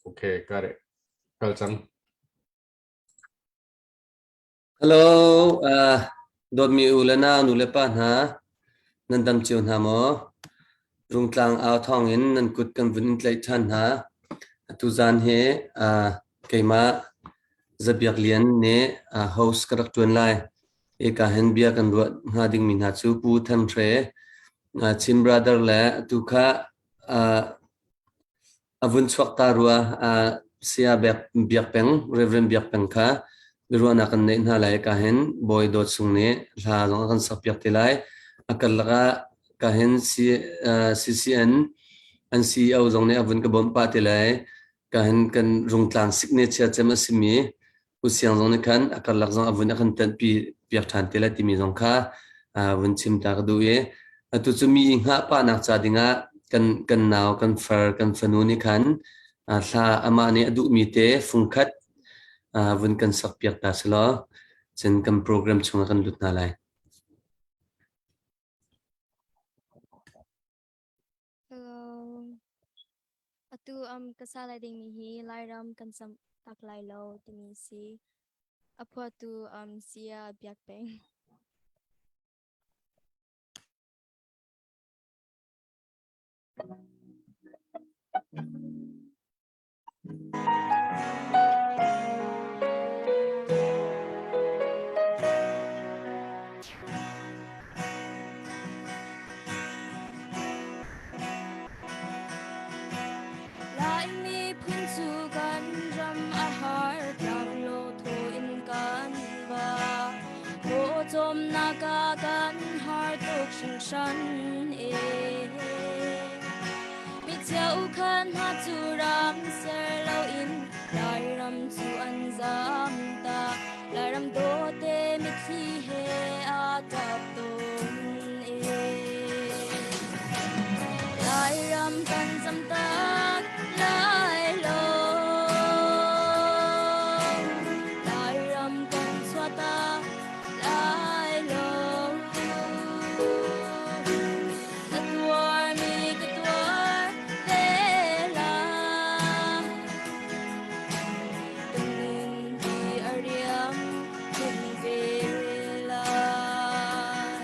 Okay, got it. Kal cang. Hello, dawtmi u le nau nu le pa hna, nan dam cio hna maw? Rungtlang au thawng in nan kut kan vun in tlaih ṭhan hna. Atu zan hi keimah Zabiak Lian nih host ka rak ṭuan lai. Eka hin bia kan ruah hnga dingmi hna cu Pu Than Hre, Chin Brother le atu kha a vun chuak ta rua. Saya Biak Peng, Reverend Biak Peng kha biaruahnak kan neih hna lai. Ka hin Bawi Dawt Sung nih hla zong a kan sakpiak te lai. A karlak ah ka hin CCN an CEO zong nih a vun ka bawmh pah te lai. Ka hin kan Rungtlang signature cem a simi U Siang zong nih khan a karlak zong a vun a kan tanhpi piak ṭhan te lai timi zong kha vun chim ta ka duh i atu cu mi i hngah pahnak ca dingah kan kan nau kan far kan fanu nih khan hla amah nih a duhmi te fungkhat vun kan sak piak ta selaw cun kan program chungah kan lut hna lai. Hello. Atu ka sa lai dingmi hi Lairam kan sam tak lai lo timi si. A phuahtu Sia Biak Peng. Laimi phun cu kan ram a har tlaklo thaw in kan va. Pawcawmnak ah kan har tuk hringhran e. Mi cheukhat hna cu ram ser loin Lairam cu an zam ta. Lairam dawte mitthli he aa ṭap tawn e. Lairam kan zam tak lai lo. Lairam kan chuah tak lai lo. Ka tuarmi ka tuar te lai. Ka nun hi a riam khun ve lai.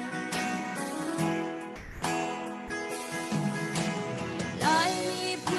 Laimi phun.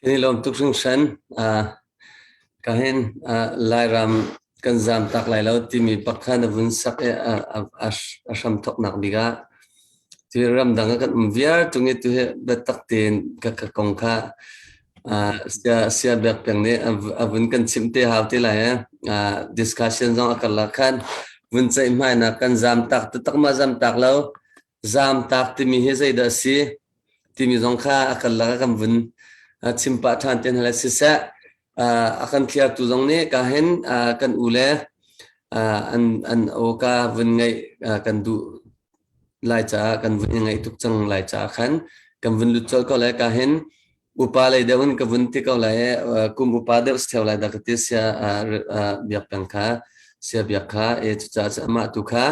Kan i lawm tuk hringhran. Ka hin Lairam kan zaam tak lai lo timi bak kha na vun sak i a hram thawknak bik ah tu ramdang ah kan um viar tung i tu hi biatak tein ka ka kong kha sia sia biak peng nih a vun kan chimh te hau te lai eh. Discussion zong a karlak khan vun ceihmainak kan zaam tak taktak ma zaam tak lo zaam tak timi hi zeidah a si timi zong kha a karlak ah kan vun chim pah ṭhan te hna lai. Siseh, a kan thliartu zong nih ka hin kan u le an an awka vun ngaih kan duh lai caah kan vun i ngaih tuk cang lai caah khan kan vun lut colh ko lai. Ka hin upa lei deuh in ka vun ti ko lai i kum upa deuh si theo lai dah ka ti sia biak peng kha sia biak kha e cucaah cun amah tu kha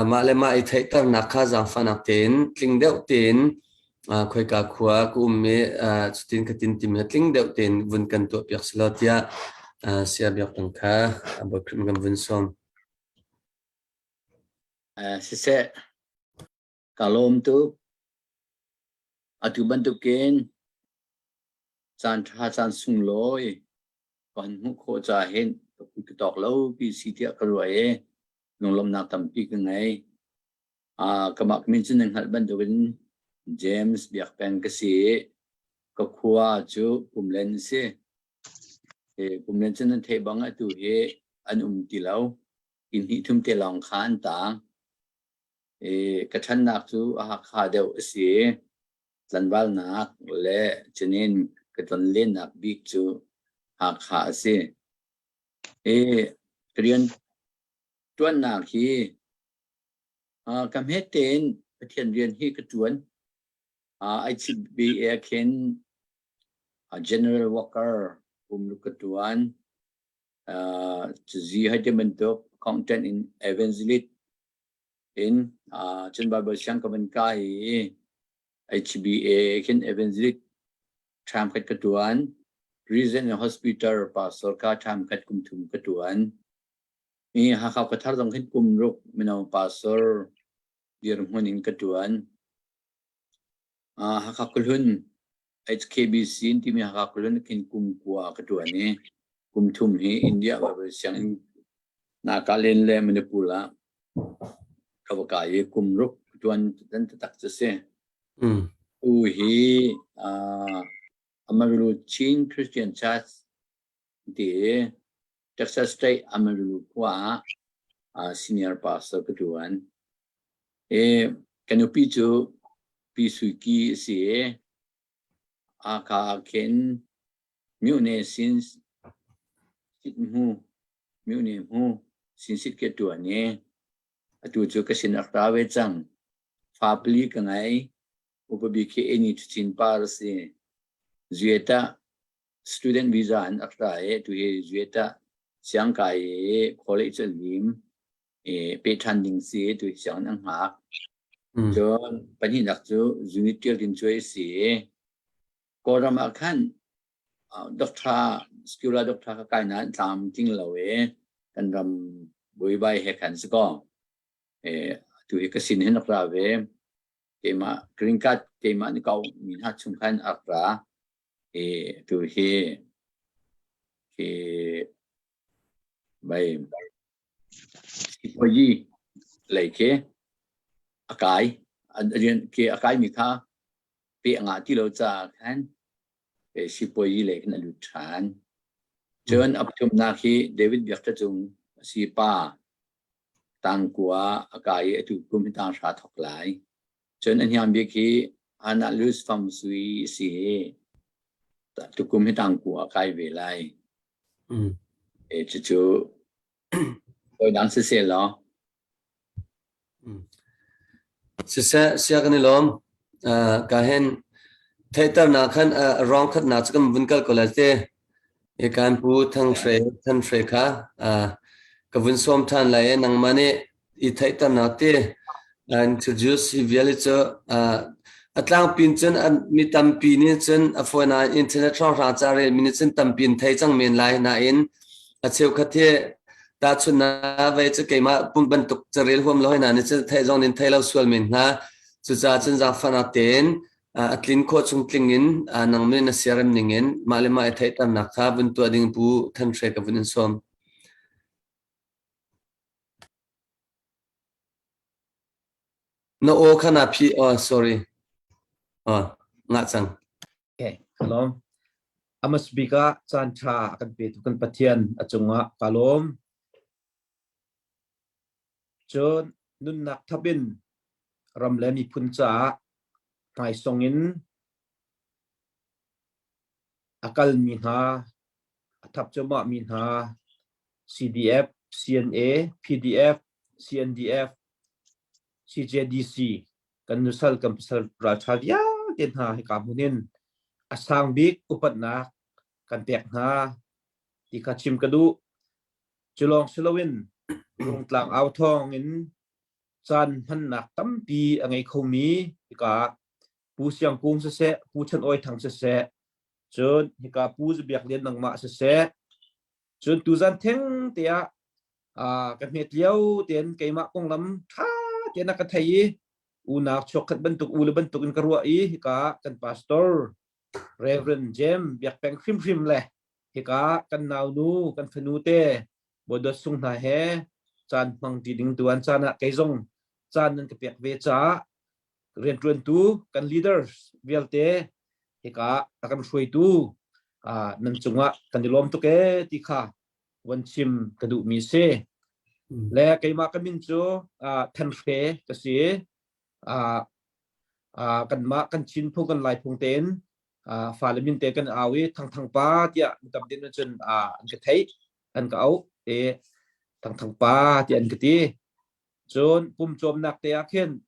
Mah le mah i theihternak kha zaangfahnak tein tling deuh tein khoika khua ka um i cutin ka tin timi tling deuh tein vun kan tuahpiak selaw tiah sia biak peng kha Bawi Khrih kan vun sawm. Siseh, ka lawm tuk. Atu bantukin caan ṭha caan sunglawi kan hmuh khawh caah hin ka phu ka tawk lo pi si tiah ka ruah i lunglawmhnak tampi ka ngei. Kamah min cu nan hngalh bantukin James Biak Peng ka si i ka khua cu Pumlen a si. Pumlen cu nan theih bang atu hi an um ti lo. Inn hnih thum te lawng kha an taang. Ka ṭhannak cu a Hakha deuh a si i tlanvalnak le cunin ka tlonlennak bik cu Hakha a si. Ka rian ṭuannak hi ka hmet tein Pathian rian hi ka ṭuan. ICBA khin general worker pumruk ka ṭuan. Cuzi hei ti bantuk accountant in evangelist in cun Bible siang ka van kai i HBA khin evangelist ṭham khat ka ṭuan. Prison and hospital pastor ka ṭham khat kum thum ka ṭuan. I Hakha khuathar zong khin kum ruk mino pastor dirhmun in ka ṭuan. Hakha khuahlun HKBC in timi Hakha khuahlun khin kum kua ka ṭuan i kum thum hi India Bible sianginn Nagaland le Manipur ah ka va kai i kum ruk ka ṭuan dan taktak cu si. Tu hi Amarillo Chin Christian Church ti i Texas State Amarillo khua ah senior pastor ka ṭuan. I ka nupi cu Pi Sui Ki a si i aka ah khin Myone sin sit hmu Myone hmu sin sit ke ṭuan i atu cu ka sin a ra ve cang. Fa pali ka ngei. Upa bik hi Eni Ṭhuchin par a si. Zueta student visa in a ra i atu hi Zueta siangkai i college an lim i pe ṭhan ding si tu hi sianginn an hngak. Cun pahnihnak cu Unit Ṭial Tin Cuai a si i Kawlram ah khan doctor secular doctor ka kai nain tlam tling lo i kan ram buaibai he khan si kaw atu hi ka sin hin rak ra ve. Keimah green card keimah ni kau mi hna chung khan a rak ra. I atu hi hi bai sipuayi lei khi a kai rian khi a kai mi kha pe a ngah ti lo caah khan sipuayi lei khin a lut ṭhan. Cun a pathumnak hi David Biak Ṭha Cung a si pa tangkua a kai i atu kum hi tanghra thawk lai. Cun a hniang bik hi Hannah Luz Fam Sui a si i tukum hi tangkua a kai ve lai. E cucu hawi dang siseh law. Siseh, sia kan i lawm. Ka hen theihternak khan a ruang khatnak cu kan vun kal ko lai te. I kan pu Thang Hre Than Hre kha ka vun sawm ṭhan lai i nangmah nih i theihternak ti introduce hi vial hi cu a tlangpi in cun mi tampi nih cun a fawi nain internet hrawnghrang ca relmi nih cun tampi in thei cang men lai nain a cheukhat hi tahchunhnak vei cu keimah pum bantuk carel huam lo hna nih cun theih zong nin thei lo sual men hna cucaah cun zaangfahnak tein. A tlin khawh chung tling in nangmah na siarem ning in mah le mah i theihternak kha vun tuah ding Pu Than Hre ka vun in sawm. Na aw kha naa phih. Oh, sorry. Oh, ngah cang. Okay, ka lawm. Amas bik ah caan ṭha a kan petu kan Pathian a cungah ka lawm. Cun nunnak thap in ram le miphun caah hmaisong in a kalmi hna, a thap cuahmahmi hna CDF, CNA, PDF, CNDF, CJDC kan nusal kan pasal ralṭha vialte hna hika hmun in a sang bik upatnak kan pek hna ti kha chim ka duh. Cu lawng si loin Rungtlang au thawng in caan hmannak tampi a ngei khomi hika Pu Siang Kung siseh, Pu Chan Awi Thang siseh, cun hika Pu Zabiak Lian nangmah siseh, cun tuzan theng te ah ka hmet lio tein keimah konglam ṭha tein a ka thei i unau chuakkhat bantuk u le bantuk in ka ruah i hika kan pastor Reverend James Biak Peng hrimhrim le hika kan naunu kan fanu te Bawi Sung hna he caan hmang ti ding tuan caan ah kei zong caan nan ka pek ve caah rianṭuantu kan leaders vialte hika a kan hruaitu nan cungah kan i lawm tuk ee ti kha von chim ka duhmi si. Le keimah ka min cu Than Hre ka si. Kanmah kan Chin phung kan Lai phung tein fale min te kan au i Thang Thang Pa tiah mi tam din cun an ka theih an ka auh i Thang Thang Pa tiah an ka ti. Cun pumcawmnak te ah khin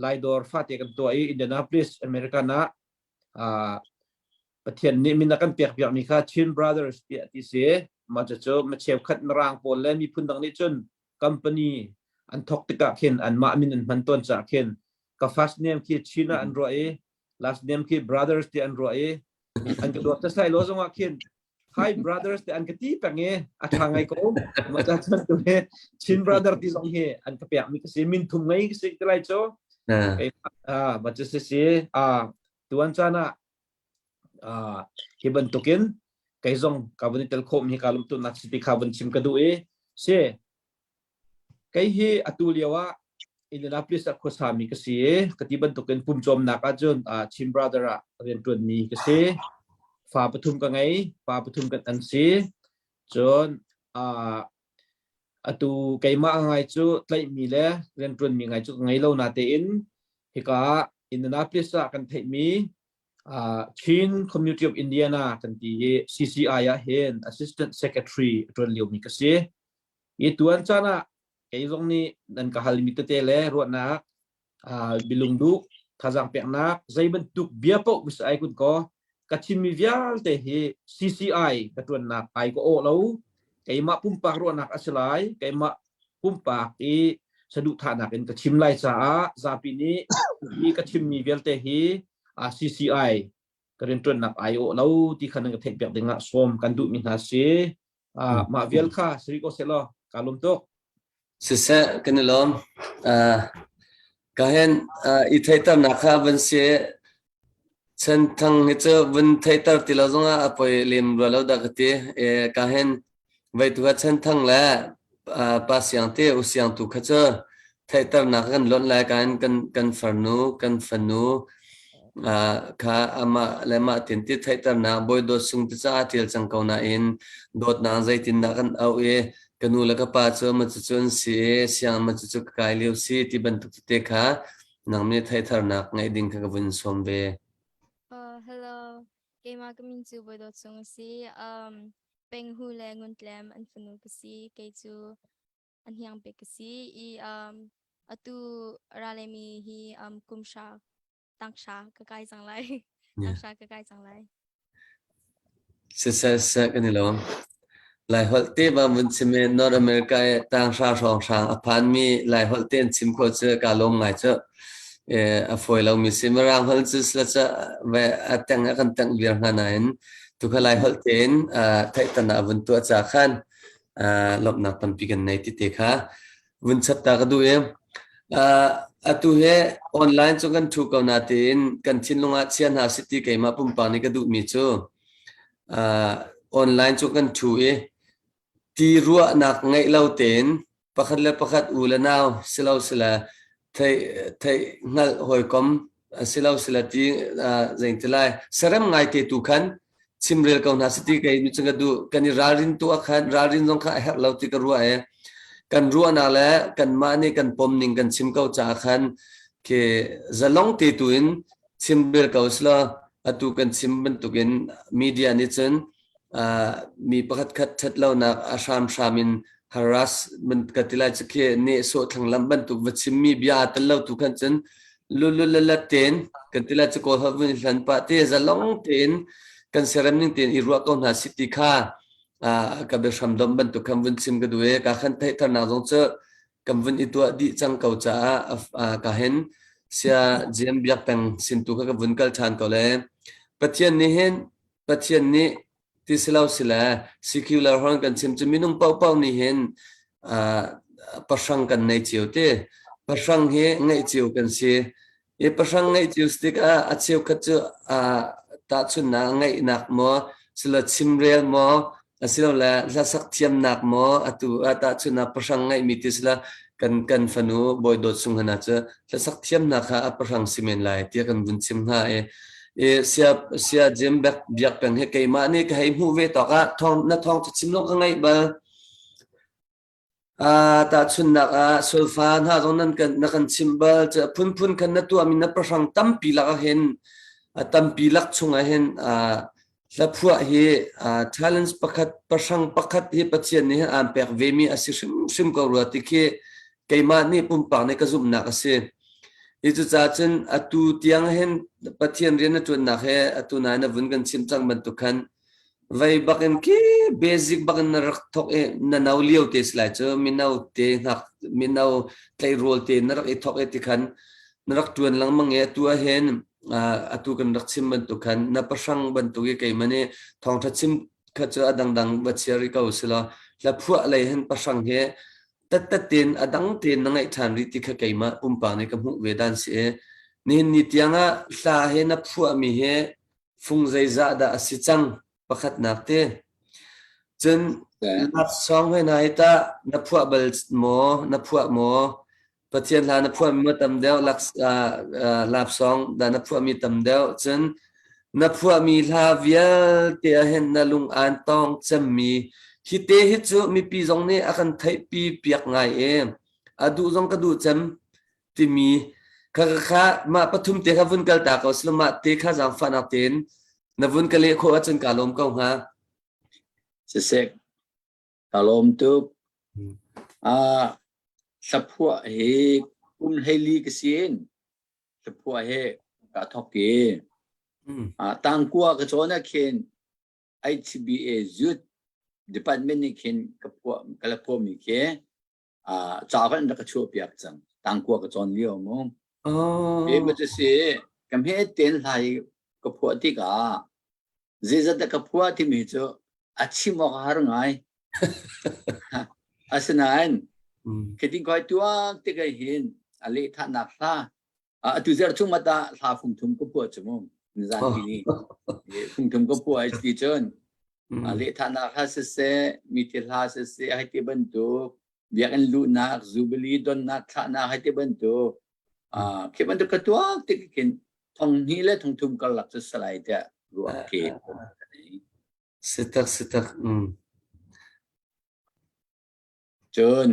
Laidawr fate kan tuah i Indianapolis American ah Pathian nih min a kan pek piakmi kha Chin Brothers tiah ti si. Mah cucu mi cheukhat Mirang pawl le miphun dang nih cun company an thawk tikah khin anmah min an hman tawn caah khin ka first name khi Chin ah an ruah i last name khi Brothers tiah an ruah i an ka dawt sai lo zongah khin hi brothers te an ka ti peng i a ṭha ngai ko mah ca cun tu hi Chin brother ti zong hi an ka pek mi ka si min thum ngei ka si te lai cu ah ma cu si si ah tuan caan ah ah hi bantukin kei zong ka vun i tel khawh mi ka lum tu nak si ti kha vun chim ka duh i si Kei hi atu lio ah Indianapolis ah khuasami ka si i ka ti bantukin pumcawmnak ahcun Chin Brother ah rianṭuanmi ka si. Fa pathum ka ngei, pa pathum kan an si. Cun atu keimah ngai cu tlaihmi le rianṭuanmi ngai cu ka ngei lo natein hika Indianapolis ah kan theihmi Chin Community of Indiana kan ti i CCI ah hin Assistant Secretary a ṭuan liomi ka si. I tuan caan ah kei zong nih nan ka halmi tete le ruahnak bilung duh thazaang peknak zei bantuk bia paoh mis ai kun ko ka chimmi vialte hi CCI ka ṭuannak ai ka awh lo keimah pumpak ruahnak a si lai keimah pumpak i saduhthahnak in ka chim lai caah zapi nih hi ka chimmi vialte hi CCI ka rianṭuannak ai awh lo ti kha nan ka theihpiak dingah sawm kan duhmi hna si. Mah vial kha siri ko seh law kaa lawm tuk. Siseh kan i lawm. Ka hen i theihternak kha van si chan thang hi cu vun theihter ti lo zongah a poi lem rua lo dah ka ti. Ka hen vei tu kha chan thang le pa siang te u siang tu kha cu theihternak kan lonh lai ka hin kan kan farnu kan fanu kha amah le mah tin ti theihternak bawi dawt sung ti caah tial cang ko nain dawtnak zeitindah kan auh i ka nu le ka pa cu ma cucu an si i siang ma cucu ka kai lio si ti bantuk tete kha nang nih theihternak ngeih ding kha ka vun sawm ve. Hello, keimah ka min cu Bawi Dawt Sung a si. Penghu le Nguntlem an fanu ka si. Kei cu an hiang bik ka si i atu ralemi hi kum hra tang hra ka kai cang lai. Tang hra ka kai cang lai. Siseh siseh kan i lawm. Laiholh te ba vun chim i North America i tang hra hrawng hrang a phanmi Laiholh te an chim khawh cu ka lawm ngai cu. A fawi lomi si. Mirang holh cu sila cu ve a teng a kan tengh viar hna nain tukha Laiholh tein theihtan ah vun tuah ca khan lawmhnak tampi kan nei ti te kha vun chap ta ka duh i. Atu he online cu kan ṭhu ko natein kan thinlung ah chia hna sih ti keimah pumpak nih ka duhmi cu uh, online cu kan ṭhu i ti ruahnak ngeih lo tein pakhat le pakhat u le nau silo sila theih theih hngalh hawikom silo sila ti uh, zeiti lai serem ngai te tu khan chimrel ko hna siti kei mi cu ka duh kan i ralrin tu ah khan ralrin zong kha a herh lo ti ka ruah e kan ruahnak le kanmah nih kan pom ning kan chim ko caah khan ke zalong te tu in chimrel ko sila atu kan chim bantukin media nih cun mi pakhat khat ṭhat lonak a hramhram in harass ka ti lai cu khi nehsawh thlanglamh bantuk va chimmi bia aa tel lo tu khan cun lululalat tein kan ti lai cu kawl holh vun i hlan pah te zalong tein kan siarem ning tein i ruah ko hna si ti kha ka biahram domh bantuk khan vun chim ka duh i ka khan theihternak zong cu kan vun i tuah dih cang ko caah ka hin sia Jim Biak Peng sin tu kha ka vun kal ṭhan ko le Pathian nih hin Pathian nih ti si lo sile secular hon kan chim cu minung paohpaoh nih hin uh, pahrang kan nei cio ti pahrang hi ngeih cio kan si i pahrang ngeih cio tikah a cheukhat cu uh, tahchunhnak ngeihnak maw sila chimrel maw asilole hlasak thiamnak maw atu ah tahchunhnak pahrang ngeihmi ti sila kan kan fanu Bawi Dawt Sung hna cu hlasak thiamnak kha a pahrang si men lai tiah kan vun chim hnga i i sia sia Jim Bek biak peng hi keimah nih ka hei hmuh ve tawk ah thawng na thawng cu chim lo ka ngaih bal Ah, tahchunhnak ah solfa hna zong nan kan na kan chimh bal cu phunphun khan na tuahmi na pahrang tampi lak ah hin a tampi lak chung ah hin ah hlaphuah hi ah talents pakhat pahrang pakhat hi Pathian nih hin aan pek vemi a si hrimhrim ko rua ti khi keimah nih pumpak nih ka zumhnak a si. Hi cucaah cun atu tiang hin Pathian rian na ṭuannak he atu nai na vun kan chimh cang bantuk khan Vei bakin khi basic bakin na rak thok i na no lio te si lai cu mino te hngak mino tleirawl te na rak i thok i tikhan na rak tuan lengmang i atu ah hin atu kan rak chim bantuk khan na pahrang bantuk i keimah nih thawngtha chim kha cu a dangdang va chia rih ko sila hla phuah lei hin pahrang hi tattat tein a dang tein na ngaih ṭhan rih ti kha keimah pumpak nih ka hmuh ve dan si i nihin ni tiang ah hla he na phuahmi he Fung zeizah dah a si cang? Pakhatnak ti. Cun laksawng he hna hi tah na phuah bal maw? Na phuah maw? Pathian hla na phuahmi maw tam deuh? Lapsawng dah na phuahmi tam deuh? Cun na phuahmi hla vialte ah hin na lung aan tong cemmi hi te hi cu mipi zong nih a kan theihpi piak ngai i a duh zong ka duh cem timi kha kha mah pathum te kha vun kal ta ko sila mah te kha zaangfahnak tein na vun ka leh khawh ahcun kaa lawm ko hnga. Siseh, ka lawm tuk. Ah, hlaphuah hi kum hleili ka sin. Hlaphuah hi ka thok i. Ah, tangkua ka cawn ah khin HBA Youth Department nih khin ka phuah ka la phuahmi khi ca kan rak ka chuah piak cang tangkua ka cawn lio mu Oh. e ma si ka hme ten hlai ka phuah tikah zeizat dah ka phuah timi cu a chim awk a har ngai asinain khitin khoi tuak te kai hin a leh thanak hla atu zer chung mata hla fung thum ka phuah chu mu nizan ti ni fung thum ka phuah ai ti cun Lehthanak hla siseh, mithi hla siseh, hei ti bantuk, biakinn luhnak, jubilee donnak, thlahnak hei ti bantuk, khi bantuk ka tuak tik khin thong hnih le thong thum karlak cu salai tiah ruah khi. Sitak sitak. Mm. Cun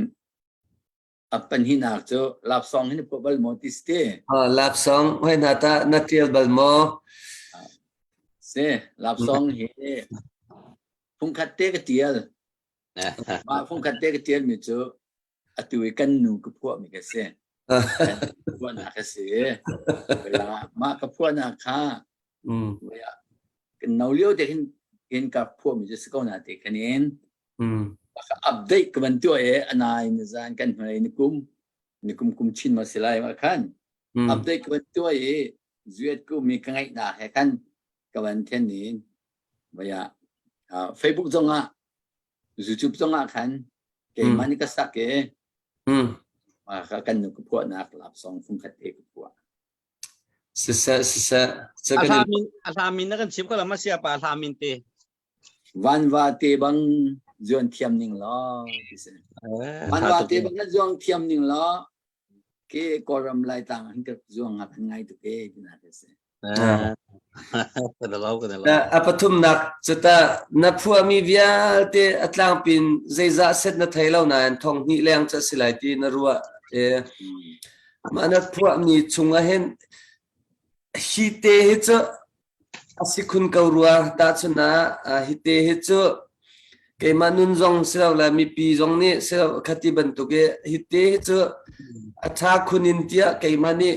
a pahnihnak cu lapsong hi na phuah bal maw ti si te? Lapsong hoi hna ta na tial bal maw? Si, lapsong hi phungkhat te ka tial. Mah phungkhat te ka tial mi cu atu i kan nu ka phuah mi ka si. Phuahnak ka si. Mah ka phuahnak kha kan no lio te hin hin ka phuah mi cu si ko na te khanin ka update ka van tuah i anai ni zan kan hmai ni kum ni kum kum chin ma si lai ma khan update ka van tuah i zuat ku mi ka ngaih na he khan ka van then ni vaya Facebook zong ah YouTube zong ah khan keimah ni ka sak e. Mah kha kan nu ka phuahnak love song fungkhat te ka phuah. Siseh siseh A hla min a hla min na kan chim ko la ma sia pa a hla min te. Vanva te bang zuan thiam ning law ti si. Vanva te bang na zuang thiam ning law ke Kawlram Laitlang hin ka zuang nga kan ngai tuk e ti na ka si. A pathumnak cu ta na phuahmi vialte a tlangpin zeizah set na thei lo nain thong hnih leng cu a si lai ti na ruah e mah na phuahmi chungah hin hi te hi cu A si khun ko rua. Tahchunh ah, hi te hi cu keimah nun zong si lo le mipi zong nih si lo khati bantuk i hi te hi cu a ṭha khun in tiah keimah nih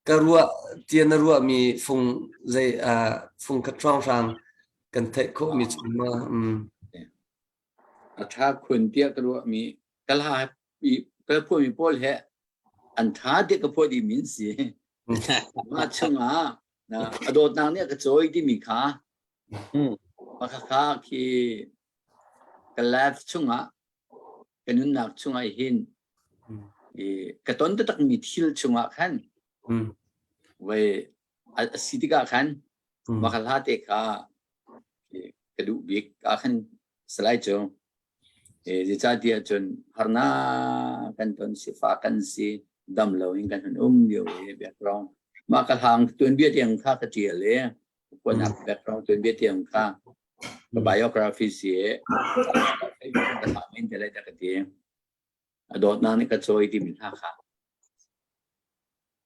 ka ruah tia na ruahmi fung zei fung khat hrawnghrang kan theih khawhmi cu ma. A ṭha khun tiah ka ruahmi ka hla ka phuahmi pawl he an ṭha tiah ka phuah dihmi an si. Mah chungah a dawtnak nih a ka cawi timi kha mah khakha khi ka life chungah ka nunnak chungah hin ka ton taktakmi thil chungah khan voi a si tikah khan mah kha hla te kha ka duh bik ah khan salai cu zeicahtiah cun harnak kan ton sifak kan si dam loin kan hun um lio i background mah ka hlang tuanbia tiang kha ka ṭial i kuanak background tuanbia tiang kha ka biography si i ka hlang in te lai ka ti a dawtnak nih ka cawi timi hna kha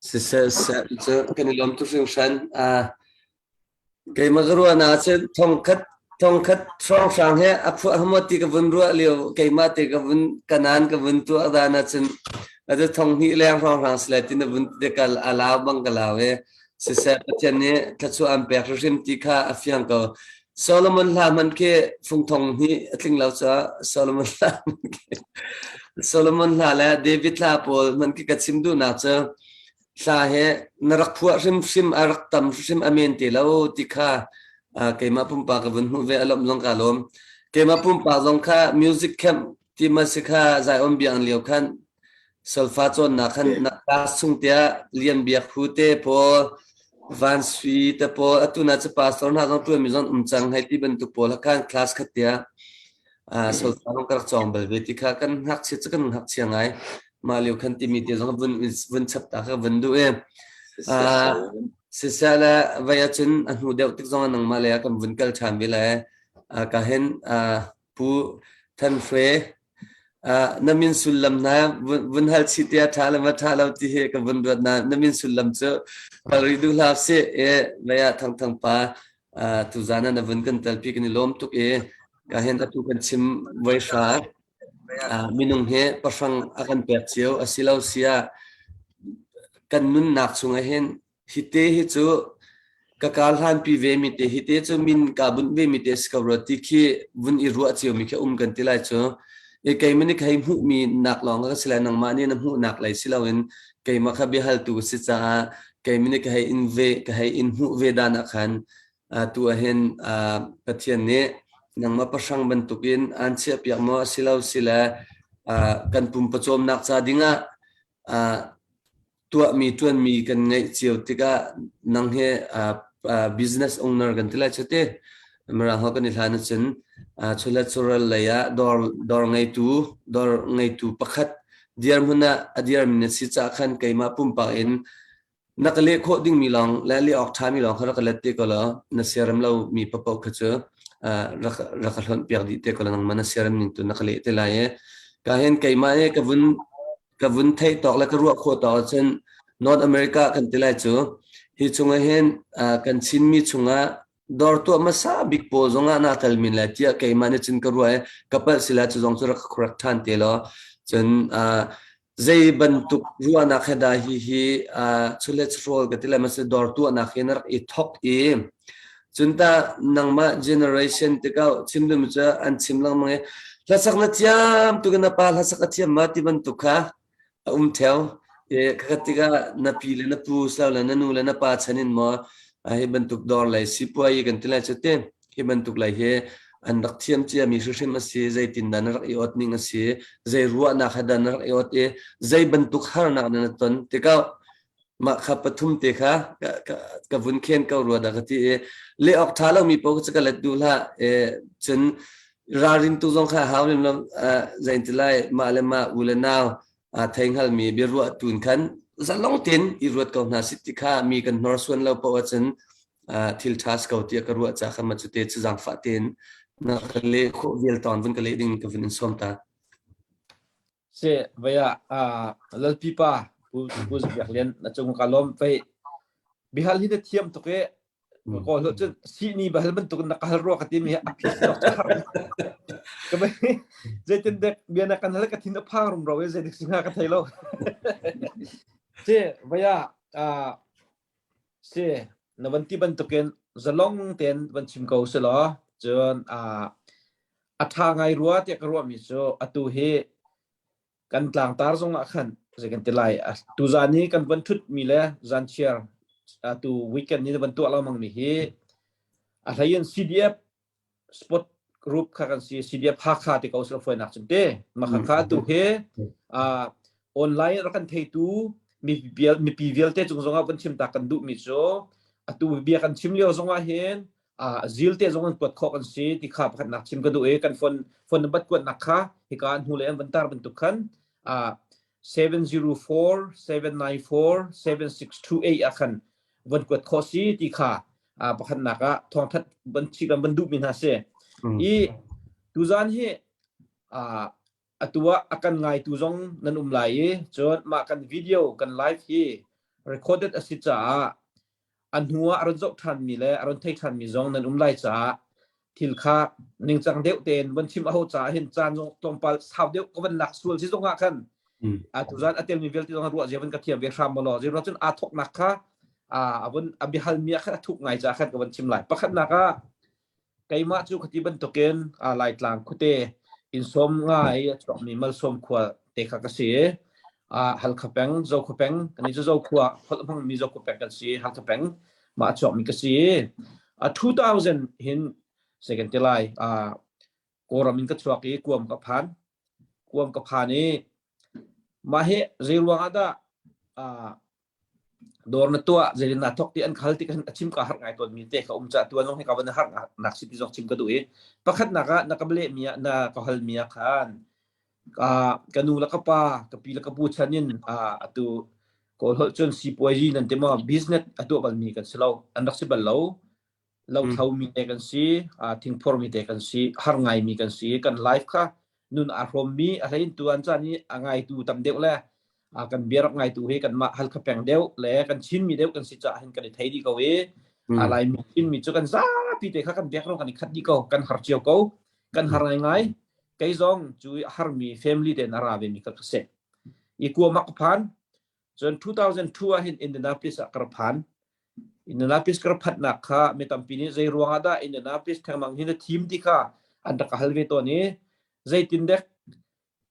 Siseh seh cu kan i lawm tuk hringhran. Keimah ka ruahnak ahcun thongkhat thongkhat hrawnghrang he a phuah hamaw ti ka vun ruah lio keimah te ka vun kanan ka vun tuah dan ahcun atu thong hnih leng hrawnghrang si lai ti na vun ti ka a lau bang ka lau i siseh Pathian nih thluachuah an pek hrimhrim ti kha a fiang ko. Solomon hla hmanh khi fungthong hnih a tling lo caah Solomon hla Solomon hla le David hla pawl hmanh khi ka chim duhnak cu hla he na rak phuah hrimhrim a rak tam hrimhrim a men te lo ti kha keimah pumpak ka vun hmuh ve a lawmh zong ka lawm. Keimah pumpak zong kha music camp ti ma si kha Zion biang lio khan solfa cawnnak khan na class chung tiah Lian Biak Hu te pawl Van Sui te pawl atu na cu pastor hna zong tuan mi zong um cang hei ti bantuk pawl khan class khat tiah solfa zong ka rak cawng bal ve ti kha kan ngakchia cu kan ngakchia ngai mah lio khan timi te zong vun vun chap ta kha vun duh e siseh le vai ahcun a hnu deuh tik zong ah nangmah le kan vun kal ṭhan ve le ka hin Pu Than Hre na min sullam hna vun hal chih te a ṭha le ma ṭha lo ti hi ka vun ruat na na min sullam cu hal rih duh hlah sih e mei ah Thang Thang pa tuzan ah na vun kan telpi kan i lawm tuk i ka hin atu kan chim voi hra minung hi pahrang a kan pek cio a si lo sia kan nunnak chungah hin Hi te hi cu ka kar hlanpi ve mi te hi te cu min kaa bunh ve mi te si ko rua ti khi vun i ruah cio mi khi um kan ti lai cu. I keimah nih ka hei hmuhmi nak lawng ka si lai nangmah nih na hmuhnak lei si loin keimah kha biahaltu ka si caah keimah nih ka hei in ve ka hei in hmuh ve dan ah khan tu ah hin Pathian nih nangmah pahrang bantukin aan chiahpiak maw a si lo sile kan pum pawcawmnak ca dingah tuahmi ṭuanmi kan ngeih cio tikah nang hi business owner kan ti lai cu ti. Mirang holh kan i hlan ahcun chawlet chawhral lei ah dawr dawr ngeitu dawr ngeitu pakhat dirhmun ah a dirmi na si caah khan keimah pumpak in na ka leh khawh dingmi lawng le leh awk ṭhami lawng kha rak ka let te ko law na siarem lomi paohpaoh kha cu rak rak ka hlonh piak dih te ko law nangmah na siarem ning tu na ka leh te lai i ka hin keimah nih ka vun ka vun theih tawk le ka ruah khawh tawk ahcun North America kan ti lai cu hi chungah hin kan Chinmi chungah dawr tuah hmasa bik pawl zongah naa tel min lai tiah keimah nih cun ka ruah i ka palh si lai cu zong cu rak correct ṭhan te law cun zei bantuk ruahnak he dah hi hi chule chrawl ka ti lai mase dawr tuahnak hi na rak i thok i cun ta nangmah generation tikau chim dum cu an chim lengmang i hlasak na thiam tu na pa hlasak a thiam ma ti bantuk kha a um theo e kha tikah na pi le na pu slo le na nu le na pa chan in maw hi bantuk dawr lei sipuai kan ti lai chu te hi bantuk lei hi. An rak thiam ciami hrimhrim a si, zeitindah na rak i ot ning a si, zei ruahnak he dah na rak i ot i zei bantuk harnak na ton tikah mah kha pathum te kha ka, ka, ka vun khen ko rua dah ka ti i leh awk ṭha lomi paoh cu ka let duh hlah. E, cun ralrin tu zong kha hau lem lo zein ti lai mah le mah u le nau thei hngalmi biaruah tun khan zalong tein i ruat ko hna sit ti kha mi kan hnorsuan lo paoh ahcun thil ṭha si ko tiah ka ruah ca kha ma cu te cu zaangfah tein na ka leh khawh vial tawn vun ka leh ding ka vun in sawm ta. Si vaya lalpi pa pu pu Biak Lian na cung ka lawm fei bihal hi na thiam tuk e ko lo cun sihni bahal bantuk na ka hal rua ka ti mi a phit tok har ka bai zeitin dek bia na kan hal ka thin a phang rum ro e zeidik singa ka thei lo si vaya Si, na van ti bantukin zalong tein van chim ko selaw cun a ṭha ngai rua tiah ka ruahmi cu atu hi kan tlangtar zongah khan zei kan ti lai tuzaan i kan van ṭhutmi le zanchiar atu weekend ni na van tuah lengmangmi hi a hlei in CDF spot group kha kan si CDF Hakha ti ko sila fuainak cun te mah kha tu hi online rak kan theitu mipi vialte cung zongah kan chim ta kan duh mi cu atu bia kan chim lio zongah hin zil te zong an kuat khawh kan si ti kha pakhat nak chim ka duh i kan phone phone number kuat nak kha hika hnu le an van tar bantuk khan 704 794 7628 ah khan van kuat khawh si ti kha pakhatnak ah thawngthat van chi kan van duh mi hna si i tuzan hi atu ah a kan ngaitu zong nan um lai i cun mah kan video kan live hi recorded a si caah a hnu ah a ron zoh ṭhanmi le a ron thei ṭhanmi zong nan um lai caah thil kha ningcang deuh tein van chim a ho caah hin caan zong tlawmpal sau deuh ka van lak sual si zong ah khan a tuzan a telmi vialte zong ruah zia van ka thiam ve hram law zei cun aa thoknak kha a vun a biahal mi ah khan a thuk ngai ca khan ka van chim lai pakhatnak ah Keimah cu khati bantukin Laitlang khuate inn sawm nga i a chuakmi Malsawm khua te kha ka si. Halkha peng, Zokhua peng, kannih cu Zokhua holh hmangmi Zokhua peng kan si, Halkha peng mah a chuakmi ka si. 2000 hin sei kan ti lai, Kawlram in ka chuak i Guam ka phan. Guam ka phan i mah hi zei ruang ah dah Dawr na tuah zeitin naa thawk ti an khal ti khan a chim ka harh ngai tawnmi te kha um ca tuan zong hi ka van harh nak si ti zong chim ka duh i pakhatnak ah na ka lehmi ah na ka halmi ah khan ka nu le ka pa ka pi le ka pu chan in atu kawl holh cun sipuazi nan ti maw business a tuah balmi kan si lo an rak si bal lo lothlomi te kan si, thingphormi te kan si, har ngaimi kan si. Kan life kha nun aa hrawmmi a hlein tu an caan i a ngaitu tam deuh le kan bia rak ngaitu hi kanmah Halkha peng deuh le kan Chinmi deuh kan si caah hin kan i thei dih ko i Laimi Chinmi cu kan zapi te kha kan background kan i khat dih ko, kan har cio ko, kan har ngaingai. Kei zong cu a harmi family te in a ra ve mi ka ka si. I kuamak ka phan. Cun 2002 ah hin Indianapolis ah ka ra phan. Indianapolis ka ra phanhnak kha mi tampi nih zei ruang ah dah Indianapolis thengmang hi na thim ti kha an rak ka hal ve tawn i zeitindek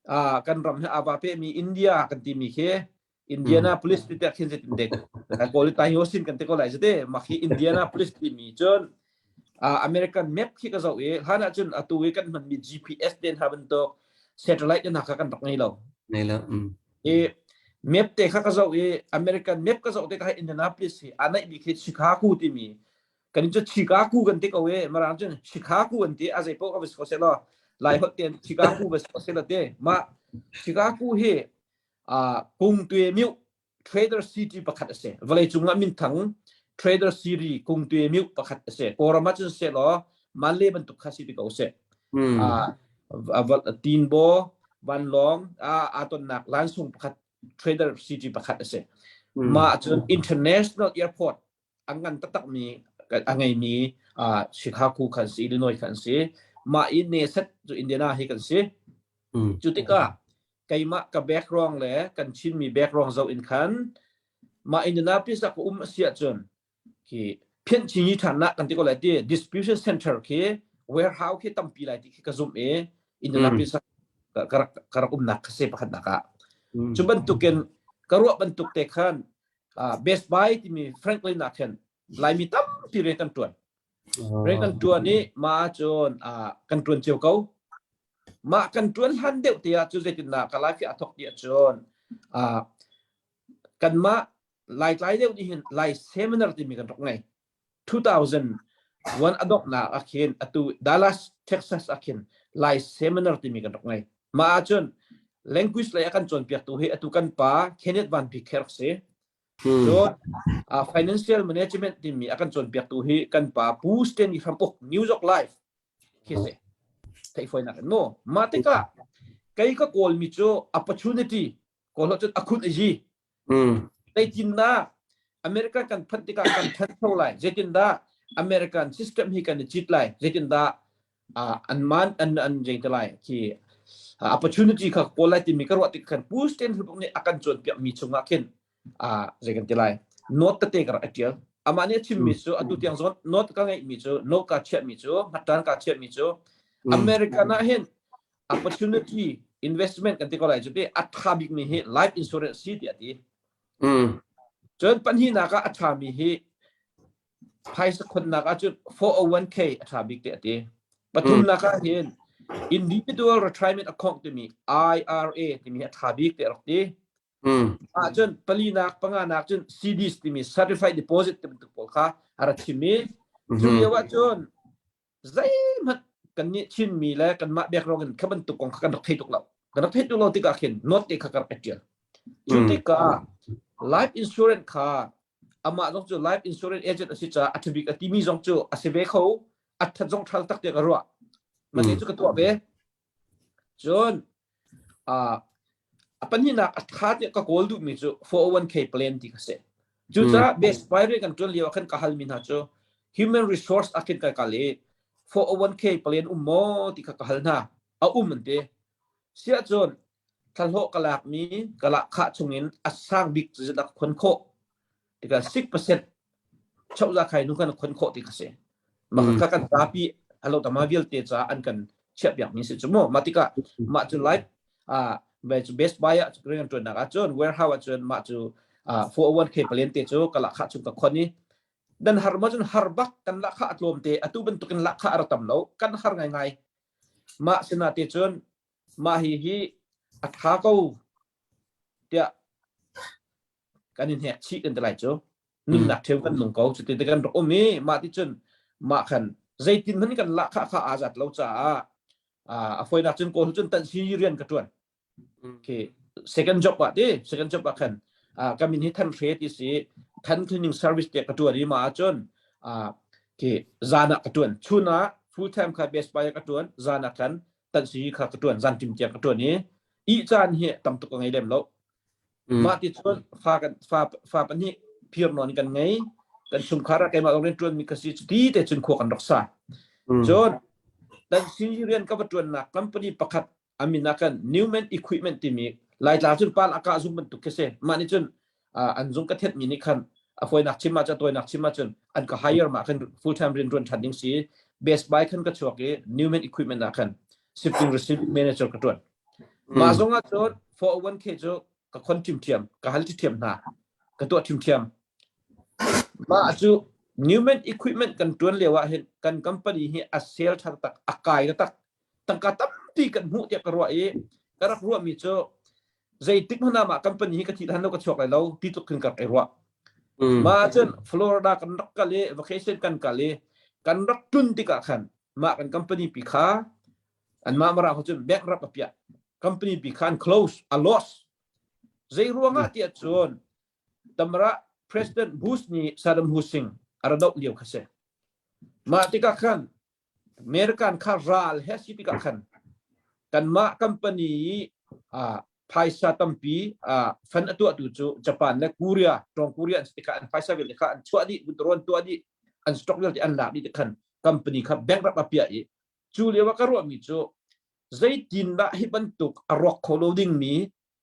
uh, kan ram hi ava pehmi India kan timi khi Indianapolis ti tek khin zeitindek kawl tai sin kan te ko lai zate mak hi Indianapolis timi cun uh, American map khi ka zoh i hlan ah cun atu i kan hmanmi GPS te hna bantuk satellite te hna kha kan rak ngei lo ngei lo mm. I map te kha ka zoh i American map ka zoh te ka Indianapolis hi a naih bik hi Chicago timi kan cu Chicago kan ti ko e marang cun Chicago an ti a zei paoh ka va si ko seh law lai holh ten Chicago va si ko seh law te mah Chicago hi kung tue miu trader city pakhat a si vawlei cung ah minthang trader city kung tue miu pakhat a si kawlram ah cun seh law Manle bantuk kha si ti ko seh Tinbaw vanlawng aa tonnak lansung pakhat trader city pakhat a si mah cun international airport a ngan taktakmi a ngeimi Chicago khan si Illinois khan si mah i neset cu Indiana hi kan si cu tikah keimah ka background le kan Chinmi background zoh in khan mah Indianapolis ah ka um a si ahcun khi phianhchinyi ṭhannak kan ti ko lai ti distribution center khi warehouse khi tampi lai ti khi ka zumh i Indianapolis ka rak ka rak umnak kha si pakhatnak ah cu bantukin ka ruah bantuk te khan Best Buy timi Franklin ah khan Laimi tampi rian kan ṭuan. Rian kan ṭuan i mah ahcun kan ṭuan cio ko. Mah kan ṭuan hlan deuh te ah cu zeitindah ka life hi aa thawk ti ahcun kanmah Laitlai deuh nih hin Lai seminar timi kan rak ngei. 2001 a donghnak ah khin atu Dallas, Texas ah khin Lai seminar timi kan rak ngei. Mah ahcun language lei a kan cawnpiaktu hi atu kan pa Kenneth Van Bik he rak si. Cun uh, financial management timi a kan cawnpiaktu hi kan pa Pu Stanley Hramuk New York Life khi si. Theih fawinak in mu. Mah tikah kei ka kawlmi cu opportunity kawl cun a khun a yi. Zeitindah America kan phanh tikah kan ṭhancho lai? Zeitindah American system hi kan i cit lai? Zeitindah an man an an zei te lai khi opportunity kha kawl lai timi ka ruah tik khan Pu Sten Hlubuk nih a kan cawnpiak mi chungah khin zei kan ti lai note tete ka rak i ṭial amah nih a chimmi cu atu tiang zong note ka ngeihmi cu note ka chiahmi cu hmattan ka chiahmi cu American ah hin opportunity investment kan ti ko lai cu ti a ṭha bikmi hi life insurance si tiah ti cun pahnihnak ah a ṭhami hi Phaisa khonnak ahcun 401k a ṭha bik tiah a ti. Pathumnak ah hin individual retirement account timi IRA timi a ṭha bik tiah a rak ti. Ahcun palinak panganak cun CDs timi certified deposit ti bantuk pawl kha a rak chim i cu lio ahcun zeihmanh kannih Chinmi le kanmah background in kha bantuk kong kha kan rak thei tuk lo. Kan rak thei tuk lo tikah khin note te kha ka rak i ṭial. Cu tikah life insurance kha amah zong cu life insurance agent a si caah a ṭhabik a timi zong cu a si ve kho a ṭhat zong ṭhal tak tiah ka ruah mah cu ka tuah ve cun a pahnihnak a ṭha tiah ka kawl duhmi cu 401k plan ti ka si cucaah best buy rate kan ṭuan lio ah khan ka halmi hna cu human resource ah khin kai kal i 401k plan um maw ti kha ka hal hna a um an ti siah cun thlahlawh ka lakmi ka lahkhah chungin a sang bik cu zeidah ka khon khawh tikah 6% chauhza khai nu kan khon khawh ti kha si mah kha kan zapi halo tama vialte ca an kan chiahpiak mi si cu mu mah tikah mah cu life ah cu best buy ah rian tuannak ah cun warehouse ah cun mah cu 401k plan te cu ka lahkhah chung ka khon i dan har ma cun har bak kan lahkhah a tlawm te atu bantukin lahkhah a ra tam lo kan har ngai ngai mah sina te cun mah hi hi a ṭha ko tiah kan in hnek chih kan ti lai cu nunnak ṭheu kan nung ko cuti te kan rak um i mah ti cun mah khan zeitin hmanh kan lahkhah kha aa zat lo caah a fawinak cun kawl cun tansi rian ka ṭuan Okay. Second job ah ti second job ah khan ka min hi Than Hre ti si Than cleaning service te ka tuan i ma ahcun khi zan ah ka tuan chun ah full time kha Best Buy ka tuan zan ah khan tan si kha ka tuan zan tim tiang ka tuan i i caan hi tam tuk ka ngei lem lo mah ti cun fa kan fa fa pahnih phir nawn kan ngei kan chungkhar ah keimah rian tuan mi ka si ti te cun khua kan rak sa cun tan si rian ka va tuannak company pakhat amin ah khan Newman Equipment timi Laitlang cun pal aka zung bantuk khi si mah nih cun an zung ka thet mi nih khan a fawinak chim ah cun tawinak chim ah cun an ka hire ma khan full time rian tuan than ding si Best Buy khan ka chuak i Newman Equipment ah khan shipping receipt manager ka tuan mah zong ah cun 401k cu ka khon ṭhimṭhiam ka hal ṭhiam hna ka tuah ṭhimṭhiam mah cu Newman Equipment kan tuan lio ah hin kan company hi a sale thar tak a kai tak tangka tampi kan hmuh tiah ka ruah i ka rak ruahmi cu zeitik hmanh ah mah company hi ka thih hlan lo ka chuak lai lo ti tluk khin ka rak i ruah. Mah cun Florida kan rak kal i vacation kan kal i kan rak tlun tikah khan mah kan company pi kha anmah mara ho cun bankrupt a piah company pi kha an close a loss zei ruangah tiah cun tamara President Bush nih Saddam Hussein a ra doh lio kha si mah tikah khan American kha ral he si tikah khan kanmah company i phaisa tampi fan a tuahtu cu Japan le Korea, Tawng Korea an si tikah an phaisa vialte kha an chuah dih, rawn tuah dih, an stock vialte an lak dih tik khan company kha bankrupt a piah i cu lio ah ka ruahmi cu zeitindah hi bantuk a rawk kho lo dingmi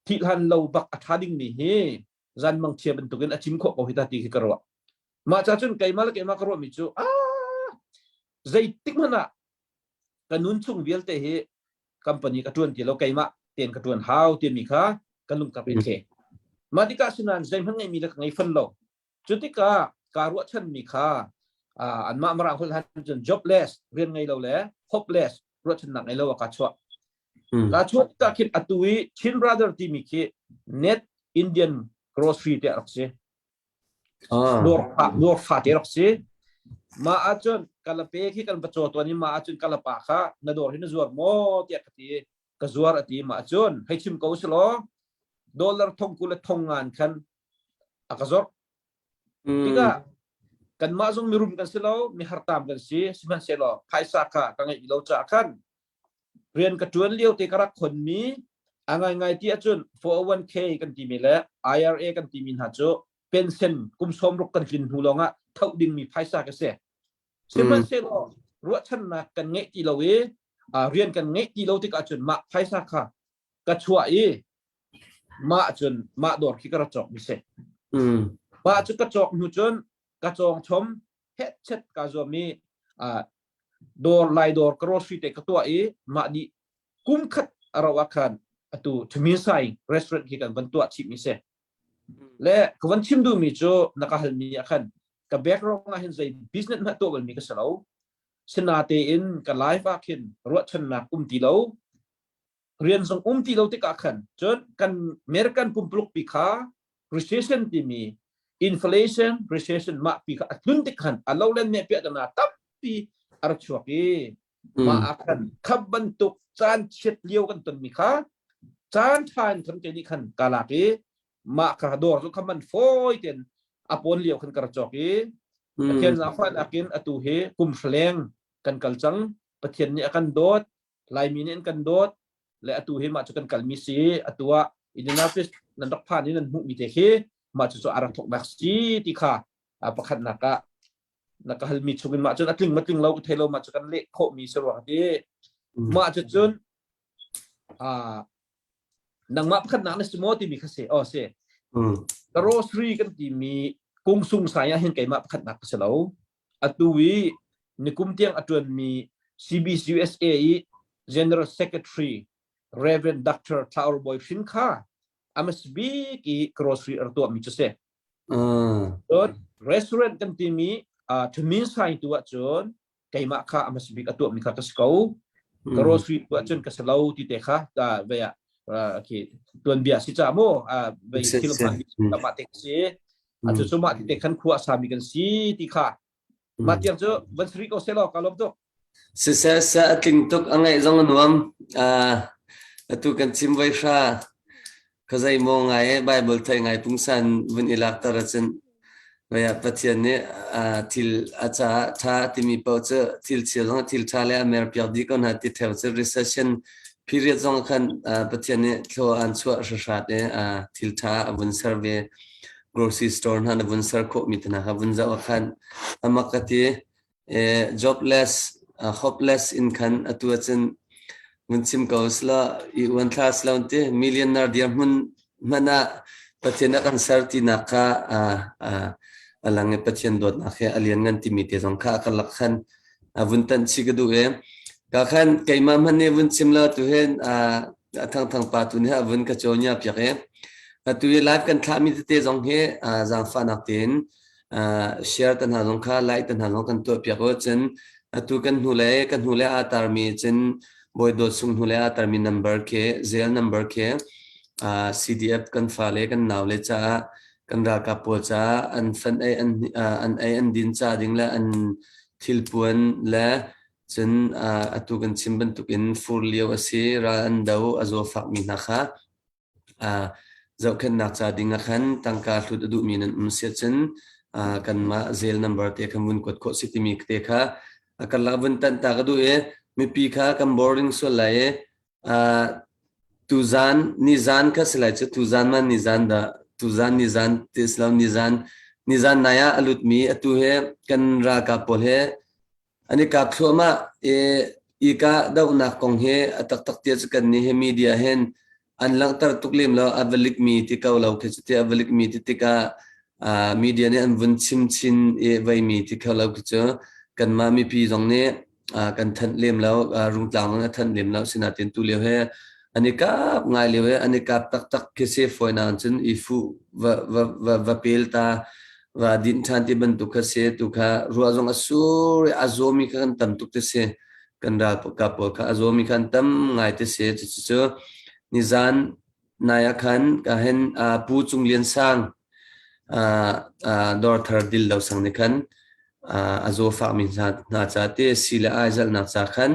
thihhlan lo bak a ṭha dingmi hi zanmang chia bantukin a cim khawh ko hi ta ti khi ka ruah. Mah ca cun keimah le keimah ka ruahmi cu ah zeitik hmanh ah ka nun chung vialte hi company ka ṭuan ti lo keimah tein ka ṭuan hau timi kha ka lungkap in the. Mah tikah sinain zeihmanh ngeihmi le ka ngei fon lo. Cu tikah kaa ruahchanmi kha. Anmah Mirang holh han cun jobless rian ngei lo le hopeless ruahchannak ngei lo ah ka chuah. Ka chuah tikah khin atu i Chin Brother timi khi Net Indian Grocery te rak si. Dawr fa te rak si. Mah ahcun kalape khi kan va caw tuan i mah ahcun kalapa kha na dawr hi na zuar maw tiah ka ti. Ka zuar a ti. Mah ahcun hei chim ko selaw dollar thong kul le thong ngan khan a ka zorh. Tikah kanmah zong mirum kan si lo, mi hartam kan si. Sihmanhsehlaw phaisa kha ka ngeih lo caah khan rian ka ṭuan lio te ka rak khonmi a ngaingai ti ahcun 401k kan timi le IRA kan timi hna cu pension kum sawmruk kan tlin hnu lawngah tho dingmi phaisa ka si. Sihmanhsehlaw ruahchannak kan ngeih ti lo i rian kan ngeih ti lo tikah cun mah phaisa kha ka chuah i mah cun mah dawr khi ka rak cawk mi si. Mah cu ka cawk hnu cun ka cawng chom hetchet ka zuam i dawr lai dawr grocery te ka tuah i mah dih kum khat a rauh ah khan atu Taminsai restaurant khi kan van tuah chih mi si. Le ka van chim duhmi cu na ka halmi ah khan ka background ah hin zei business hmanh tuah balmi ka si lo. Sinatein ka life ah khin ruahchannak um ti lo. Rian zong um ti lo tikah khan cun kan American pumpuluk pi kha recession timi inflation recession mah pi kha a tlun tik khan a lo len me piah dana tampi a rak chuak i mah ah khan khap bantuk caan chiat lio kan ton mi kha caan tha in kan te nih khan ka lak i mah kha dawr cu kha man fawi ten a pawn lio khan ka rak cawk i Pathian zaangfahnak in atu hi kum hraleng kan kal cang. Pathian nih a kan dawt. Laimi nih an kan dawt le atu hi mah cu kan kalmi si atu ah Indianapolis nan rak phan i nan hmuhmi te khi mah cu cu a rak thawknak si ti kha pakhatnak ah na ka halmi chungin mah cun a tling ma tling lo ka thei lo mah cu kan leh khawhmi si ruang ti mah cu cun nangmah pakhatnak na si maw timi kha si oh si grocery kan timi kung sung sai ah hin keimah pakhatnak ka si lo Atu i nikum tiang a ṭuanmi CBCUSA i General Secretary Rev. Dr. Thlaur Bawi Hrin kha a hmasa bik i grocery a rak tuahmi cu si. Cun restaurant kan timi Thamin Sai tu ahcun keimah kha a hmasa bik a tuahmi kha ka si ko. Grocery tu ahcun ka si lo ti te kha vei ah khi tuanbia si ca mu vei thil hmaan te si. Atu cu mah ti te khan khua a sami kan si ti kha mah tiang cu van sari ko selaw ka lawm tuk. Siseh seh a tling tuk a ngaih zong a nuam. Atu kan chim voi hra khuazei maw ngai e Bible thei ngai pungsan vun i lakter ahcun vei ah Pathian nih thil a caah ṭha a timi paoh cu thil chia zong thil ṭha le a mer piak dih ko hna ti ṭheo cu recession period zong khan Pathian nih thlaw an chuah hrahrat i thil ṭha a vun ser ve. Grocery store hna na vun ser khawhmi te hna kha vun zoh ah khan amak ka ti. Jobless, hopeless in khan atu ahcun vun chim ko sila i uan thla silo ti millionaire dirhmun hmanh ah Pathian a kan ser tinak kha a lang i Pathian dawtnak he a lianngan timi te zong kha a ka lak khan vun tanh chih ka duh i ka khan keimah hmanh nih vun chim lo tu hin a thangthang pa tu nih a vun ka caw piak i atu i live kan thlahmi tete zong hi zaangfahnak tein share te hna zong kha like te hna zong kan tuah piak u cun atu kan hnu le kan hnu le aa tarmi cun Bawi Dawt Sung hnu le aa tarmi number khi zel number khi CDF kan fale kan naule caah kan ralkap pawl caah an fan ei an an ei an din ca ding le an thilpuan le cun atu kan chim bantukin fur lio a si ral an do a zawfakmi hna kha zohkhenhnak ca ding ah khan tangka hlut a duhmi nan um si ahcun kanmah zel number te khan vun kuat khawh si timi te kha a karlak vun tanh ta ka duh i mipi kha kan boring sual lai i tuzan nizan kha si lai cu tuzan ma nizan dah tuzan nizan ti si lo nizan nizan nai ah a lutmi atu he kan ralkap pawl he An i kap thluahmah i i kahdohnak kong hi a taktak tiah cu kannih hi media hin an langhter tuk lem lo. A va likmi ti ko lo khi cu ti a va likmi ti tikah media nih an vun chim chin i veimi ti kho lo khi cu kanmah mipi zong nih kan thanh lem lo, Rungtlang zong nih a thanh lem lo. Sinain tu lio hi an i kap ngai lio i an i kap taktak khi si fawinak cun i fuh va, va, va, va pel ta. Va din ṭhan ti bantuk kha si. Tu kha ruah zong a sur i a zawmi kha kan tam tuk ti si. Kan ralkap pawl kha a zawmi kha an tam ngai ti si. Cucu nizan nai ah khan ka hin Pu Cung Lian Sang dawrthar dil lo sang nih khan a zawfakmi hna ca te si le ai zalhnak ca khan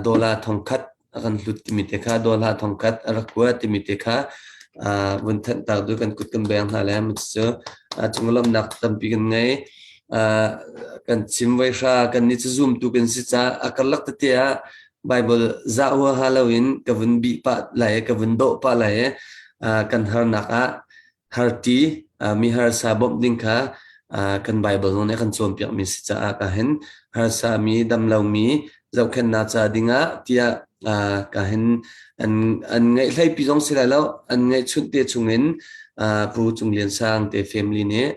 dollar thongkhat a kan hlut timi te kha dollar thongkhat a rak kuat timi te kha vun thanh tak du kan kut kan beng hna le cu cunglawmnak tampi kan ngei. Kan chim voi hra kan ni cu zoom tu kan si ca a karlak tete ah Bible za huaha loin ka vun bih pah lai ka vun dawh pah lai kan harnak ah harti mi harsa bawmh ding kha kan Bible zong nih a kan cawnpiakmi si caah ka hin harsa mi damlomi zohkhenhnak ca dingah tiah ka hin an ngeih hleipi zong si lai lo an ngeihchunh te chungin Pu Cung Lian Sang te family nih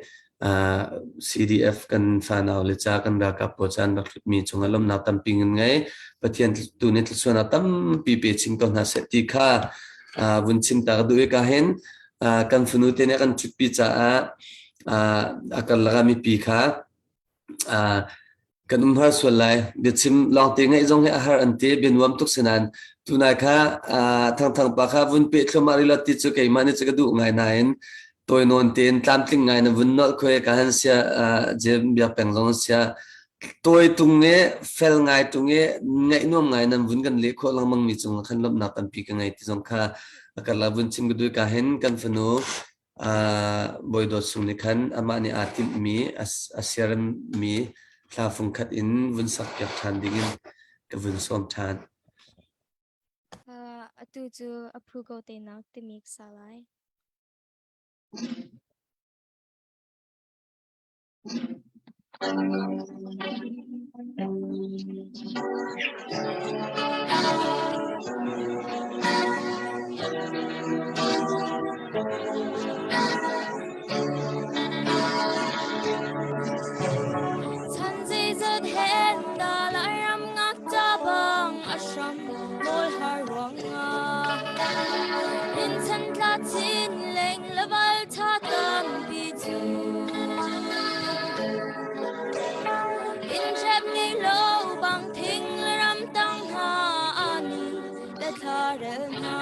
CDF kan fanau le ca kan ralkap pawl caan rak hlutmi cungah lawmhnak tampi ngan ngei. Pathian tu nih thluachuahnak tampi pe chin ko hna seh ti kha vun chim ta ka duh i ka hin kan fanu te nih a kan ṭhutpi caah a karlak ah mipi kha kan um har sual lai. Biachim lawngte ngaih zong hi a har an ti, bia nuam tuk si nain tunai kha Thangthang pa kha vun peh thluahmah rih lo ti cu keimah nih cu ka duh ngai nain tawi nawn tein tlamtling ngai na vun nolh khuai ka han sia Jem Biak Peng zong sia tawi tung i fel ngai tung i ngaih nuam ngai nan vun kan leh khawh lengmang mi cung khan lawmhnak tampi ka ngei ti zong kha a karlak vun chim ka duh ka hin kan fanu Bawi Dawt Sung nih khan amah nih aa timhmi a siaremmi hla fungkhat in vun sakpiak ṭhan dingin ka vun sawm ṭhan. Atu cu a phu ko te nak timi ka sa lai. Chan zeizat hen dah Lairam ngakṭah bang a hram nawl har ruangah Rinchanh tla chin leng le val ṭha tampi cu Innhrep ngei lo bang thing le ram tang hna ani le thla rel hna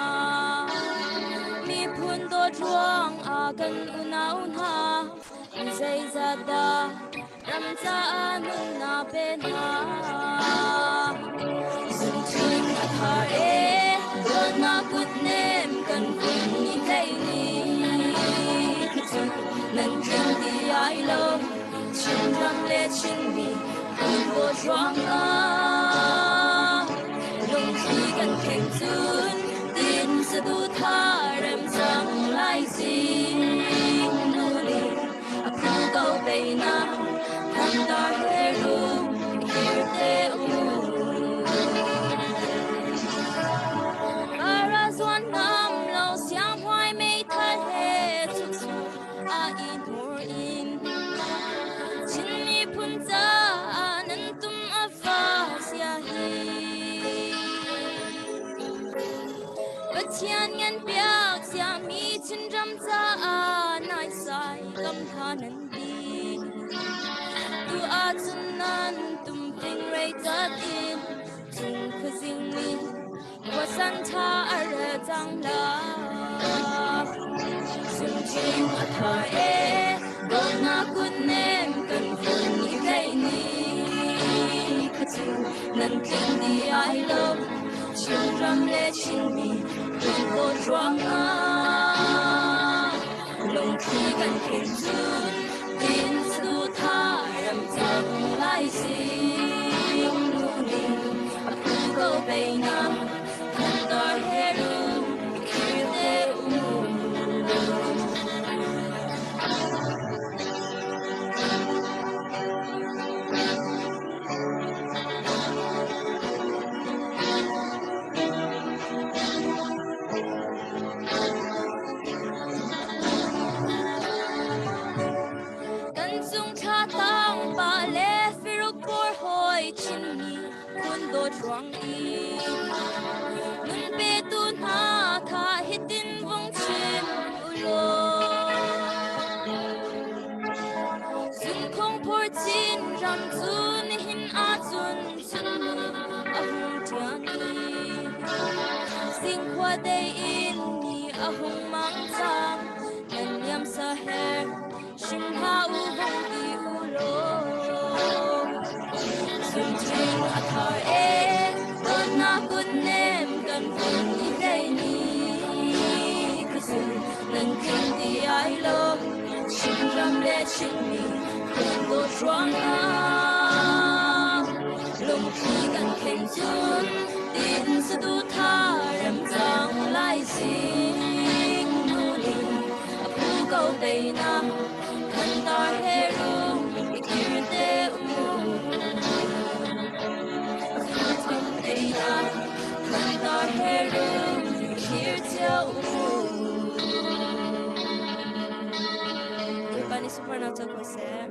Miphun dawt ruang ah kan unau hna mi zeizat dah ram caah nunnak pe hna. Zungthin a thar e, dawtnak kutnem kan kun ni hlei ni. Cu nan tling ti ai lo, Chinram le Chinmi kan dawt ruangah. Lungthli kan kheng cun, tin saduhthah rem cang lai zing nuli. A phu ko teinak thandar he rum kirte u. Para zuan ngam lo siang huai mei thal he chuk a i nur in. Chin miphun caah nan tum a fa sia hi. Pathian ngan piak siami Chinram caah naisai kam hna nan ti. Tu ahcun nan tumtling rei cat in cung khuazing nih khuasan ṭha a rel cang la. Sungṭhing a thar e, dawtnak kutnem kan vun i tlaih ni kha cu nan tling dih ai lo. Chinram le Chinmi kan dawt ruangah lungthli kan khen cun tin saduhthah ram cang lai sing nuning a phu ko peinak thantar he rum khir te um. Kan cung thla tang pa le firuk bor hoi Chinmi phun dawt ruang i nun petu hna kha hitin vung chim u law. Kachin ram cu nihin ahcun chunni a hung ṭian i Zingkhua dei in ni a hung mang cang. Nan niam saher hrim hlah u hung ti u law. Zunṭhing a thar e, dawtnak kutnem kan vun i hlei ni. Ka zun nan tling ti ai lo, Chinram le Chinmi kan dawt ruangah. Lungthli kan khen cun tin saduhthah rem cang lai sing nuling a phu ko teinak thantar he rum i kir te u. A phu ko teinak thantar he rum i kir cio u. Bawipa nih sunparnak co ko seh.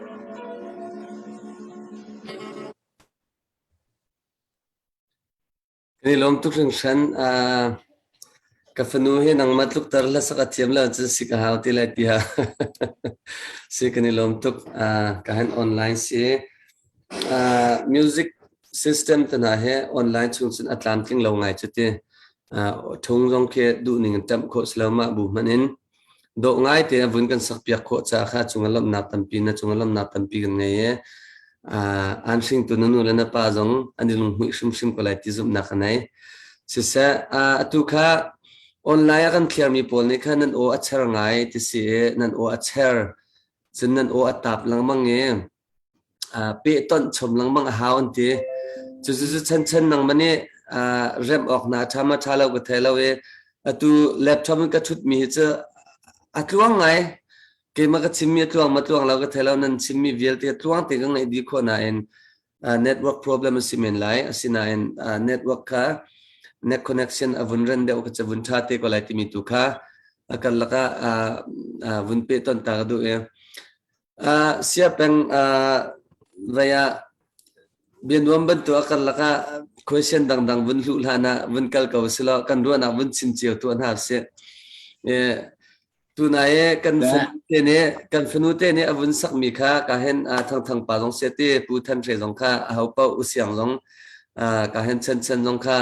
Kan i lawm tuk hringhran. Uh, ka fanu hi nangmah tlukter hlasak a thiam lo cun si ka hau ti lai tiah si kan i lawm tuk. Uh, ka han online si. Uh, music system te hna he online chung cun a tlamtling lo ngai cu ti. Uh, thung zong khi duh ning in ṭamh khawh si lo mah bu hmanh in. Dawh ngaite a vun kan sakpiak khawh caah kha cunga lawmhnak tampi na cunga lawmhnak tampi kan ngei i aan hringtu na nu le na pa zong an i lunghmuih hrimhrim ko lai ti zumhnak ka nei. Siseh, atu kha online a kan thliarmi pawl nih khan nan aw a cher ngai ti si i nan aw a cher cun nan aw a tap lengmang i pehtonh chom lengmang a hau an ti. Cucu chanchan nangmah nih remh awk hna a ṭha ma ṭha lo ka thei lo i atu laptop in ka ṭhutmi hi cu a tluang ngai. Keimah ka chimmi a tluang ma tluang lo ka thei lo nan chimmi vialte a tluang te ka ngaih dih khawh nain network problem a si men lai. Asinain network kha net connection a vun ren deuh ka ca vun ṭha te ko lai timi tu kha a karlak ah vun pehtonh ta ka duh i Siapeng vei ah bianuam bantuk a karlak ah question dangdang vun hluh hlan ah vun kal ko silaw kan ruahnak vun chim cio tuah hna usih. Tunai i kan fanu te nih kan fanu te nih a vun sakmi kha ka hen Thangthang pa zong sia ti Pu Than Hre zong kha aho paoh usiang zong ka hen Chan Chan zong kha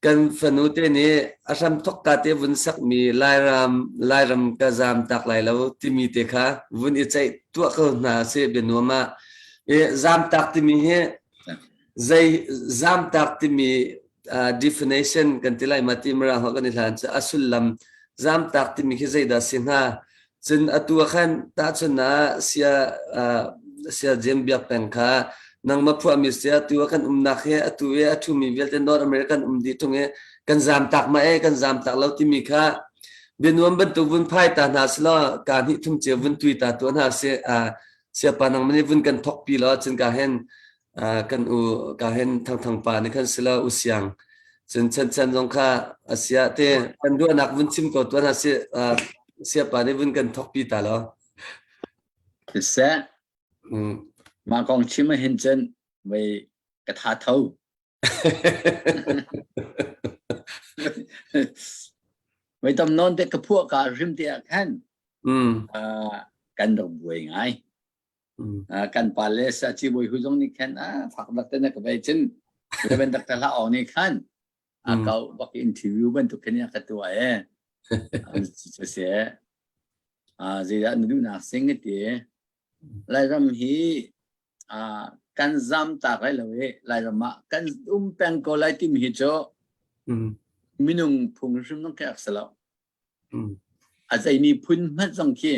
Kan fanu te nih a hramthok ka te vun sakmi Lairam Lairam ka zaam tak lai lo timi te kha vun i ceih tuah ko hna sih bianuam ah. I zaamtak timi hi zei zaamtak timi uh, definition kan ti lai ma ti mara ho kan i hlan cu a sullam zaamtak timi khi zeidah si hnga Cun atu ah khan tahchun ah sia uh, sia Jem Biak Peng kha nangmah phuahmi sia tu ah kan umnak hi atu i a ṭhumi vialte North American um dih ṭung i kan zaam tak ma e kan zaam tak lo timi kha bianuam bantuk vun phai ta hna selaw ka hnih thum cio vun tui ta tuah hna si uh, siapa nangmah nih vun kan thok pi law cun ka hen kan u ka hen thangthang pa nih khan sila u siang cun chan chan zong kha asia te kan ruahnak vun chim ko tuan si sia pa nih vun kan thok pi ta lo siseh mah kong chim hin cun vei ka tha tho Voi tam nawn te ka phuah ka hrim te ah khan kan rak buai ngai. Kan pa le sa ci bawi hu zong nih khan a fak bak te na ka bei cun Reverend Dr. Hla Aung nih khan a kau bak interview bantuk khin ka tuah e. Cu si zeidah na duhnak sing ti Lairam hi kan zam tak lai lo i Lairam ah kan um peng ko lai timi hi cu minung phung hrim zong khi a si lo. A zeimi phun hmanh zong khi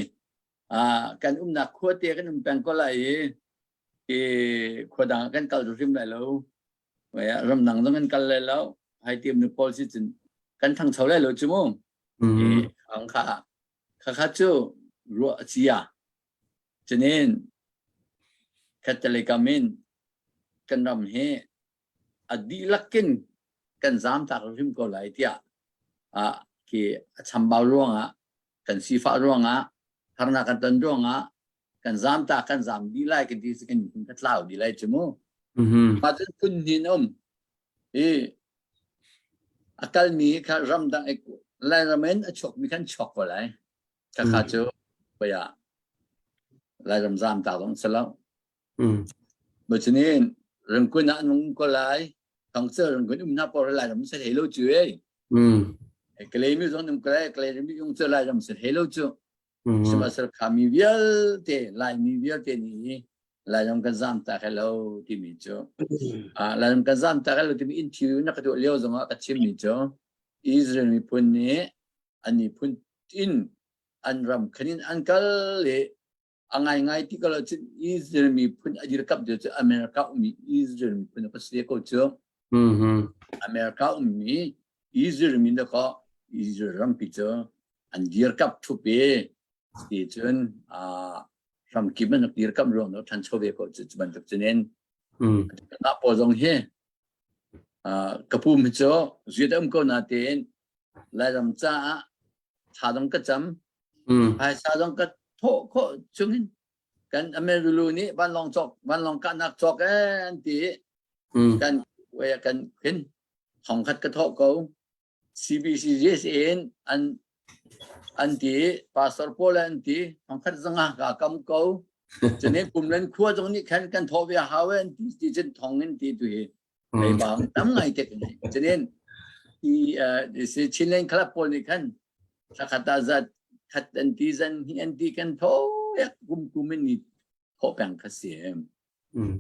kan umnak khua te kan um peng ko lai i i khua dang ah kan kal hrim lai lo. Ramdang zong kan kal lai lo. Hai tiam nu pawl si cun kan thangcho lai lo cu mu. I kha kha kha cu ruah a cia. Cunin Catholic in kan ram hi a dihlak in kan zaamtak hrim ko lai tiah ah khi a chambau ruangah kan sifah ruangah harnak kan ton ruangah kan zaamtak kan zaam dih lai kan ti si kan miphun ka tlau dih lai cu mu. Mah cun phun hnin um i a kalmi kha ramdang Lairam in a chuakmi khan chuak ko lai. Khakha cu pei ah Lairam zaam ta zong si lo. Macinin rangkun ah an um ko lai. Thongcer rangkun um hna por lai ram se hei lo cu ei. Kalay mi zong um ko lai, Kalay mi um cu lai ram se hei lo cu. Sihmanhsehlaw khami vialte Laimi vialte nih Lairam kan zam tak lo timi cu Lairam kan zam tak lo timi interview na ka tuah lio zongah ka chimmi cu Israel miphun nih an miphun in an ram khan in an kal i a ngaingai ti ko lo cun Israel miphun a dirkamh cu America ummi Israel miphun a si ko cu America ummi Israel mi na kaw Israel rampi cu an dirkamh ṭhup i ti cun hramkip an dirkamh ruang no ṭhancho ve ko cu cu bantuk cun in mah pawl zong hi ka pum hi cu zuat um ko na tein Lairam caah thla zong ka cam phaisa zong ka thawh khawh chungin kan Amerulu nih vanlawng cawk vanlawng kahnak cawk eh an ti kan kan khin thong khat ka thawh ko CBCJS in an an ti pastor pawl an ti thongkhat zanga ka kam ko cune kumlen khua zong nih khan kan thawh ve hau an ti ti cun thong in ti tu hi ei bang tam ngai te cunin ti si Chinland Club pawl nih khan thakhat ah zat khat an ti zan hi an ti kan tho yak kum kum in ni thawh peng kha si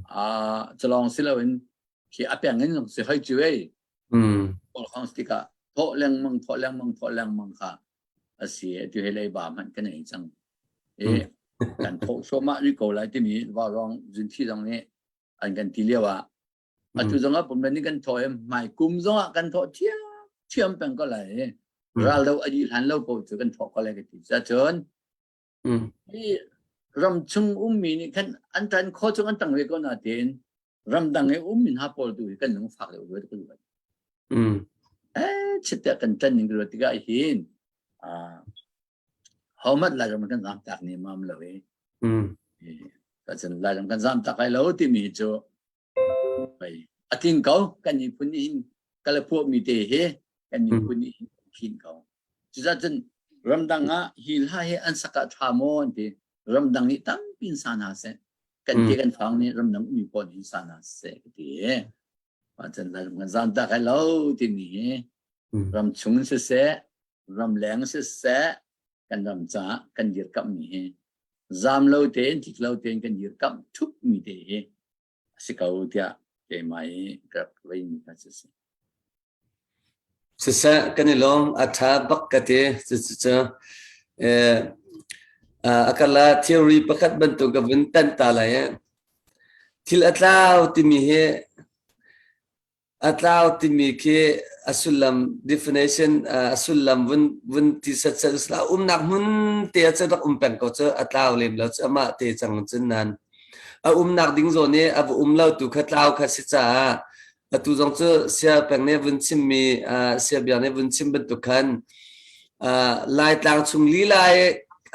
a chalong si lo in khi a peng in si hoi chu ei Kawlhawng tikah thawh lengmang thawh lengmang thawh lengmang kha a si atu hi leiba hmanh kan ei cang. I kan thawh thluahmah rih ko lai timi vaurawng zunthi zong nih an kan ti lio ah atu zong ah pumlen nih kan thawh i hmai kum zong ah kan thawh thiam thiam peng ko lai i ral do a dih hlan lo ko cu kan thawh ko lai ka ti. Cun hi ram chung ummi nih khan an tan khaw chung an tang ve ko na tein ramdang i um min ha pawl tu hi kan lung fak deuh ruat kan ruat eh chitte kan tan ning ruat tikah hin how much lai ram kan zam tak ni mam lo i ka cun lai ram kan zam tak lai lo timi cu pei ating ko kan miphun nih hin kalapuah mi te hi kan miphun nih hin khin ko cucaah cun ramdang ah hi hla hi an sak ah tha maw an ti ramdang nih tampi in sa hna seh kan te kan fang nih ramdang ummi pawl nih sa hna seh ka ti mah cun kan zan tak ai lo timi hi ram chung siseh ram leng siseh kan ram caah kan dirkamh mi hi zam lo tein tlik lo tein kan dirkamh thup mi te hi a si ko tiah keimah i ka rak vei mi kha si Siseh kan i lawm a ṭha bak ka ti. Cucu a kala theory pakhat bantuk ka vun tanh ta lai i thil a tlau timi hi a tlau timi khi a sullam definition a sullam vun vun ti setsel usila umnak hmun te ah cun rak um peng ko cu a tlau lem lo cu amah te cang cun nan a umnak ding zawn i a va um lo tu kha tlau kha si caah Atu zong cu sia peng nih vun chimmi sia biak nih vun chim bantuk khan Laitlang chung lila i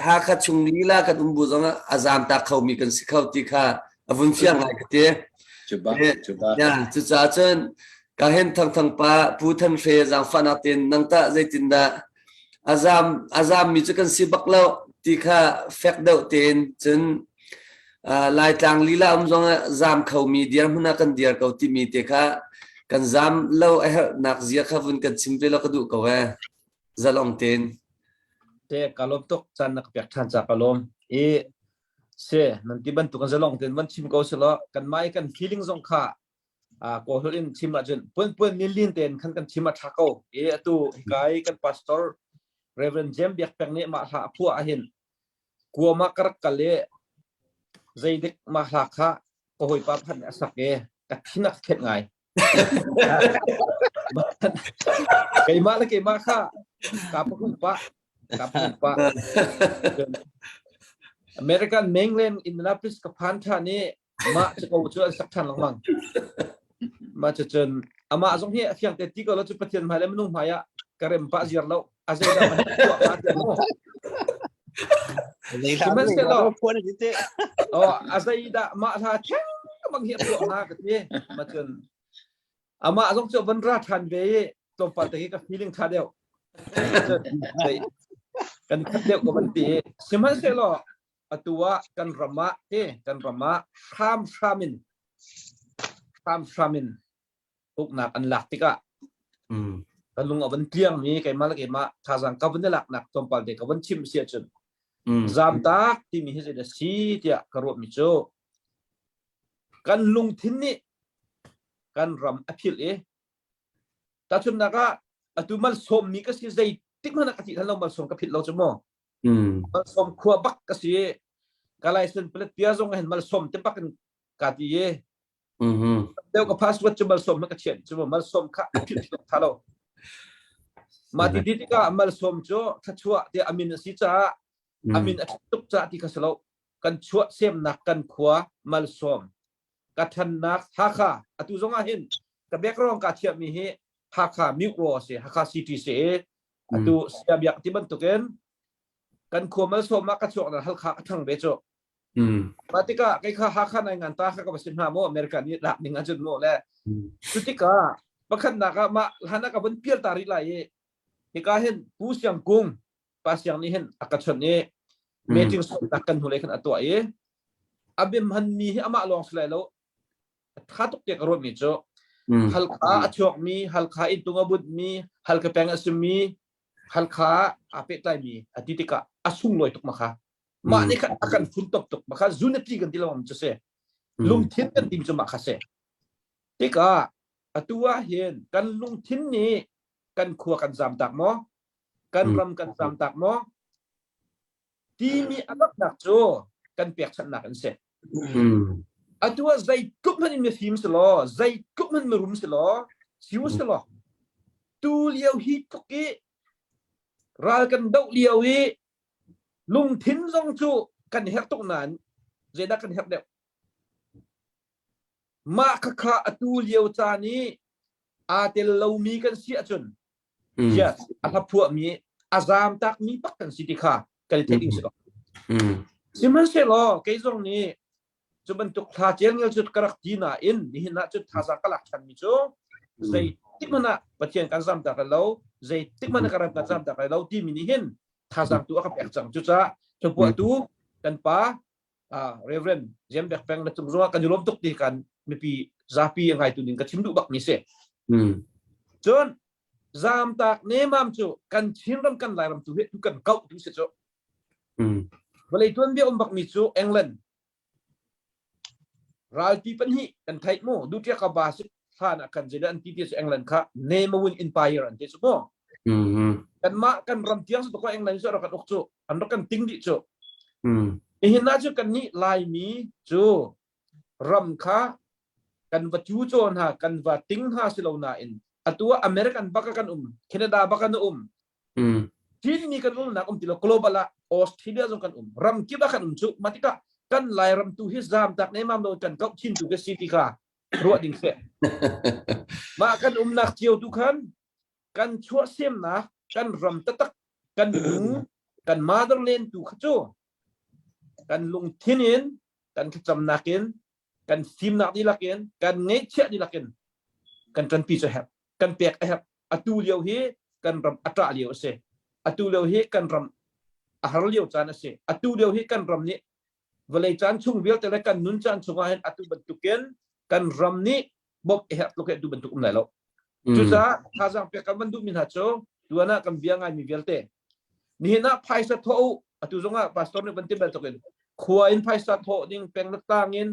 Hakha chung lila kan um bu zong ah a zaamtak khomi kan si kho ti kha a vun fiang ngai ka ti. Cuba, cuba. Ya, cucaah cun ka hen thangthang pa Pu Than Hre zaangfahnak tein nang tah zeitindah a zaam a zaammi cu kan si bak lo ti kha fek deuh tein cun Laitlang lila um zong ah zaam khomi dirhmun ah kan dir ko timi te kha kan zaam lo a herhnak zia kha vun kan chim ve lo ka duh ko eh zalong tein Te ka lawm tuk caan na ka pek ṭhan ca ka lawm i se nan ti bantuk in zalong tein van chim ko selaw kan mai kan feeling zong kha Kawl in chim ahcun puan puan lin lin tein khan kan chim a ṭha ko i atu hika i kan pastor Reverend James Biak Peng nih mah hla a phuah ahhin kuam ah ka rak kal i zeidik mah hla kha ka hawipa pakhat nih a sak i ka thin a ka khenh ngai. Keimah le keimah kha kaa pahum pah kaa pahum pah. American mainland Indianapolis ka phan ṭhan i mah cu ko cu an sak ṭhan lengmang. Mah cu cun amah zong hi a fiang te ti ko lo cu Pathian hmai le minung hmai ah ka rem pah ziar lo a zeidah man tuah ka ti mu. Sihmanhsehlaw oh a zeidah mah hla theng bang hi a tuah hnga ka ti. Mah cun amah zong cu van ra ṭhan ve i tlawmpal te hi ka feeling ṭha deuh. Kan khat deuh ko van ti. Sihmanhsehlaw. Atu ah kan ram ah te kan ram ah hramhram in hramhram in uknak an lak tikah ka lung a van tliang mi keimah le keimah thazaang ka van i laknak tlawmpal te ka van chim si ahcun zamtak timi hi zeidah si tiah ka ruahmi cu kan lungthin nih kan ram a philh i tahchunhnak ah atu malsawmmi ka si zeitik hmanh ah ka thih hlan lo malsawm ka philh lo cu mu malsawm khua bak ka si ka license plate pia zong hin malsawm te bak in ka ti i deuh ka password cu malsawm ka chiah cu malsawm kha a philh tha lo mah ti ti tikah malsawm cu thlachuah tiah amin a si caah amin a tuk caah ti kha si lo kan chuah semnak kan khua malsawm ka thannak Hakha atu zong ah hin ka background ka thiahmi hi Hakha Mukro a si Hakha City si i atu sia biak ti bantukin kan khua malsawm ah ka chuak na Halkha ka thang ve cu mah tikah kei kha Hakha nai ngan ta kha ka va si hna maw America nih lak ning ahcun maw le cu tikah pakhatnak ah mah hlan ah ka vun pial ta rih lai i hika hin Pu Siang Kung Pa Siang nih hin a ka chawnh i meeting sawmnak kan hnulei khan a tuah i a bia hmanmi hi amah lawng si lai lo tha tuk tiah ka ruahmi cu Halkha a chuakmi Halkha inntung a bunhmi Halkha peng a simi Halkha aa pehtlaimi a ti tikah a sunglawi tuk ma kha mah nih khan a kan funtom tuk ma kha unity kan ti lo cu si lungthin kan tim cu mah kha si tikah atu ah hin kan lungthin nih kan khua kan zam tak maw kan ram kan zamtak maw timi a laknak cu kan pekchanhnak an si atu ah zeitluk hmanh in mifim si law zeitluk hmanh mirum si law siu si law tu lio hi tluk i ral kan doh lio i lungthin zong cu kan herh tuk nain zeidah kan herh deuh mah khakha atu lio caan i aa tel lomi kan si ahcun yes a hla phuahmi a zaam takmi bak kan si ti kha kan i theih ding si ko sihmanhsehlaw kei zong nih cu bantuk thla cel cu ka rak ti nain nihin ah cun thazaang ka lak ṭhanmi cu zeitik hmanh ah Pathian kan zam tak lo zeitik hmanh ah ka ram kan zam tak lo timi nih hin thazaang tu a ka pek cang cucaah thupuahtu kan pa Reverend Jem Bek Peng na cung zongah kan i lawm tuk ti kan mipi zapi a ngaitu ning ka chim duh bak mi si cun zamtak nemam cu kan Chinram kan Lairam tu hi tu kan kauh tu si cu vawlei tuanbia um bak mi cu England ralpi pahnih kan theih mu dutia ka ba si hlan ah kan zeidah an ti ti cu England kha Nemawin Empire an ti cu mu kanmah kan ram tiang su ko England cu rak kan uk cu an rak kan ting dih cu nihin na cu kan nih Laimi cu ram kha kan va cu caw hna kan va ting hna si lo nain atu ah American baka kan um Canada baka na um Chinmi kan umnak um ti lo global ah Australia zong kan um ram kip ah kan um cu mah tikah kan Lairam tu hi zam tak nemam lo kan kau chin tu ka si ti kha ruah ding se mah kan umnak cio tu khan kan chuahsemnak kan ram tatak kan nu kan motherland tu kha cu kan lungthin in kan thlacamnak in kan fimnak dihlak in kan ngeihchiah dihlak in kan ṭanpi cu herh kan pek a herh atu lio hi kan ram a ṭah lio a si atu lio hi kan ram a har lio caan a si atu lio hi kan ram nih vawlei caan chung vialte le kan nun caan chungah hin atu bantukin kan ram nih bawmh a herh tluk hi atu bantuk um lai lo cucaah thazaang pek kan van duhmi hna cu tuan ah kan bia ngaimi vialte nihin ah phaisa thawh u atu zongah pastor nih van ti bantukin khua in phaisa thawh ding peng le tlang in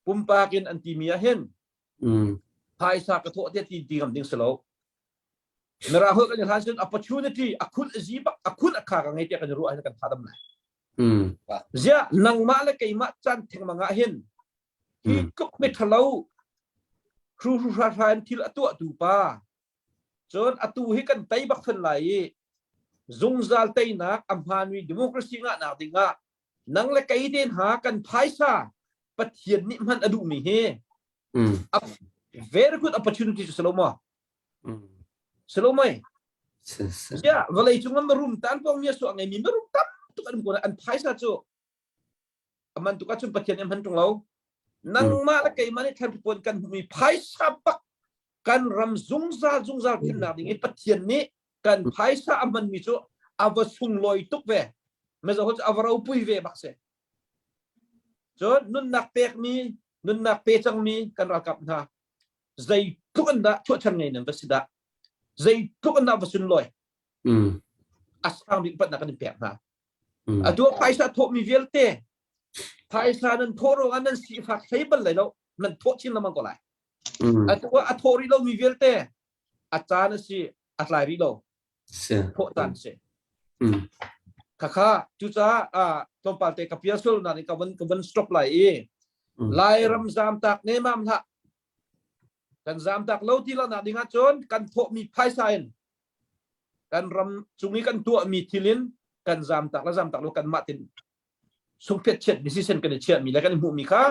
pumpak in an timi ah hin phaisa ka thawh te ti ti ngam ding si lo Mirang holh kan i hlan cun opportunity a khun a zi bak a khun a kha ka ngei tiah kan i ruah hin kan tha dam lai ziah nangmah le keimah caan thengmang ah hin hi tluk mi thalo hru hru hra hra in thil a tuah tu pa cun atu hi kan tei bak than lai i zungzal teinak a hmaanmi democracy ngahnak ding ah nang le kei te hna kan phaisa Pathian nih hman a duhmi hi a very good opportunity cu si lo maw si lo mei ya vawlei cung ah marum tan pong mi su a ngeimi marum tam tuk an ko an phaisa cu aman tuk ahcun Pathian nih hman ṭung lo nangmah le keimah nih thlan puan kan hmuhmi phaisa bak kan ram zungzal zungzal thimnak ding i Pathian nih kan phaisa a hmanmi cu a va sunglawi tuk ve mizo cu a va ropui ve bak si. Cun nunnak pekmi, nunnak pe cangmi kan ralkap hna zeitluk in dah chuahchan ngei nan va si dah? Zeitluk in dah va sunlawi? A sang bik upatnak kan in pek hna. Atu ah phaisa thawhmi vialte phaisa nan thawh ruangah nan sifak hlei bal lai lo, nan thawh chin lengmang ko lai. Atu ah a thawh rih lomi vialte a caan a si, a tlai rih lo. Thawh caan si. Khakha cucaah tlawmpal te ka pial sul na ka van ka van stop lai i Lairam zamtak ne mam hlah. Kan zamtak lo ti lo nak ding ahcun kan thawhmi phaisa in kan ram cung i kan tuahmi thil in kan zamtak le zamtak lo kanmah tin sungphet chiat mi sisen kan i chiahmi le kan i hmuhmi kha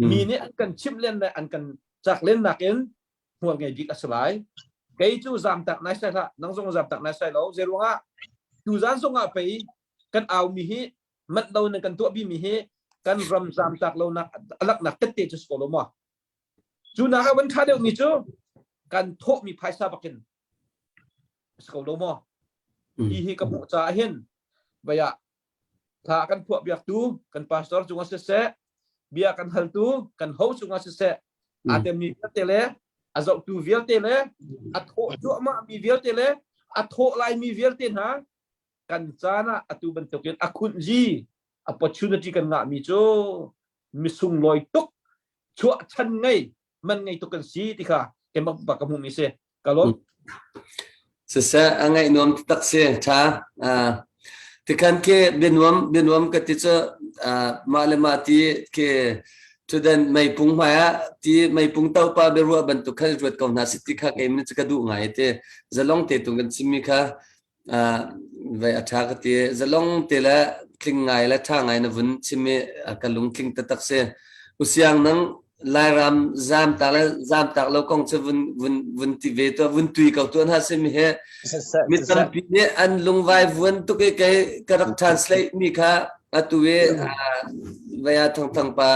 mi nih an kan chimh len le an kan cak len nakin hmual ngei bik a si lai. Kei cu zamtak nai sai hlah, nang zong zamtak nai sai lo. Zeiruangah tuzan zongah pei kan aumi hi manh lo nan kan tuah bimi hi kan ram zamtak lo nak alaknak tette cu si ko lo maw? Cu nak ah van ṭha deuhmi cu kan thawhmi phaisa bakin si ko lo maw? Hi hi ka hmuh caah hin vaya thla kan phuah biaktu kan pastor cungah siseh bia kan haltu kan ho cungah siseh aa temmi vialte le a zohtu vialte le a thawh cuahmah mi vialte le a thawh laimi vialte hna kan caan ah atu bantukin a khunhzi opportunity kan ngahmi cu misunglawi tuk chuah chan ngei man ngei tuk kan si ti kha keimah bak ka hmuhmi si ka lawm. Siseh a ngaih nuam tak si tha tikhan ke bianuam bianuam ka ti cu mah le mah ti ke tudan meipung hmai ah ti meipung topa biaruah bantuk khan ruat ko hna si ti kha kei min cu ka duh ngai te zalong te tung kan chimmi kha Vei a ṭha ka ti. Zalong te le tling ngai le ṭha ngai na vun chim i ka lungtling taktak si. Usiang nang Lairam zaamtak le zaamtak lo kong cu vun vun vun ti ve tuah vun tui ko tuah hna simi hi mi tampi nih an lungvai vuan tuk i kei ka rak translate mi kha atu i vei ah Thangthang pa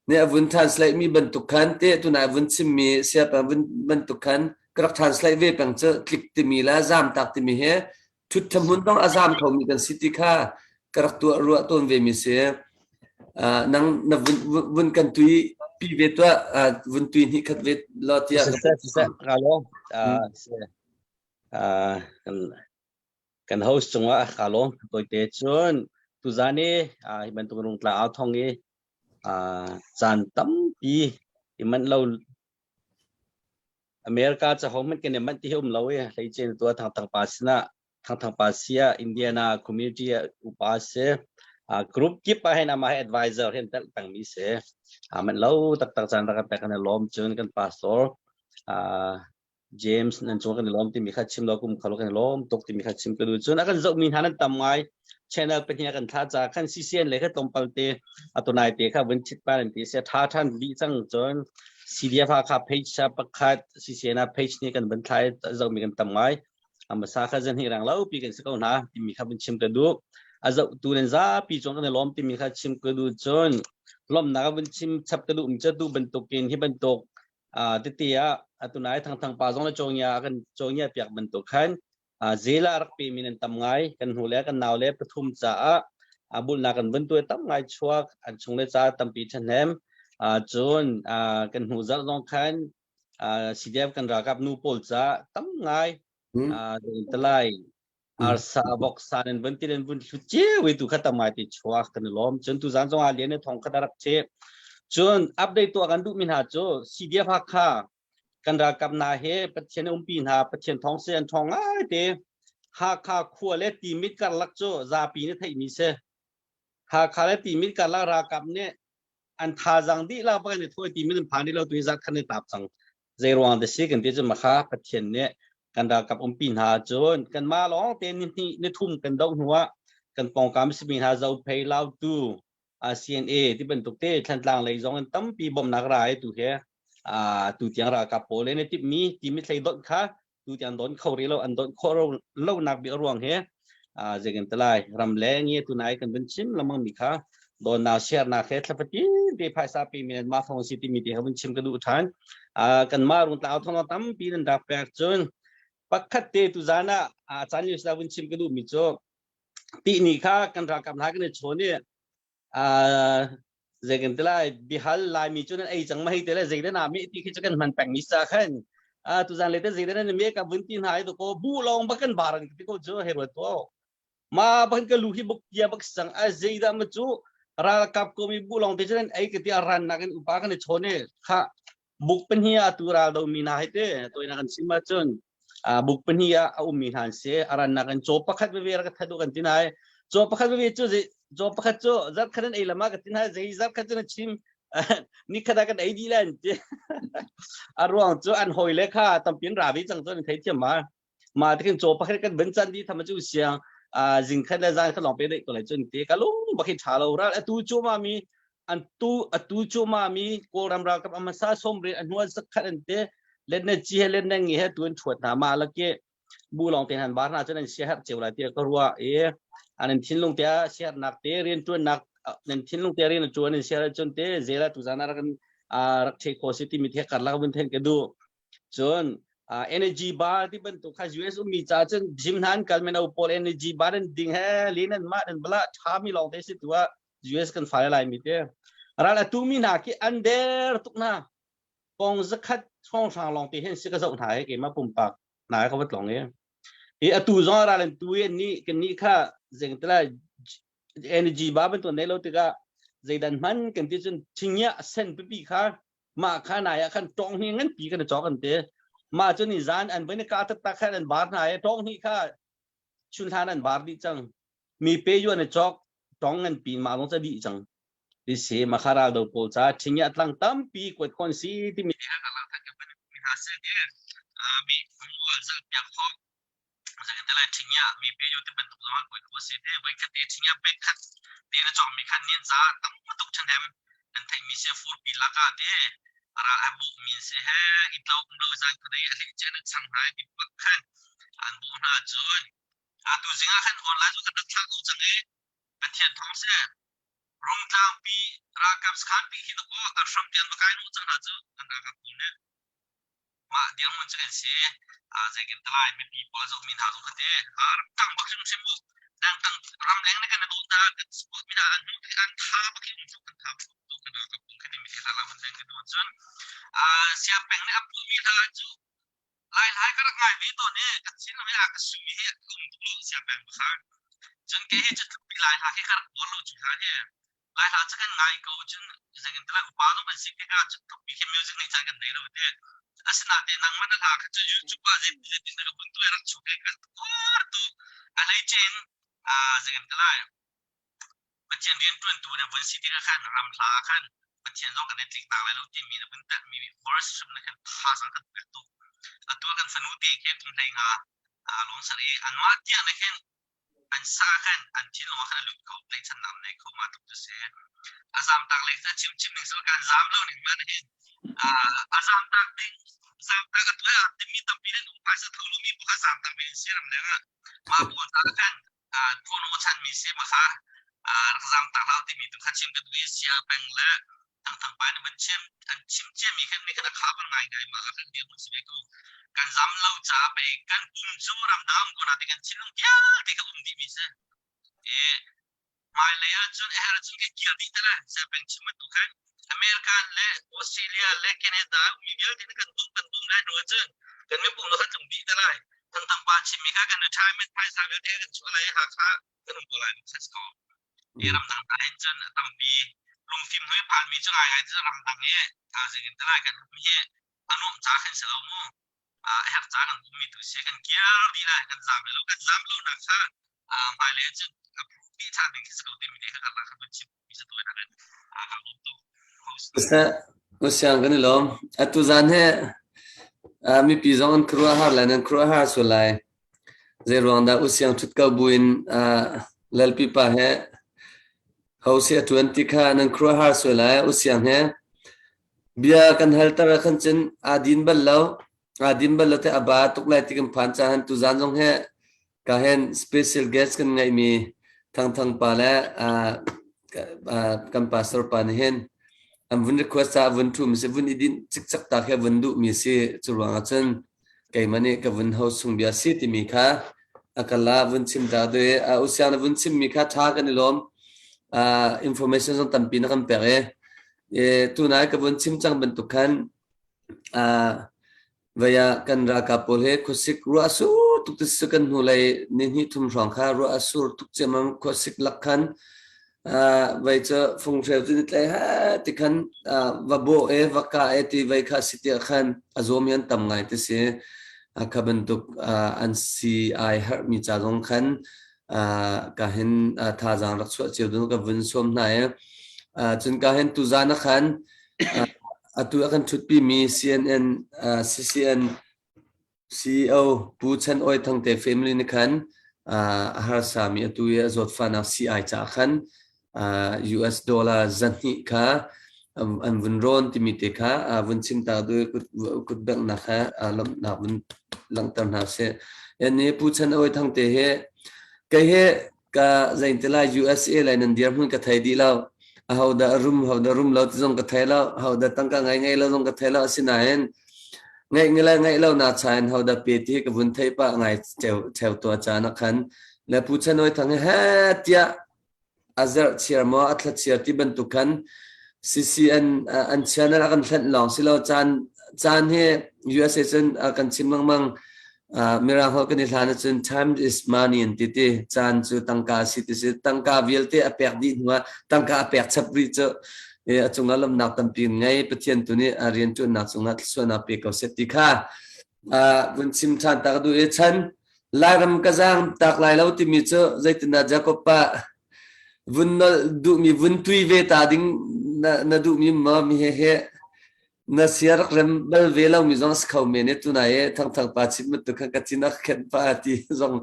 nih a vun translate mi bantuk khan te tunai vun chimmi siapa vun bantuk khan ka rak translate ve peng cu tlik timi le zamtak timi hi thut hmun dong a zam khomi kan si ti kha ka rak tuah ruah tawn ve mi si. Nang na vun vun kan tui pi ve tuah vun tui hnih khat ve lo tiah. Siseh siseh ka lo. Kan host cungah ka lawm toite cun tuzan i hi bantuk rungtla au thong i caan tampi i manh lo America ca hohmanh kan i manh ti hi um lo i hleice in tua Thangthang pa sinah Thangthang pa sia Indiana community ah upa si group kip ah hin amah hi advisor hin telh pengmi si. Aa manh lo taktak caan rak kan pek kan i lawm cun kan pastor James nan cung kan i lawm timi kha chim lo kum khalo kan i lawm tuk timi kha chim ka duh cun a kan zohmi hna nan tam ngai channel pahnih a kan thlah ca khan CCN le kha tlawmpal te atunai te kha vun chit pa nan ti sia tha than dih cang cun CDF kha page sa pakhat CCN ah page ni kan vun thlai zohmi kan tam ngai amasa kha zan hi rang lo pi kan si ko hna timi kha vun chim ka duh a zoh tu nan zapi cung kan i lawm timi kha chim ka duh cun lawmnak vun chim chap ka duh mi cu tu bantukin hi bantuk tete ah atunai thangthang pa zong le cawngya kan cawngya piak bantuk khan zela rak pe mi nan tam ngai kan hnu le kan nau le pathum caah bulnak kan vun tuai tam ngai chuak an chung le ca tampi ṭhahnem cun kan hnu zarh zong khan CDF kan ralkap nu pawl ca tam ngai talai arsa voksa nan vun ti nan vun hlut cio tu kha tam ngai ti chuak kan i lawm cun tu zan zong ah lian thong khat rak che cun update tuah kan duh mi hna cu CDF Hakha kan ralkap hna he Pathian umpi hna Pathian thong se an thong ngai te Hakha khua le Timit karlak cu zapi nih theihmi si Hakha le Timit karlak ralkap nih an thazaang dihlak bak in i thawi Timit an phan rih lo tu hi zat khan i tap cang zei ruang dah si kan ti cu makha Pathian nih kan ralkap umpi hna cun kanmah lawng te ni hnih ni thum kan doh hnu ah kan pawngkam simi hna Zophei Lautu CNA ti bantuk te Thlantlang lei zong in tampi bawmhnak ra ai tu he tu tiang ralkap pawl le na timhmi timi thlei donh kha tu tiang don kho rih lo an don khawh lo nak bik ruang he zeikan talai ram le nge tu nai kan vun chim lamang mi kha don na share na khe thlafatin te phaisa pe mi ma thong si ti mi te vun chim ka duh than kan ma rung tlau thong tampi nan dak pek cun pakhat te tu zana a chan yu sa vun chim ka duh mi chu ti ni kha kan ralkap hna kan i chawn i. Zei kan ti lai bihal Laimi cu nan ei cang ma hei te le zei dah naa meh ti khi cu kan hman peng mi sa khan. A tuzan le te zei dah nan meh ka vun ti hna i ko bu lawng bak kan baran ti ko cu hei ruat tuah. Ma bak ka lu hi buk tia bak sang a zei dah ma cu ralkap ko mi bu lawng te cu nan ei ka ti a ran nak in upa kan i chawn i kha buk pahnih ah atu ral do mi hna hi te toina kan sim ahcun buk pahnih ah a ummi hna an si. A rannak in caw pakhat veve rak that u kan ti nai. Caw pakhat veve cu caw pakhat cu zarh khat an ei lama ka ti nai. Zei zarh khat cu na chim ni khat ah kan ei dih lan ti. A ruang cu an hawi le kha tampin ra ve cang cu an thei thiam ma. Ma tikin caw pakhat kan ben chan di tham cu siang zing khat le zan khat lawng pe dei ko lai cun ti ka lung bak hi tha lo ral atu cu ma mi an tu atu cu ma mi Kawlram ralkap amasa somri a hnuan sakhat an te let na chi he let na ngi he tu an thuat hna ma lake bu long te han bar na cun an sia her cheu lai ti ka rua e an an thinlung te siar nak te rian tuan nak nan thinlung te rian tuan an siar cun te zela tu zana rak rak the kho si ti mi the karlak vun then ka du. Cun energy bar ti bantuk kha US ummi ca cun gym hna an kal meno pawl energy bar an ding he lin an mah an bala ṭhami lawng te si tu ah US kan fale lai mi te ral atu mi hna khi an der tuk hna kong zakhat hrawnghrang lawng te hin si ka zoh hna he keimah pumpak hna ka vat long i i atu zong ral an tu i ni kan ni kha zeng tala energy ba bantuk nei lo tikah zeidan hman kan ti cun thingya sen pipi kha mah kha nai ah khan tawng hni nganpi kan i cawk an ti. Mah cu ni zan an voi ka taktak khan an bar hna i tawng hni kha chun hlan an bar dih cang. Mi pe yu an i cawk tawng nganpi mah lawng ca dih cang. Ti si makha ral do pawl ca thingya tlang tampi kuat khon si timi te kha lang than kan mi hna se ti mi mual zal piak khok Zeitintiah ṭhingah mi pe ti bantuk zongah kawi ko a si te. Voikhat te ṭhingah pe khat te na cawkmi khan nian ca tam tuk ṭhahnem kan theihmi si furpi lakah te a ral a bawhmi an si he i tlo um lo zan khuadei a hlei cian an chang hna i mi bak khan an bawh hna cun atu zing ah khan online cu kan rak thlah ko cang i Pathian thawng si Rungtlangpi ralkap sakhan pi hi dakaw a hram tiang va kai hnawh cang hna cu an ralkap pawl nih. Mah dirhmun cu kan si. Zeitin talai mipi pawl a zohmi hna zong kha ti rak tang bak hrimhrim u. Dangtang ramleng na kan i dawt hna, kan support mi hna an hmuh tik an tha bak hi um tluk kan tha bak tu kan ralkap pawl kha timi thil lang kan kan cun siangpeng nih a puahmi hla cu lai lai ka rak ngai ve tawn i ka thinlung hi a ka sumi hi a um tuk lo siangpeng kha. Cun kei hi cu tlukpi lai hla khi ka rak uar lo cu hla hi. Lai hla cu kan ngai ko cun zeitin ti lai upa zong kan si tikah cu tluk bik hi music nei caan kan nei lo te. Asinain nangmah na hla kha cu YouTube ah zeitin zeitin na ka vun tuah rak chuk i kan uar tu a hleice in zeitin ti lai Pathian rianṭuantu na vun si tikah khan ram hla ah khan Pathian zong kan i tlik tak lai lo timi na vun telhmi verse hrim na khan thazaang kan pek tuk. Atu ah kan fanu te khi kum 15 lawng ser i anmah tiang na khin an sa khan an thinlung ah khan a lut kho tlaihchannak nei kho ma tuk cu si. A zamtak lei cu chim chim ning kan zam lo ning man hin a zamtak ding zamtak a tuah timi tampi nan um phaisa tho lo mi bu kha zamtak mi si ram leng ah mah pawl ta khan phono chan mi si ma kha rak zamtak hlau timi tu kha chim ka duh i sia peng le Thangthang pa nih van chim an chim ciami khan mi khan a kha ngai ngai ma kan dir mun si ve ko. Kan zam lo ca pei kan pum cu ramdang ko na ti kan thinlung vialte ka um dih mi si. E hmailei ah cun a herh cun kan kir dih te lai sia peng chim bantuk khan American le Australia le Canada ummi vialte nih kan bawmh kan bawm lai hnu ahcun kan mipum lo kan tlung dih te lai. Thangthang pa chimmi kha kan retirement phaisa vialte kan chuah lai Hakha kan um ko lai si ko. Hi ramdang ta hin cun a tampi lungfim hnuai phanmi cu ngaingai cu ramdang i thaizing in talai kan um hi a nuamh ca khan si lo mu. A herh ca kan ummi tu si kan kir dih lai kan zam lo kan zam lo nak kha hmailei cun a phu ṭhan ding khi si ko timi nih kha kan vun chim mi sa tuai nakin a ka lawm tuk. Usiang kan i lawm. Atu zan he mipi zong an khuaruahhar lai nan khuaruahhar sual lai. Zeiruang dah usiang ṭhut ko buin Lalpi pa he hosi a ṭuan ti kha nan khuaruahhar sual lai. Usiang he bia kan halter ah khan cun aa din bal lo. Aa din bal lo te a ba tuk lai ti kan phan caah tuzan zong he ka hen special guest kan ngeihmi Thangthang pa le kan pastor pa nih hin an vun request caah vun ṭhu mi si vun i dinh cikcek ta khi vun duh mi si. Cu ruangah cun keimah nih ka vun ho chung bia si timi kha a ka la vun chim ta tu i usiang na vun chim mi kha ṭha kan i lawm. Information zong tampi na kan pek i tunai ka vun chim cang bantuk khan vaya kan ralkap pawl he khuasik ruah sur tuk ti kan hnulei ni hnih thum hrawng kha ruah a sur tuk ciammam khuasik lak khan vai cu funghreu cu ni tlai ha ti khan va bawh e va ka e ti vai kha si tiah khan a zawm hi an tam ngai ti si. Kha bantuk an si ai harhmi ca zong khan ka hin thazaang rak chuah cio ding ka vun sawm hna i cun ka hin tuzan ah khan atu a kan ṭhutpi mi CNN CCN CEO Pu Chan Oi Thang te family nih khan a harsa mi atu i a zawtfahnak sii-ai caah khan US dollar 200 kha an vun rawn timi te kha vun chim ta du kut benghnak kha lawmhnak vun langhter hna sih. Yan ni Pu Chan Oi Thang te hi kei he ka zein te lai USA lai nan dirhmun ka thei dih lo. Aho dah rum ho dah rum lo ti zong ka thei lo. Ho dah tangka ngai ngei lo zong ka thei lo. Asinain ngaih ngai ngaih lo na cha in ho dah pe ti ka vun thei pa ngai cheu cheu tua cha na khan le Pu Chan Oi Thang he tiah a zerh chiar maw a thla chiar ti bantuk khan CCN an channel a kan hlenh lawng si lo caan caan hi USA cun kan chim lengmang mirang holh kan i hlan ahcun time is money an ti ti caan cu tangka si ti si tangka vialte a pek dih hnu ah tangka a pek chap rih cu a cungah lawmhnak tampi ngei Pathian tu nih a rianṭuannak cungah thluachuahnak pe ko seh ti kha vun chim ṭhan ta ka duh i chan Lairam ka zaang tak lai lo timi cu zeitindah Jacob pa vun nolh duhmi vun tui ve ta ding na, na duhmi maw mi he he na sia rak rem bal ve lo mi zong si kho men e tunai e thangthang pa chim bantuk khan ka cin a khen pa ti zong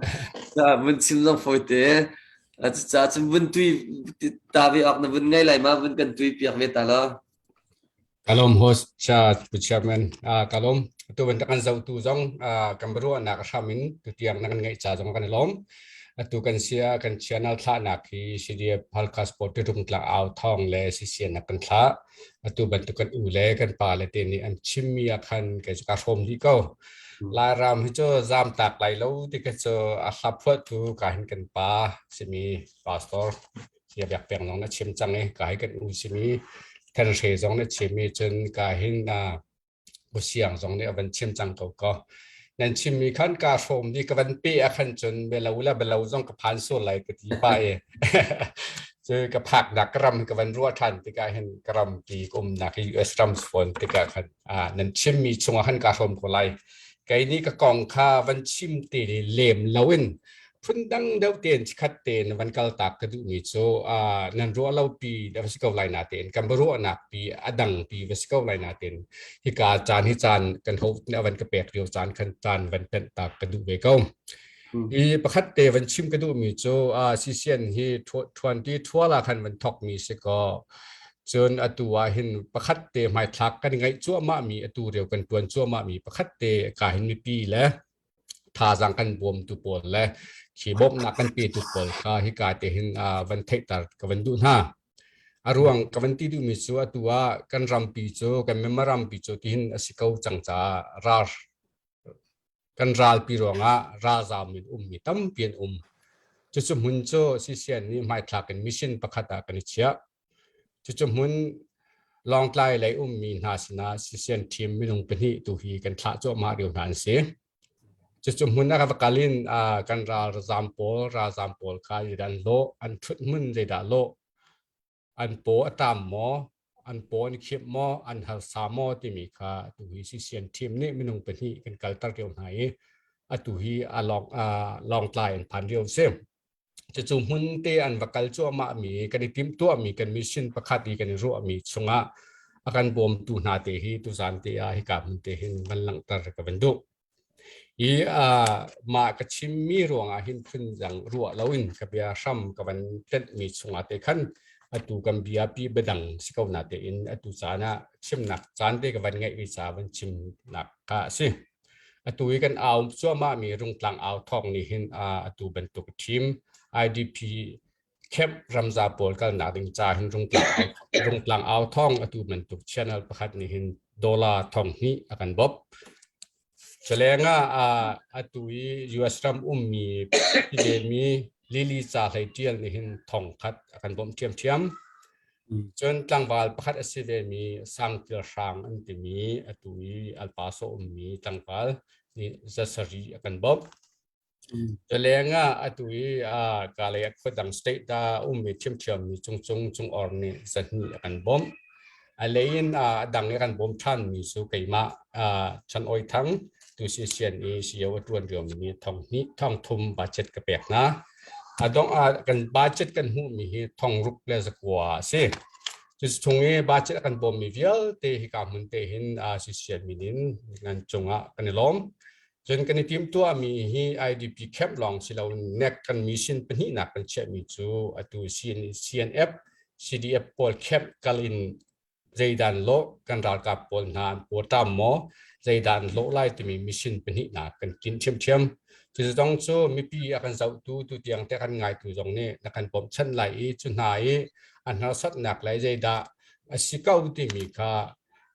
vun chim zong fawi te ca cun vun tui ta ve awk na vun ngei lai ma vun kan tui piak ve ta lo. Kalom host cha pu chairman kalom tu ban kan zotu zong kan ruahnak hram in tutiang na kan ngeih ca zong kan i lawm atu kan sia kan channel thlahnak hi CDF Halkha Sport Tung tlang au thong le CCN nak kan thlah atu bantuk kan u le kan pa le te nih an chimmi ah khan kei cu ka hrawm dih ko Lairam hi cu zam tak lai lo ti ka cu a hla phuahtu ka hin kan pa simi pastor sia biak peng zong na chim cang i ka hi kan u simi kan hre zong na chim i cun ka hin siang zong nih a van chim cang ko ko nan chimmi khan ka hrawm di ka van pe a khan cun belo la belo zong ka phan sual lai ka ti pa e cu ka phak nak ka ram ka van ruah than tikah hin ka ram pi ka umnak hi US ram phone tikah khan nan chimmi chungah khan ka hrawm ko lai kei nih ka kong kha van chim te lem loin phundang deuh tein chikhat tein van kal tak ka duhmi cu nan ruah lo pi va si ko lai na tein kan ruahnak pi a dang pi va si ko lai na tein hika caan hi caan kan ho ne van ka pek lio caan khan caan van tenh tak ka duh ve ko. Hi pakhat te van chim ka duhmi cu CCN hi 20 thuala khan van thok mi si ko cun atu ah hin pakhat te hmaithlak kan ngaih cuahmah mi atu reu kan tuan cuahmah mi pakhat te ka hin mipi le thazaang kan bawmtu pawl le khi bawmhnak kan petu pawl kha hika te hin van theihter ka van duh hna. A ruang ka van ti duhmi cu atu ah kan rampi cu kan Myanmar rampi cu tihin a si ko cang caah ral kan ralpi ruangah ralzaam in ummi tampi an um. Cucu hmun cu CCN nih hmaithlak in mission pakhat ah kan i chiah. Cucu hmun Lawngtlai lei ummi hna sinah CCN team minung pahnih tu hi kan thlah cuahmah lio hna an si. Cucu hmun a va kal in kan ralzaam pawl ralzaam pawl kha zeidah an lawh, an ṭhut hmun zeidah lawh, an paw a ṭam maw, an paw an khimh maw, an harsa maw timi kha atu hi CCN team nih minung pahnih kan kalter lio hna i atu hi a Lawngtlai an phan lio a si. Cucu hmun te an va kal cuahmahmi kan i timhtuahmi kan mission pakhat i kan i ruahmi chungah a kan bawmtu hna te hi tuzan te ah hika hmun te hin van langhter ka van duh. I mah ka chimmi ruangah hin phun dang ruah loin ka bia hram ka van tlenhmi chungah te khan atu kan bia pi biadang si ko na tein atu caan ah chimnak caan te ka van ngeihmi ca van chimnak ka a si. Atu i kan au cuahmahmi Rungtlang au thawng nih hin atu bantuk team IDP camp ramza pawl kalnak ding ca hin Rungtlang au thawng atu bantuk channel pakhat nih hin dollar thong hnih a kan bawmh. Culengah atu i US ram ummi mi. Lily Ca Hlei Ṭial nih hin 1000 a kan bawmh ṭhiamṭhiam. Cun tlangval pakhat a si vemi Sangtil Hrang an timi atu i El Paso ummi tlangval nih 700 a kan bawmh. Cu lengah atu i Kalay ah khuadang state ah ummi ṭhiamṭhiammi Cungcung Cungor nih 200 a kan bawmh. A lei in a dang i kan bawm ṭhanmi cu keimah Chan Awi Thang tu CCN i CEO a ṭuan liomi nih 2000 3000 budget ka pek hna. A dongh ah kan budget kan hmuhmi hi 6900 a si. Cu chung i budget a kan bawmmi vialte hika hmun te hin CCN min in nan cungah kan i lawm. Cun kan i timhtuahmi hi IDP camp lawng si loin NEC kan mission pahnihnak kan chiahmi cu atu CNF, CDF pawl camp kal in zeidan lawh kan ralkap pawl hna an pawṭam maw zeidah an lawh lai timi mission pahnihnak kan tlinh ṭhiamṭhiam. Cucu zong cu mipi a kan zohtu tutiang te kan ngaitu zong nih na kan bawmhchanh lai i cu hna i an harsatnak le zeidah a si ko timi kha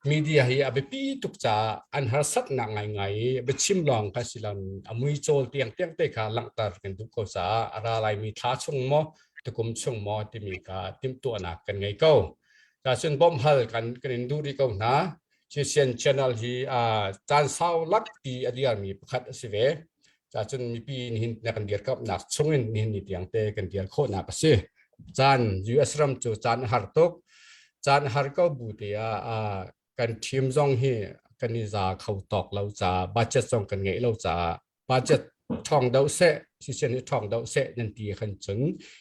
Media hi a biapi tuk caah an harsatnak ngaingai i biachim lawng kha si lo a muicawl tiangtiang te kha langhter kan duh ko caah a ra laimi thla chung maw tukum chung maw timi kha timhtuahnak kan ngei ko. Cun bawmhhal kan kan in duh rih ko hna. Christian Channel hi caan sau lakpi a dirmi pakhat a si ve. Cun mipi nihin na kan dirkamhnak chungin nihin ni tiang te kan dir khawhnak a si. Caan US ram cu caan a har tuk. Caan har ko bu te ah kan team zong hi kan i za kho tawk lo caah budget zong kan ngeih lo caah budget ṭhawng deuh seh sisen hi ṭhawng deuh seh nan ti khan cun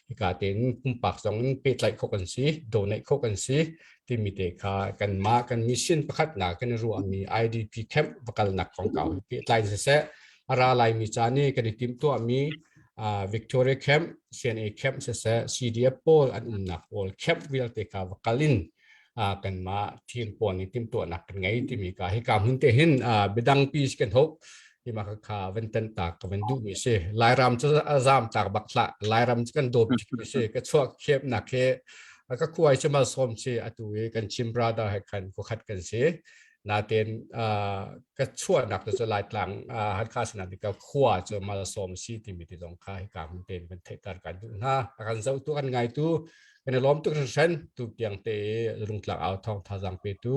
hika tein pumpak zong in pehtlaih khawh kan si donate khawh kan si timi te kha kanmah kan mission pakhat nak kan i ruahmi IDP camp va kalnak kongkau hi pehtlai siseh a ra laimi caan i kan i timhtuahmi Victoria Camp, CNA Camp siseh CDF pawl an umnak pawl camp vialte kha va kal in kanmah team pawl nih timhtuahnak kan ngei timi ka hika hmun te hin biadang pi kan hope ima kha kha van tan ta ka van duh mi si Lairam cu a zam tak bak hlah Lairam cu kan dawp mi si ka chuak khep nak he ka khuai cu mal som si atu i kan chim brother he khan ko khat kan si naten ka chuahnak cu Laitlang Hakha sinah ka khua cu mal som si timi ti zong kha hika hmun tein kan theihter kan duh hna a kan zohtu kan ngaitu kan i lawm tuk hringhran tu tiang te rungtlak au thawng thazaang petu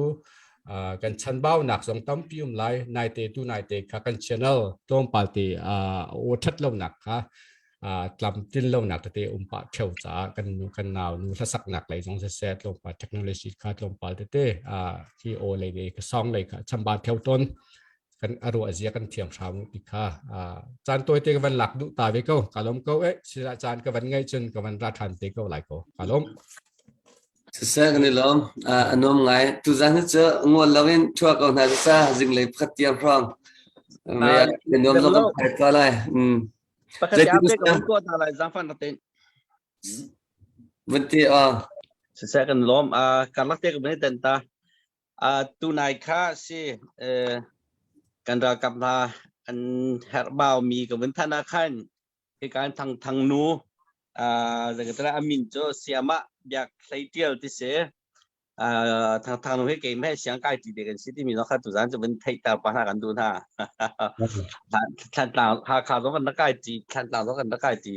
kan chanbaunak zong tampi um lai naite tu naite kha kan channel tlawmpal te aw that lonak kha tlamtlin lonak tete um pah theo caah kan nu kan nau nu hlasaknak lei zong siseh tlawmpal technology kha tlawmpal tete khi aw lei lei ka song lei kha chamba theo ton kan a ruah zia kan thiam hram ti kha caan tawi te ka van lak duh ta ve ko ka lom ko eh sila caan ka van ngai cun ka van ra than te ko lai ko ka lom Siseh kan i lawm. A nuam ngai. Tuzan hi cu ngol loin thua ko hna sisa zinglei pakhat tiang hrawng. Me nuam zong kan phai ko lai. Pakhat te ap te ka hun tuah ta lai zangfan na ten. Vun ti a. Siseh kan lawm. Karlak te ka van i ten ta. Tunai kha si kan ralkap hna an herhbau mi ka vun thanh ah khan hika in Thang Thang nu zeikatala a min cu Siamah Biak Hlei Ṭial ti si. Thang Thang nu hi keimah he siang kai ṭi te kan si timi zong kha tuzaan cu vun theihter pah hna kan duh hna. Thlantlang Hakha zong kan rak kai ṭi, Thlantlang zong kan rak kai ṭi.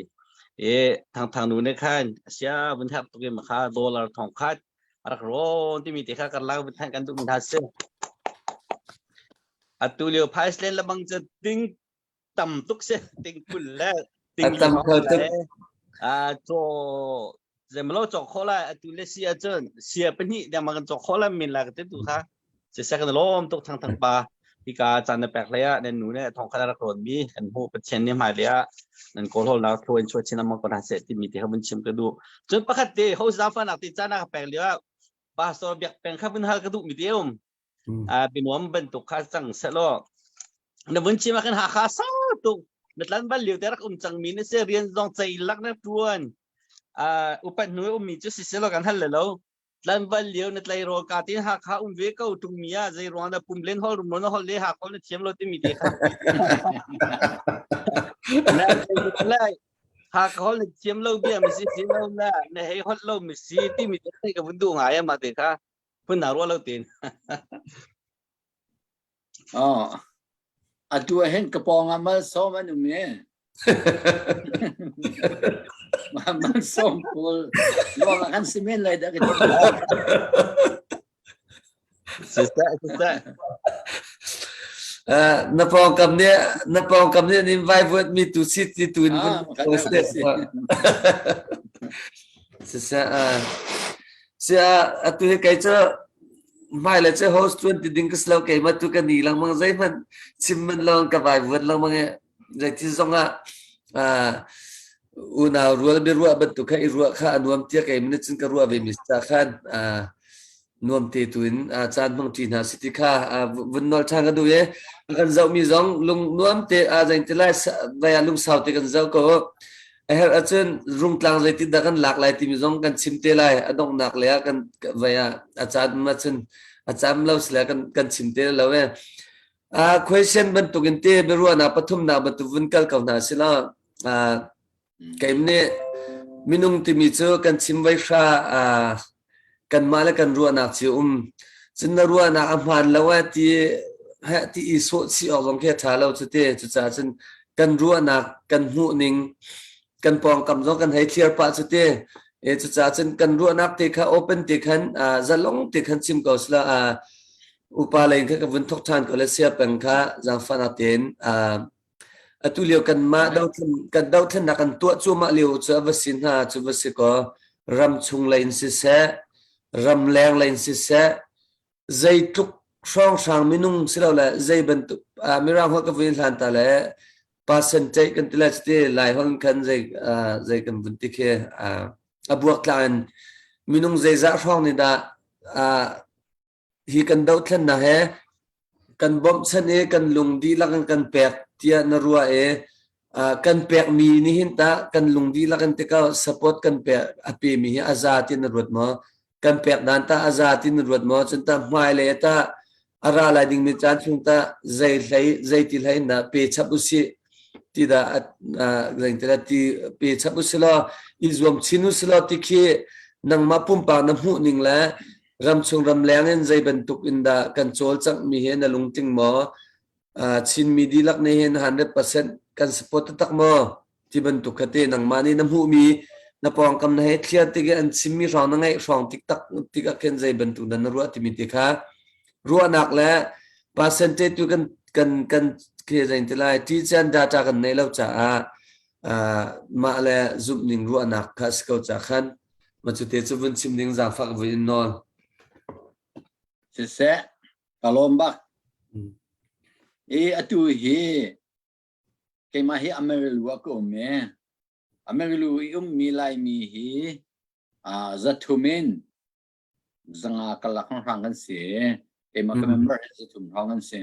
I Thang Thang nu nih khan sia vun herh tuk in kha dollar 1000 rak rawn timi te kha kan lak than kan duh mi hna si. Atu lio Iceland le bang cu ting tam tuk si ting kul le ting tam kho tuk. A chaw zemlo chok kho lai atu le sia cun sia pahnih dang ma kan chok kho lai min la ka te tu kha si se kan lom tuk thang thang pa hika caan na pek hlei ah nan nu ne thong khat rak rawn mi kan hmuh Pathian nih hmai le ah nan kawl hol nak thluain chuah chin amang ko hna seh timi te kha vun chim ka duh. Cun pakhat te ho zafa nak te caan ka pek lio ah pastor biak peng kha vun hal ka duh mi te um. A binuam bantuk kha cang selaw na vun chim ah khan Hakha sa tuk na tlan bal lio te rak um cang mi na se rian zong cei lak na tuan upat hnu um mi cu si selaw kan hal le lo Tlanval lio na tleirawl ka tin Hakha um ve ko ṭung mi ah zei ruang dah pum len hol rum na hol le Hakha na thiam lo timi te kha. Na lai Hakha hol na thiam lo bia mi si si lo na na hei hol lo mi si timi te ka vun duh ngai ma te kha phun na ruah lo tin. Oh. Atu ah hin ka pawng ah malsawm an um e. Man sawm pawl lawng ah kan si men lai dah ka ti. Siseh, siseh. Uh, na pawngkam nih na pawngkam nih nin vaivuat mi tu si ti tu in Ah, vun siseh uh, sia atu hi kai cu hmai le cu host tuan ti ding ka si lo keimah tu ka ni lengmang zeihmanh chim man lawng ka vaivuat lengmang i zeiti zong ah uh, unau rual biaruah bantuk kha i ruah kha a nuam tiah keimah nih cun ka ruah ve mi sa khan uh, nuam te tu in caan hmang ṭi hna si ti kha vun nawl ṭhan ka duh i a kan zohmi zong lung nuam te a zein ti lai vai ah lungsau te kan zoh ko a herh ahcun rungtlang zeitin dah kan lak lai timi zong kan chim te lai a donghnak le ah kan vai ah a caan ahcun a cam lo sile kan kan chim te lo e a question bantuk in te biaruahnak pathumnak bantuk vun kal ko hna sila Keim nih minung timi cu kan chim voi hra kanmah le kan ruahnak cio um. Cun na ruahnak a hmaan lo eh ti heh ti i sawh chih awk zong khi a ṭha lo cu ti. Cucaah cun kan ruahnak kan hmuhning kan pawngkam zong kan hei thliar pah cu ti. E cucaah cun kan ruahnak te kha open te khan zalong te khan chim ko sila upa lei kha ka vun thok ṭhan ko le sia peng kha zaangfahnak tein Atu lio kanmah dothlen kan dothlennak kan tuah cuahmah lio cu a va si hna cu va si kaw ramchung lei in siseh, ramleng lei in siseh, zeitluk hrawnghrang minung silole zei bantuk ah Mirang holh ka vun hlan ta le percentage kan ti lai cuti Lai holh in khan zei uh, zei kan vun ti khi uh, a buaktlak in minung zeizah hrawng nih dah uh, Hi kan dothlennak he kan bawmhchanh i kan lung dihlak in kan pek tiah na ruah i kan pekmi nih hin tah kan lung dihlak in tikah support kan pek a pemi hi a za ti na ruat maw? Kan pek dan tah a za ti na ruat maw? Cun tah hmailei ah tah a ra lai dingmi caan chung tah zei hlei zei ti hlei in dah pe chap usih ti dah zei ti pe chap usih law i zuam chin usih law ti khi nangmah pumpak na hmuh ning le Ramchung ramleng in zei bantuk in dah kan cawlcanghmi hi na lungtling maw? Chinmi dihlak nih hin 100% kan support taktak maw? Ti bantuk kha te nangmah nih na hmuhmi na pawngkam na hei thliar tik i an chimmi hrawng na ngaih hrawng tik tak tik ah khin zei bantuk dah na ruah timi te kha ruahnak le percentage tu kan kan kan khi zein ti lai ti-cian data kan neih lo caah mah le zumhning ruahnak kha si ko ca khan Ma cu te cu vun chim ding zaangfak vui in nawl. Siseh, ka lawm bak. I atu hi keimah hi Amarillo ah ka um i Amarillo i ummi Laimi hi zathum in zanga kalak hrang kan si. Keimah ka member hi zathum hrawng kan si.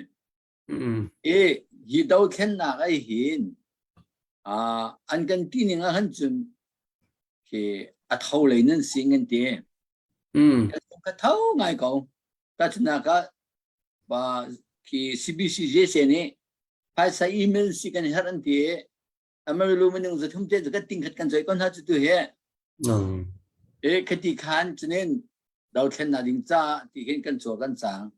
I hi dothlennak ai hin an kan ti ning ah han cun khi a tho lei nan si ngan ti. Ka tho ngai ko. Tahchunhnak ah ba khi CBCJC nih phaisa email si kan herh an ti. Amarillo minung zathum te zakat ting khat kan choi kon ha chu tu he. E khati khan chunin dothlennak ding ca ti hin kan chaw kan cang.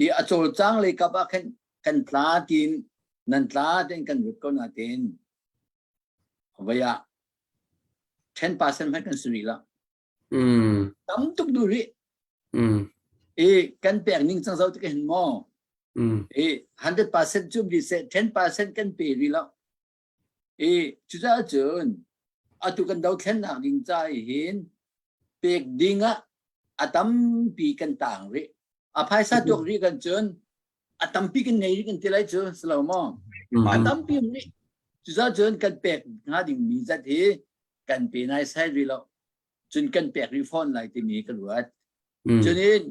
I a cawlcang lei kap ah khan kan tla tiin nan tla tiin kan rut ko na tiin vai ah 10% hmanh kan si rih lo. Tam tuk duh rih. I kan pek ning cang zo tik hin maw? I 100% cu bi seh 10% kan pe rih lo. I cucaah cun atu kan dothlennak ding ca i hin pek ding ah a tampi kan tang rih. A phaisa tuak rih kan cun a tampi kan ngei rih kan ti lai cu si lo maw? A tampi um rih. Cucaah cun kan pek hnga ding mi zat hi kan pe nai sai rih lo. Cun kan pek rih fawn lai timi ka ruat. Cun in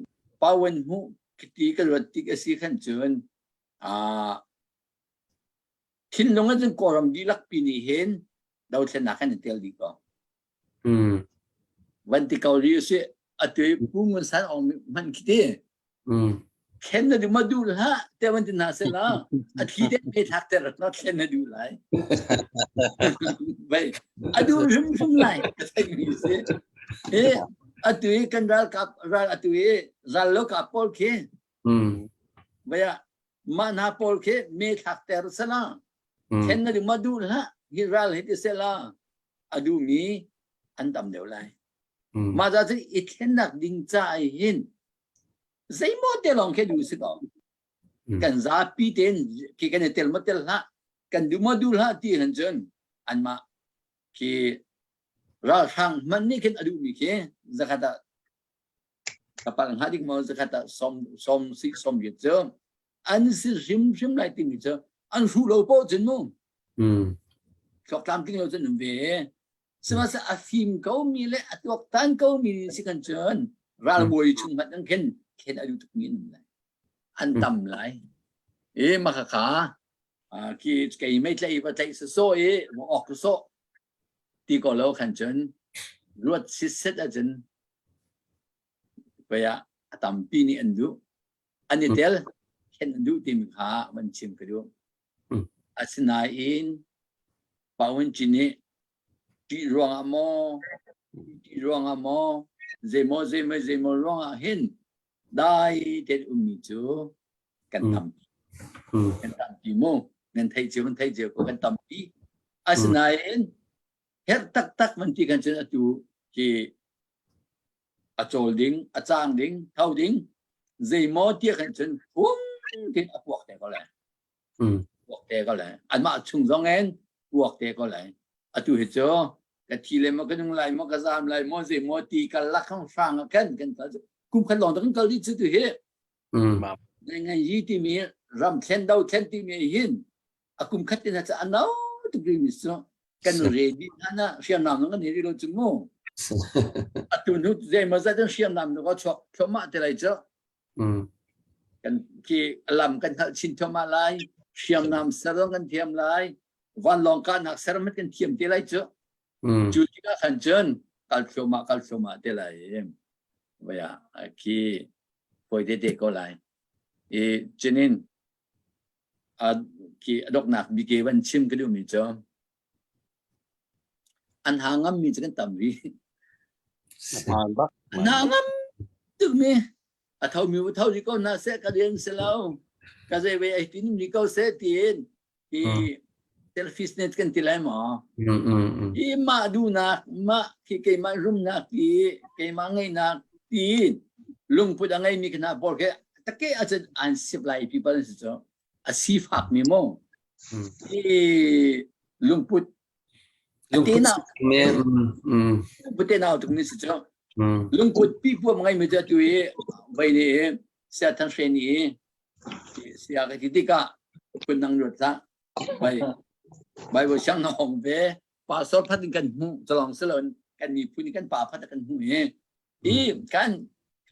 pawan hmuh ti ka ruat tik a si khan cun aa Thinlung ah cun Kawlram dihlak pi nih hin dothlennak kan i tel dih ko. Van ti ko rih usih atu i Pu Ngun San Aung hmanh khi ti. Thlen na duh ma duh hlah te van ti hna seh la a thli te me thlak te rat na thlen na duh lai. Vai a duh hrimhrim lai ka theih mi si. Hi atu i kan ralkap ral atu i ral lo kap pawl khi vai ah mah hna pawl khi me thlak ter sala thlen na duh ma duh hlah. Hi ral hi ti sela a duhmi an tam deuh lai. Mah ca cu i thlennak ding ca hin zeimaw te lawng khi duh si ko. Kan zapi tein khi kan i tel maw tel hlah, kan duh maw duh hlah ti han cun anmah khi ralhrang hmanh nih khin a duhmi khi zakhat ah ka palh hnga dik maw zakhat ah som som si som riat cu an si hrimhrim lai timi cu an hruh lo poh cun mu thluak tlamtling lo cun um ve sihmanhsehlaw a fim ko mi le a tuaktan ko mi si kan cun ralbawi chung hmanh an khin khen a duh tuk mi an um lai an tam lai e maka kha khi kei mei tlai va tlaih so i ok so ti ko lo khan cun ruat sitset ahcun pei ah a tampi nih an duh an i tel khen an duh timi kha van chim ka duh. Asinain Pawin Cin nih ṭih ruangah maw ṭih ruangah maw zeimaw zeimaw zeimaw ruangah hin dai tein ummi cu kan tampi kan tampi mu nan theih cio kan theih cio ko kan tampi asinain herh taktak van ti kan cun atu hi a cawl ding a cang ding tho ding zeimaw ti kan cun phung tin a puak te ko lai puak te ko lai anmah chung zong in puak te ko lai atu hi cu ka thi le maw ka nung lai maw ka zam lai maw zeimaw ti kal lak khang hrang ah khan kan kal kum khat lawng kan kal dih cu tu hi ngai ngai yi timi ram thlen do thlen timi hin a kum khat te na cha ano tuk ri mi su kan ready na na hriamnam nang kan ri lo chu mu atu nu zei ma za den hriamnam nu ko chuak thoma te lai chu kan ki lam kan hngal chin thoma lai hriamnam ser kan thiam lai vanlawng ka nak ser met kan thiam te lai chu cu tikah khan cun kal thluahmah kal thluahmah te lai vaya khi poi te te ko lai i chinin a khi a doknak bike van chim ka duhmi cu an ha ngam mi cu kan tam rih an ha ngam tuk mi a tho mi tho ri ko na seh ka rian si lo ka zei ve ai tin ri ko seh tiin hi selfishness kan ti lai maw hi mah duhnak mah khi keimah rumnak ti keimah ngeihnak ti lungput a ngeimi khna pawl khi take acun an sip lai people an si cu a sifak mi mo hi lungput lungput lungput te nau tuk mi si cu lungput pi puam ngai mi cu tu i vai ni sia than hre ni sia ka ti tikah phun dang ruat hlah bai Bible siang na hong ve pastor phat in kan hmuh calong siloin kan miphun in kan pa phat kan hmuh hi i kan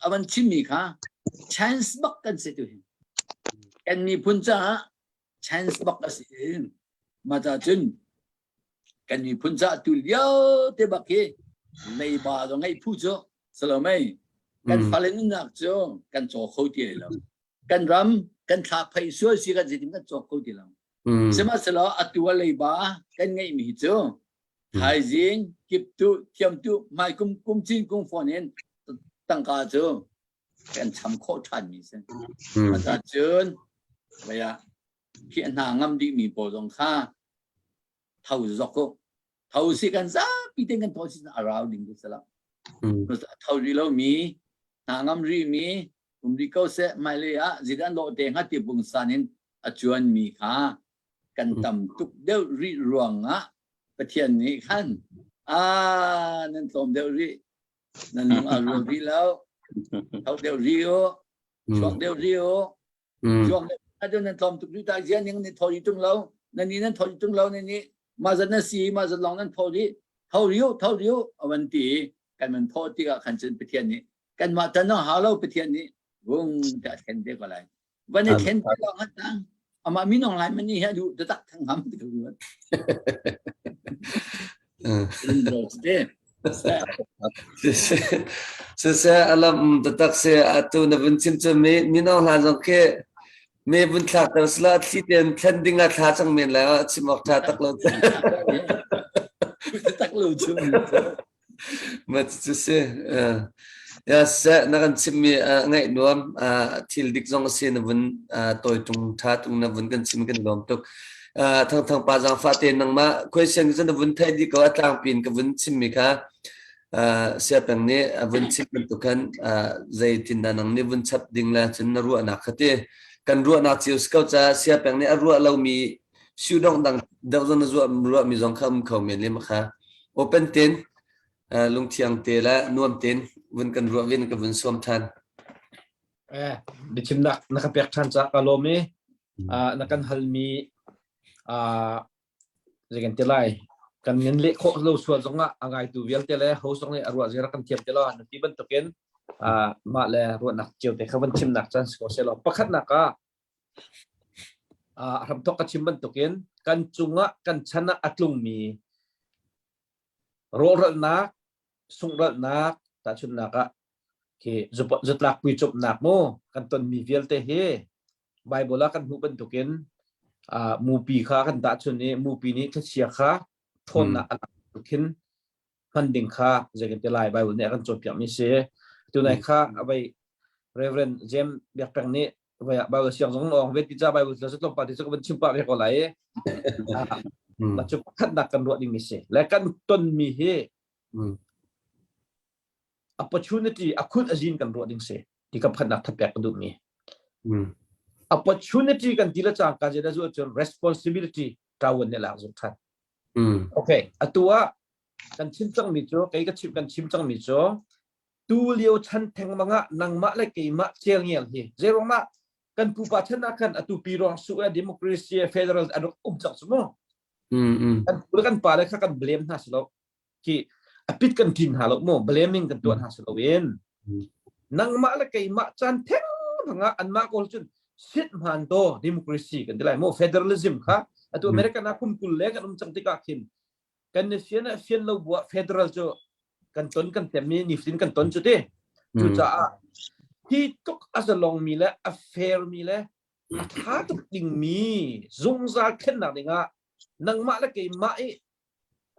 avan chimmi kha chance bak kan si tu hi kan miphun caah chance bak a si ma ca cun kan miphun caah tu lio te bak hi leiba do ngeih phu cu salomei kan fale nunnak cu kan caw kho ti lo kan ram kan thla phei sual si kan zeitin kan cawk kho ti lo sihmanhsehlaw atu a leiba kan ngeihmi cu thaizing kiptu thiamtu hmai kum kum cin kum fawn in tangka cu kan cham khawh ṭhan mi si mata cun vaya khi hna ngam dih mi pawl zong kha tho zok u tho si kan zapi ten kan tho si a rau ding tu sala tho ri lo mi hna ngam ri mi um ri ko seh hmailei ah zidan lawh te hnga ti pungsan in a cuan mi kha kan tam tuk deuh rih ruangah Pathian nih khan a nan tlawm deuh rih nan lung a rual rih lo tho deuh rih u chuak deuh rih u chuak deuh nan tlawm tuk rih ta zian ning ni tho tung lo nan ni nan tho tung lo nan ni ma zat na si ma zat long nan tho rih tho riu tho riu avan ti kan man tho tikah khan cun Pathian nih kanmah tan na hau lo Pathian nih vung ta thlen te ko lai van i thlen te lawng hat tang amah minung lai man hi du tak thang ham ti ko Siseh alam tatak se atu na vun chim cu mi mino hla zong khi me vun thlak ter sila thli ten thlen ding a thla cang men lai chim awk tha tak lo tak lo chu Ma cu si. Ya seh na kan chimmi ngaih nuam thil dik zong a si na vun tawi tung tha tung na vun kan chim kan lawm tuk. Thangthang pa zaangfah te nangmah question cu na vun theih dih ko a tlangpi in ka vun chimmi kha siapeng nih a vun chim bantuk khan zeitin dah nang nih vun chap ding le cun na ruahnak kha ti kan ruahnak cio si ko caah siapeng nih a ruah lomi siudongh dang deuh zong na ruahmi zong kha um kho men le kha open ten lungthiang te le nuam ten vun kan ruah vin ka vun sawm than. Eh, biachimnak na ka pek ṭhan caah ka lawm i na kan halmi zei kan ti lai kan ngan leh khawh lo sual zongah a ngaitu vialte le ho zong nih a ruah zia kan thiam ti lo na ti bantukin mah le ruahnak cio te kha van chimnak caan si ko seh law pakhatnak ah hramthok ka chim bantukin kan cungah kan chan ah a tlungmi rawhralhnak sungralhnak tahchunhnak ah khi zutlak puicumhnak mu kan tonmi vialte hi Bible ah kan hmuh bantukin uh, mupi kha kan tahchun i mupi nih thachia kha ṭhawnnak a lak khin hman ding kha zei kan ti lai Bible nih a kan cawnpiak mi si tunai kha avei Reverend James Biakpeng nih vai Bible siang zong ong vet ti cha Bible la tlawmpal ti chu kan chim pa ve ko lai ma chu pakhatnak kan ruah ding mi si le kan ton mi hi opportunity a khun azin kan ruah ding si ti ka phatnak thapek ka duh mi opportunity kan ti la chang ka je da zu chun responsibility tawon ne lak zu than okay atu ah kan chim cang mi chu kei ka chim kan chim cang mi chu tu lio chan theng manga nangmah le keimah cel ngel hi zeirong ma kan pupa chan ah khan atu pi rong su a democracy federal an um cang su mu kan pu kan pa le kha kan blame hna si lo khi apit kan tin hna lo mu blaming kan tuah hna si lo in nangmah le keimah chan theng manga anmah kawl cun sit hman to democracy kan ti lai mu federalism kha atu American ah kum kul le kan um cang tikah khin kan ni fian ah fian lo buah federal cu kan ton kan temmi nifatin kan ton cu ti cucaah hi tuk a zalong mi le a fair mi le a tha tuk ding mi zungzal thlennak dingah nangmah le keimah i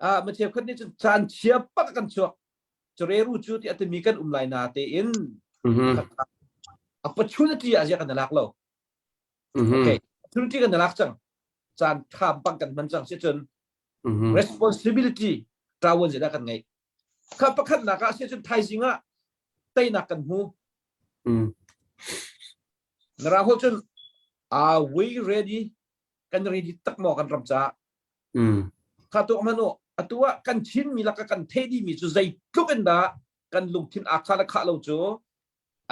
a ma cheukhat nih cun caan chia pak kan chuak cureru cu ti atimi kan um lai na tein opportunity a zia kan lak lo okay opportunity kan lak cang caan tha bang kan hman cang si cun responsibility ṭawan zeidah kan ngeih kha pakhatnak ah si cun thaizing ah teinak kan hmu na ra cun are we ready kan ready tak maw kan ram caah kha tu manu atu ah kan Chin mi laka kan thei dimi cu zeitluk in dah kan lungthin aa kha le khah lo cu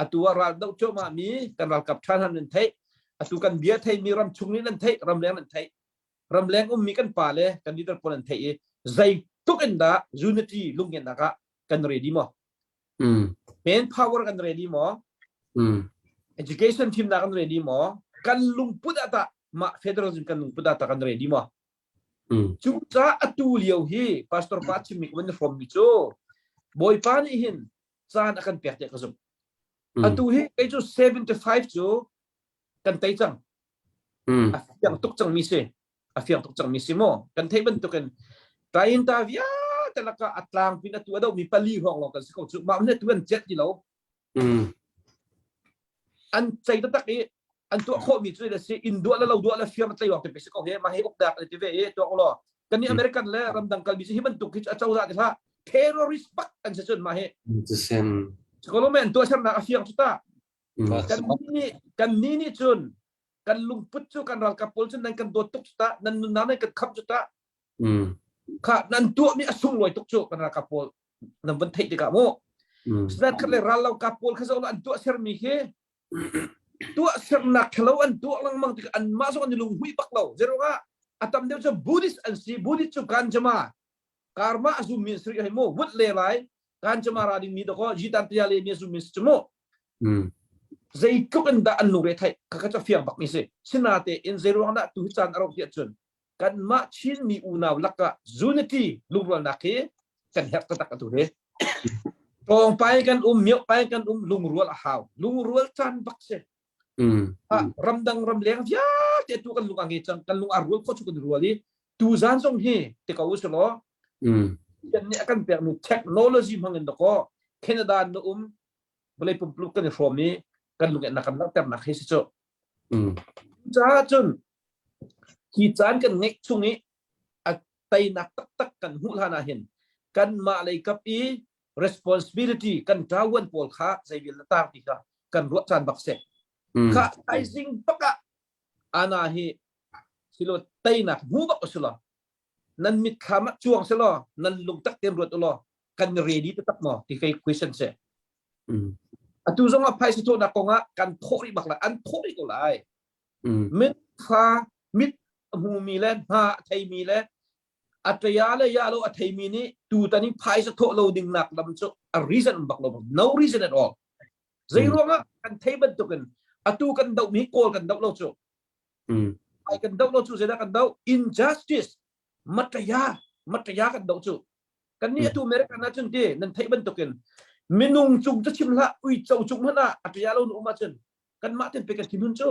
atu ah ral doh cuahmah mi kan ralkap ṭhan han nan theih atu kan bia thei mi ram chung nih nan theih ramleng nan theih ramleng ummi kan pa le kan leader pawl an theih i zeitluk in dah unity lungngennak ah kan ready maw man power kan ready maw education thimnak kan ready maw kan lungput ah tah mah federalism kan lungput ah tah kan ready maw cu ca atu lio hi pastor pa chimmi ka van hrawm mi cu bawipa nih hin caan a kan pek tiah ka zumh atu hi kei cu 75 cu kan tei cang a fiang tuk cangmi si a fiang tuk cangmi si maw kan theih bantukin tain ta vialte lakah a tlang pin atu a domi pali hrawng lawng kan si ko cu mah ne tu an cet ti lo an cei taktak i an tuah khawhmi cu le si in duah le lo duah le fiam tlei wang te pe si ko he ma he ukdak le ti ve i tuah law kan ni American le ramdang kalmi hi bantuk hi a cozah ti hlah terrorist bak an si cun ma he Kolome an tuah sernak a fiang cu ta kan nih kan ni nih cun kan lungput cu kan ralkap pawl cu nan kan dawt tuk cu ta nan nunnak nan kan khamh cu ta kha nan tuahmi a sunglawi tuk cu kan ralkap pawl nan van theih tikah mu snan khat le ral lo kap pawl kha zoh an tuah sermi khi tuah sernak thalo an tuah lengmang tik anmah zong an i lunghui bak lo zeruangah a tam deuh cu Buddhist an si Buddhist cu ganjama karma a zummi an si rih hei mu vut le lai ganjama ra ding mi dakaw jitan tia le mi a zummi si cu mu zeitluk in dah an lungre theih kha kha cu fiang bak mi si sinate in zeiruang dah tu hi caan a rauh tiah cun kanmah Chinmi unau lakah unity lungrualnak hi kan herh taktak atu hi tawngpai kan um miohpai kan um lungrual a hau lungrual caan bak si ramdang ramleng vialte tu kan lung a nge cang kan lung a rual kho chu kan rual i tu zan zong hi te ko usih law kan nih a kan pekmi technology hmang in dakaw Canada na um vawlei pumpuluk kan i hrawm i kan lung na kan langhternak hi si cu. Caah cun. Hi caan kan ngeih chung i a teinak taktak kan hmuh hlan ah hin kanmah lei kap i responsibility kan ṭavuan pawl kha zeivial na tar ti kha kan ruah caan bak si. Kha thaizing bak ah ana hi silo teinak hmu bak usilo nan mitthlam ah cuang selaw nan lung tak tein ruat ulaw kan ready taktak maw ti kai question si. Atu zong ah phaisa thawhnak kong ah kan thawh rih bak lai an thawh rih ko lai. Mit kha mit a hmumi le hna a theimi le a ṭaya le ya lo a theimi nih tutan i phaisa thawh lo ding nak lam cu a reason um bak lo no reason at all. Zei ruangah kan thei bantukin atu kan doh mi kawl kan doh lo cu. Ai kan doh lo cu zeidah kan doh? Injustice mataya mataya kan doh cu. Kan nih atu American ah cun ti nan theih bantukin minung cung cu chim hlah uico cung hmanh ah a ṭaya lo nu um ahcun kanmah ten pe kan thinhun cu.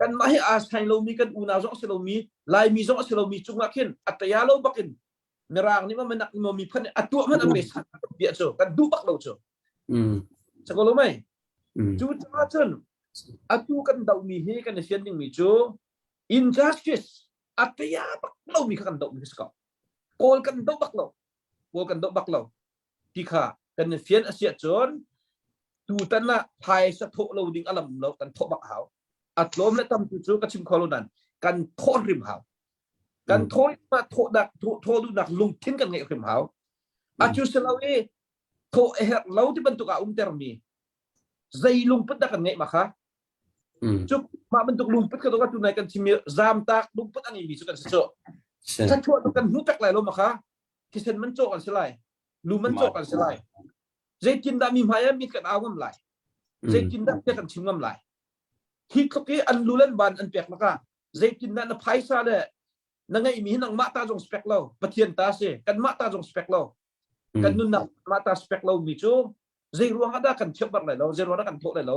Kanmah hi aa sai lomi kan unau zong a si lomi Laimi zong a si lomi cungah khin a ṭaya lo bakin Mirang nih ma minak nih ma miphun nih a tuah hmanh a pe san bia cu kan duh bak lo cu. Sako lo mei? Cu caah cun atu kan dohmi hi kan i fian dingmi cu injustice a ṭaya bak lomi kha kan dohmi si ko. Kawl kan doh bak lo. Kawl kan doh bak lo. Ti kha kan i fian a si ahcun tutan ah phaisa thawh lo ding a lam lo kan thawh bak hau. A tlawm le tam tu cu ka chim kho lo nan kan thawh hrim hau. Kan thawh thawhnak thawh duhnak lungthin kan ngeih hrim hau. A cu si lo i thawh a herh lo ti bantuk ah umtermi zei lungput dah kan ngeih ma kha cu mah bantuk lungput kha tu nai kan chim zamtak lungput a ngeimi cu kan si cu thathuah tu kan hmu pek lai lo ma kha thisen man cawk an si lai lu man cawk an si lai zeitindah mi hmai ah mit kan au ngam lai zeitindah bia kan chim ngam lai hi tluk i an lu lan ban an pek lakah zeitindah na phaisa le na ngeihmi hi nangmah ta zong spek lo pathian ta si kanmah ta zong spek lo kan nunnak mah ta spek lo mi cu zei ruang ah dah kan cheuh bar lai lo zei ruang dah kan thawh lai lo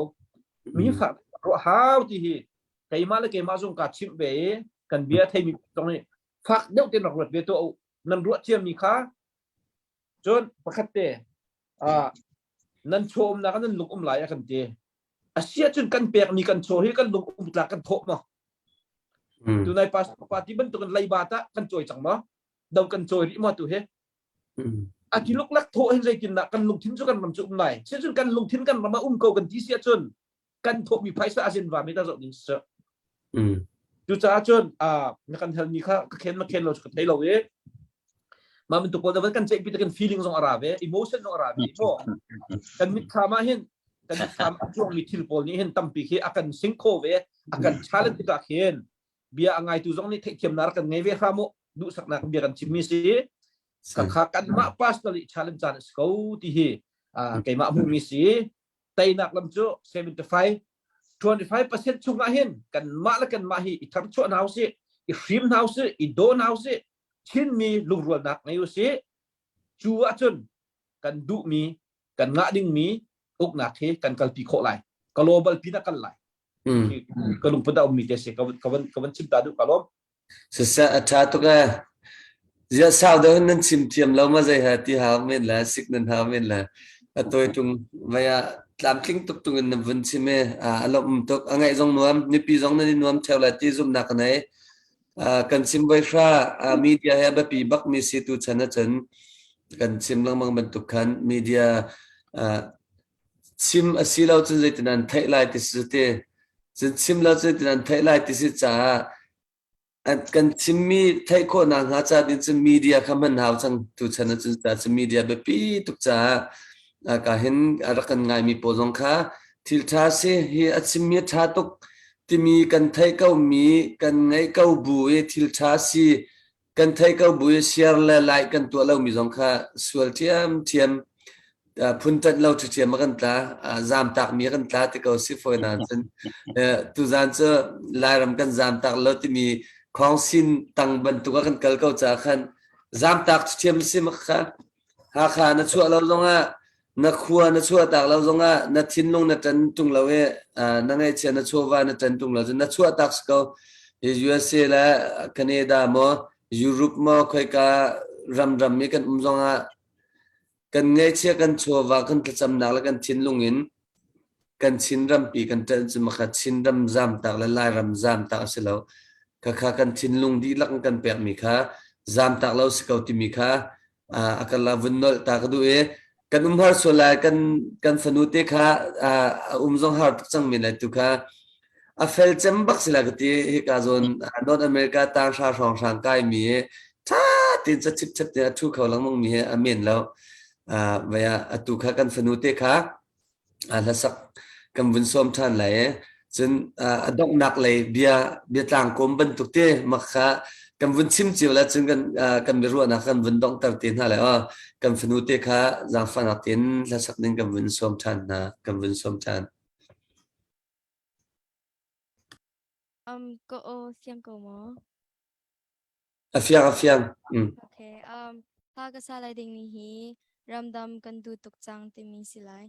mi fa ruah hau ti hi keimah le keimah zong ka chimh ve i kan bia theimi zong nih fak deuh ten rak ruat ve tuah u nan ruah ciami kha cun pakhat te nan chaw umnak nan lung um lai a kan ti asia cun kan pekmi kan chaw hi kan lung um tlak kan thawh maw tunai pastor party bantukin leiba ta kan cawi cang maw do kan cawi rih maw tu hi a ti luklak thawh hin zeitindah kan lungthin cu kan ram cu um lai cun kan lungthin kan ram ah um ko kan ti si ahcun kan thawhmi phaisa a zin va mi ta zoh ding si cucaah cun na kan halmi kha ka khen ma khen lo ka thei lo i mah bantuk pawl da kan ceihpi kan feeling zong a ra ve emotion zong a ra ve maw kan mitthlam ah hin kan mitthlam a cuangmi thil pawl nih hin tampi khi a kan sing kho ve a kan challenge tikah khin bia a ngaitu zong nih theihthiamnak kan ngei ve hram u duhsaknak bia kan chimmi si kha kanmah personally challenge caan a si ko ti hi keimah hmuhmi si teinak lam cu 75 25% chungah hin kanmah le kanmah hi i tharchuah hna usih i hrim hna usih i daw hna usih Chinmi lungrualnak ngei usih cu ahcun kan duhmi kan ngah dingmi uknak hi kan kalpi khawh lai global pin a kal lai ka lungput a ummi te si ka van chim ta duh ka lawm Siseh a ṭha tuk ee. Ziah sau deuh in nan chim thiam lo ma zei he ti hau men le sik nan hau men le a tawi ṭung vei ah tlamtling tuk tung in na vun chim i a lawmh tuk a ngaih zong nuam mipi zong nan i nuam ṭheo lai ti zumhnak ka nei. Kan chim voi hra media he a biapi bak mi si tu chan ahcun kan chim lengmang bantuk khan media chim a si lo cun zeitin an theih lai ti si ti cun chim lo cun zeitin an theih lai ti si caah kan chimmi theih khawhnak hnga ca ding cun media kha hman hau cang tu chan ahcun ca cun media biapi tuk caah ka hin a rak kan ngaimi pawl zong kha thil ṭha si hi a chimmi a ṭha tuk timi kan theih ko mi kan ngeih ko bu i thil ṭha si kan theih ko bu i share le like kan tuah lomi zong kha sual ṭhiamṭhiam phun ṭanh lo ṭhiamṭhiam a kan tla zamtak mi a kan tla ti ko si fawi na cun tuzan cu Lairam kan zamtak lo timi khawngsin tang bantuk a kan kal ko caah khan zamtak ṭhiamṭhiam si mak kha Hakha na chuah lo zongah na khua na chuah tak lo zongah na thinlung na ṭan ṭung lo i na ngaihchia na chawva na ṭan ṭung lo cun na chuah tak si ko hi USA le Canada maw Europe maw khoika ramram i kan um zongah kan ngaihchia kan chawva kan thlacamnak le kan thinlung in kan Chin rampi kan ṭanh cu makha Chin ram zamtak le Lairam zamtak a si lo. Khakha kan thinlung dihlak in kan pekmi kha zamtak lo si ko timi kha a kan la vun nolh ta ka duh i kan um har sual lai kan kan fanu te kha a um zong har tuk cang men lai tu kha a fel cem bak si la ka ti hika zawn North America tang hra hrawng hrang kai mi tha tin cha chip chap te a thu kho lengmang mi he a men lo vaya atu kha kan fanu te kha hlasak kan vun sawm ṭhan lai i cun a donghnak lei bia biatlang kawm bantuk te mak kha kan vun chim cio le cun kan kan biaruahnak kan vun donghter te hna lai aw kan fanu te kha zaangfahnak tein hlasak ding kan vun sawm ṭhan hna kan vun sawm ṭhan. Ka aw fiang ko maw? A fiang a fiang. Okay. Hla ka sa lai ding mi hi ramdam kan duh tuk cang timi si lai.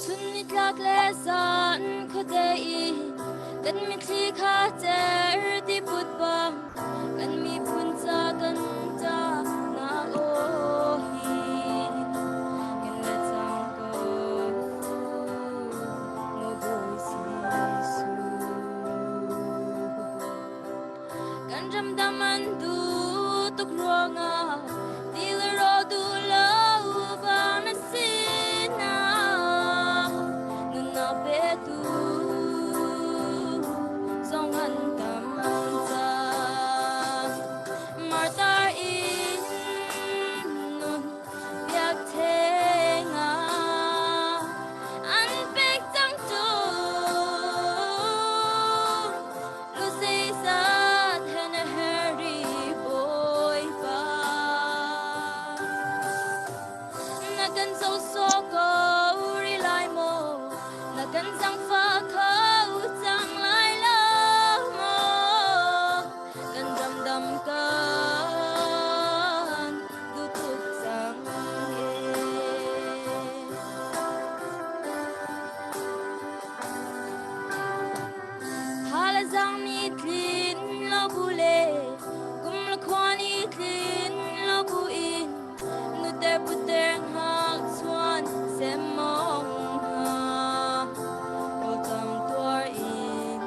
Chun nitlak le zan khuadei i kan mitthli kha cer ti put bang kan miphun ca kan ca na aw hi kan la cang ko maw Bawi Jesuh. Kan ramdam an duh tuk ruangah ti le rawl duh lo bang na si na nunnak petu zong an tam cang. Martar in nun biakṭheng ah an pek cang cu. Luseisat he na herri Bawipa. Na kan zohsawh ko rih lai maw? Na kan zaangfah kho cang lai lo maw? Kan ramdam kan duh tuk cang ee. Thalazang ni tlin lo bu le kum le khua ni tlin lo bu in nuter puter hngak chuan semmawng hna rawltam tuar in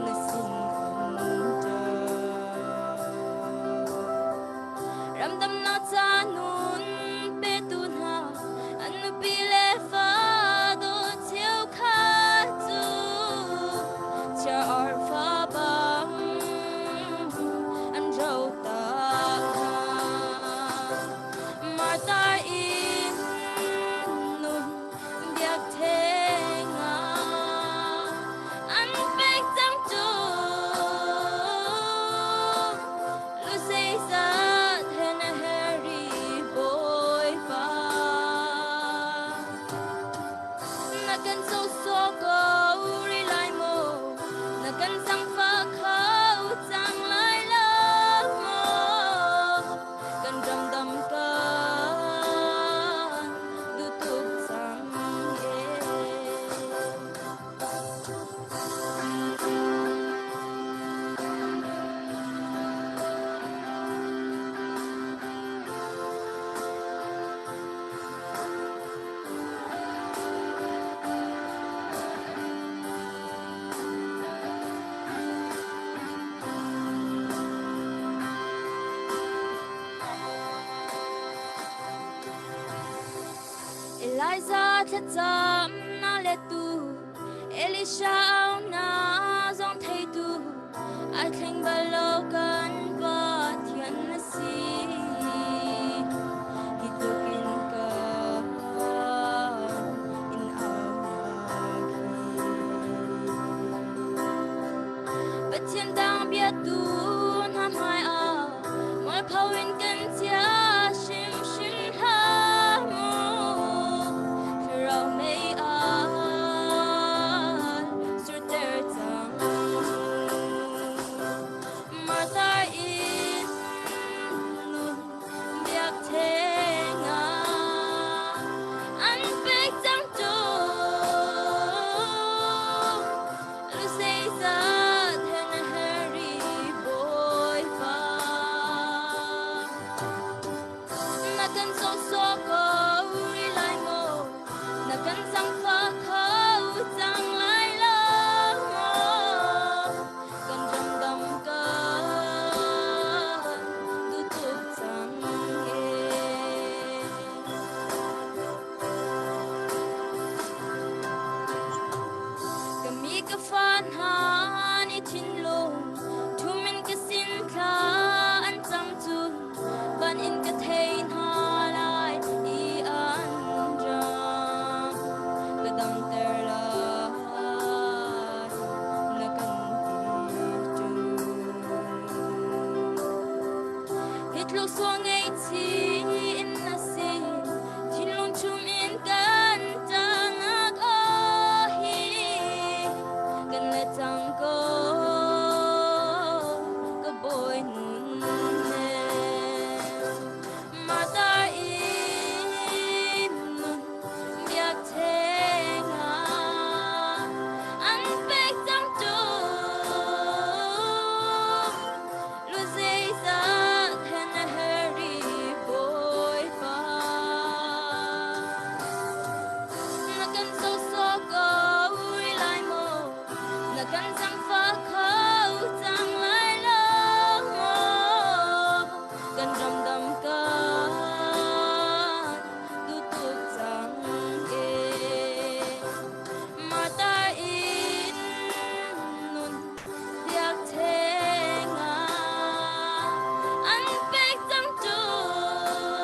na sin umter. Ramdamnak ca nun petu hna an nupi le fa dawt cheukhat cu chia ar fa bang an ro tak hna. Martha in nun biakṭheng ah an pek cang cu. Luseisat he na herri Bawipa. Na kan sawsawh ko rih lai maw? Na kan zaangfah kho cang lai lo maw? Kan ramdam kan duh tuk cang ee. Elijah thlacam na lettu Elisha au na zong theitu ai thleng bal lo kan Pathian na si hi tluk in ka in au Pathian dang biatu hna hmai ah mualpho in kan chia hrimhrim hlah mu thlarau mei aan surter cang Martha in fa hna nih thinlung ṭhum in ka sin thla an cam cu van in ka thei hna lai i an ram ka damter lai na kan ti Hi tluk sual ngaihchih in na sin thinlung chung in kan ṭahnak aw hi kan le cang ko ka bawi nun he Martha in nun biakṭheng ah an pek cang tu Lu zeizat hen a herh i Bawipa. Na kan sawsawh ko rih lai maw? Na kan zaangfah kho cang lai lo maw? Kan ramdam kan duh tuk cang ee. Martha in nun biakṭheng ah an pek cang ṭung.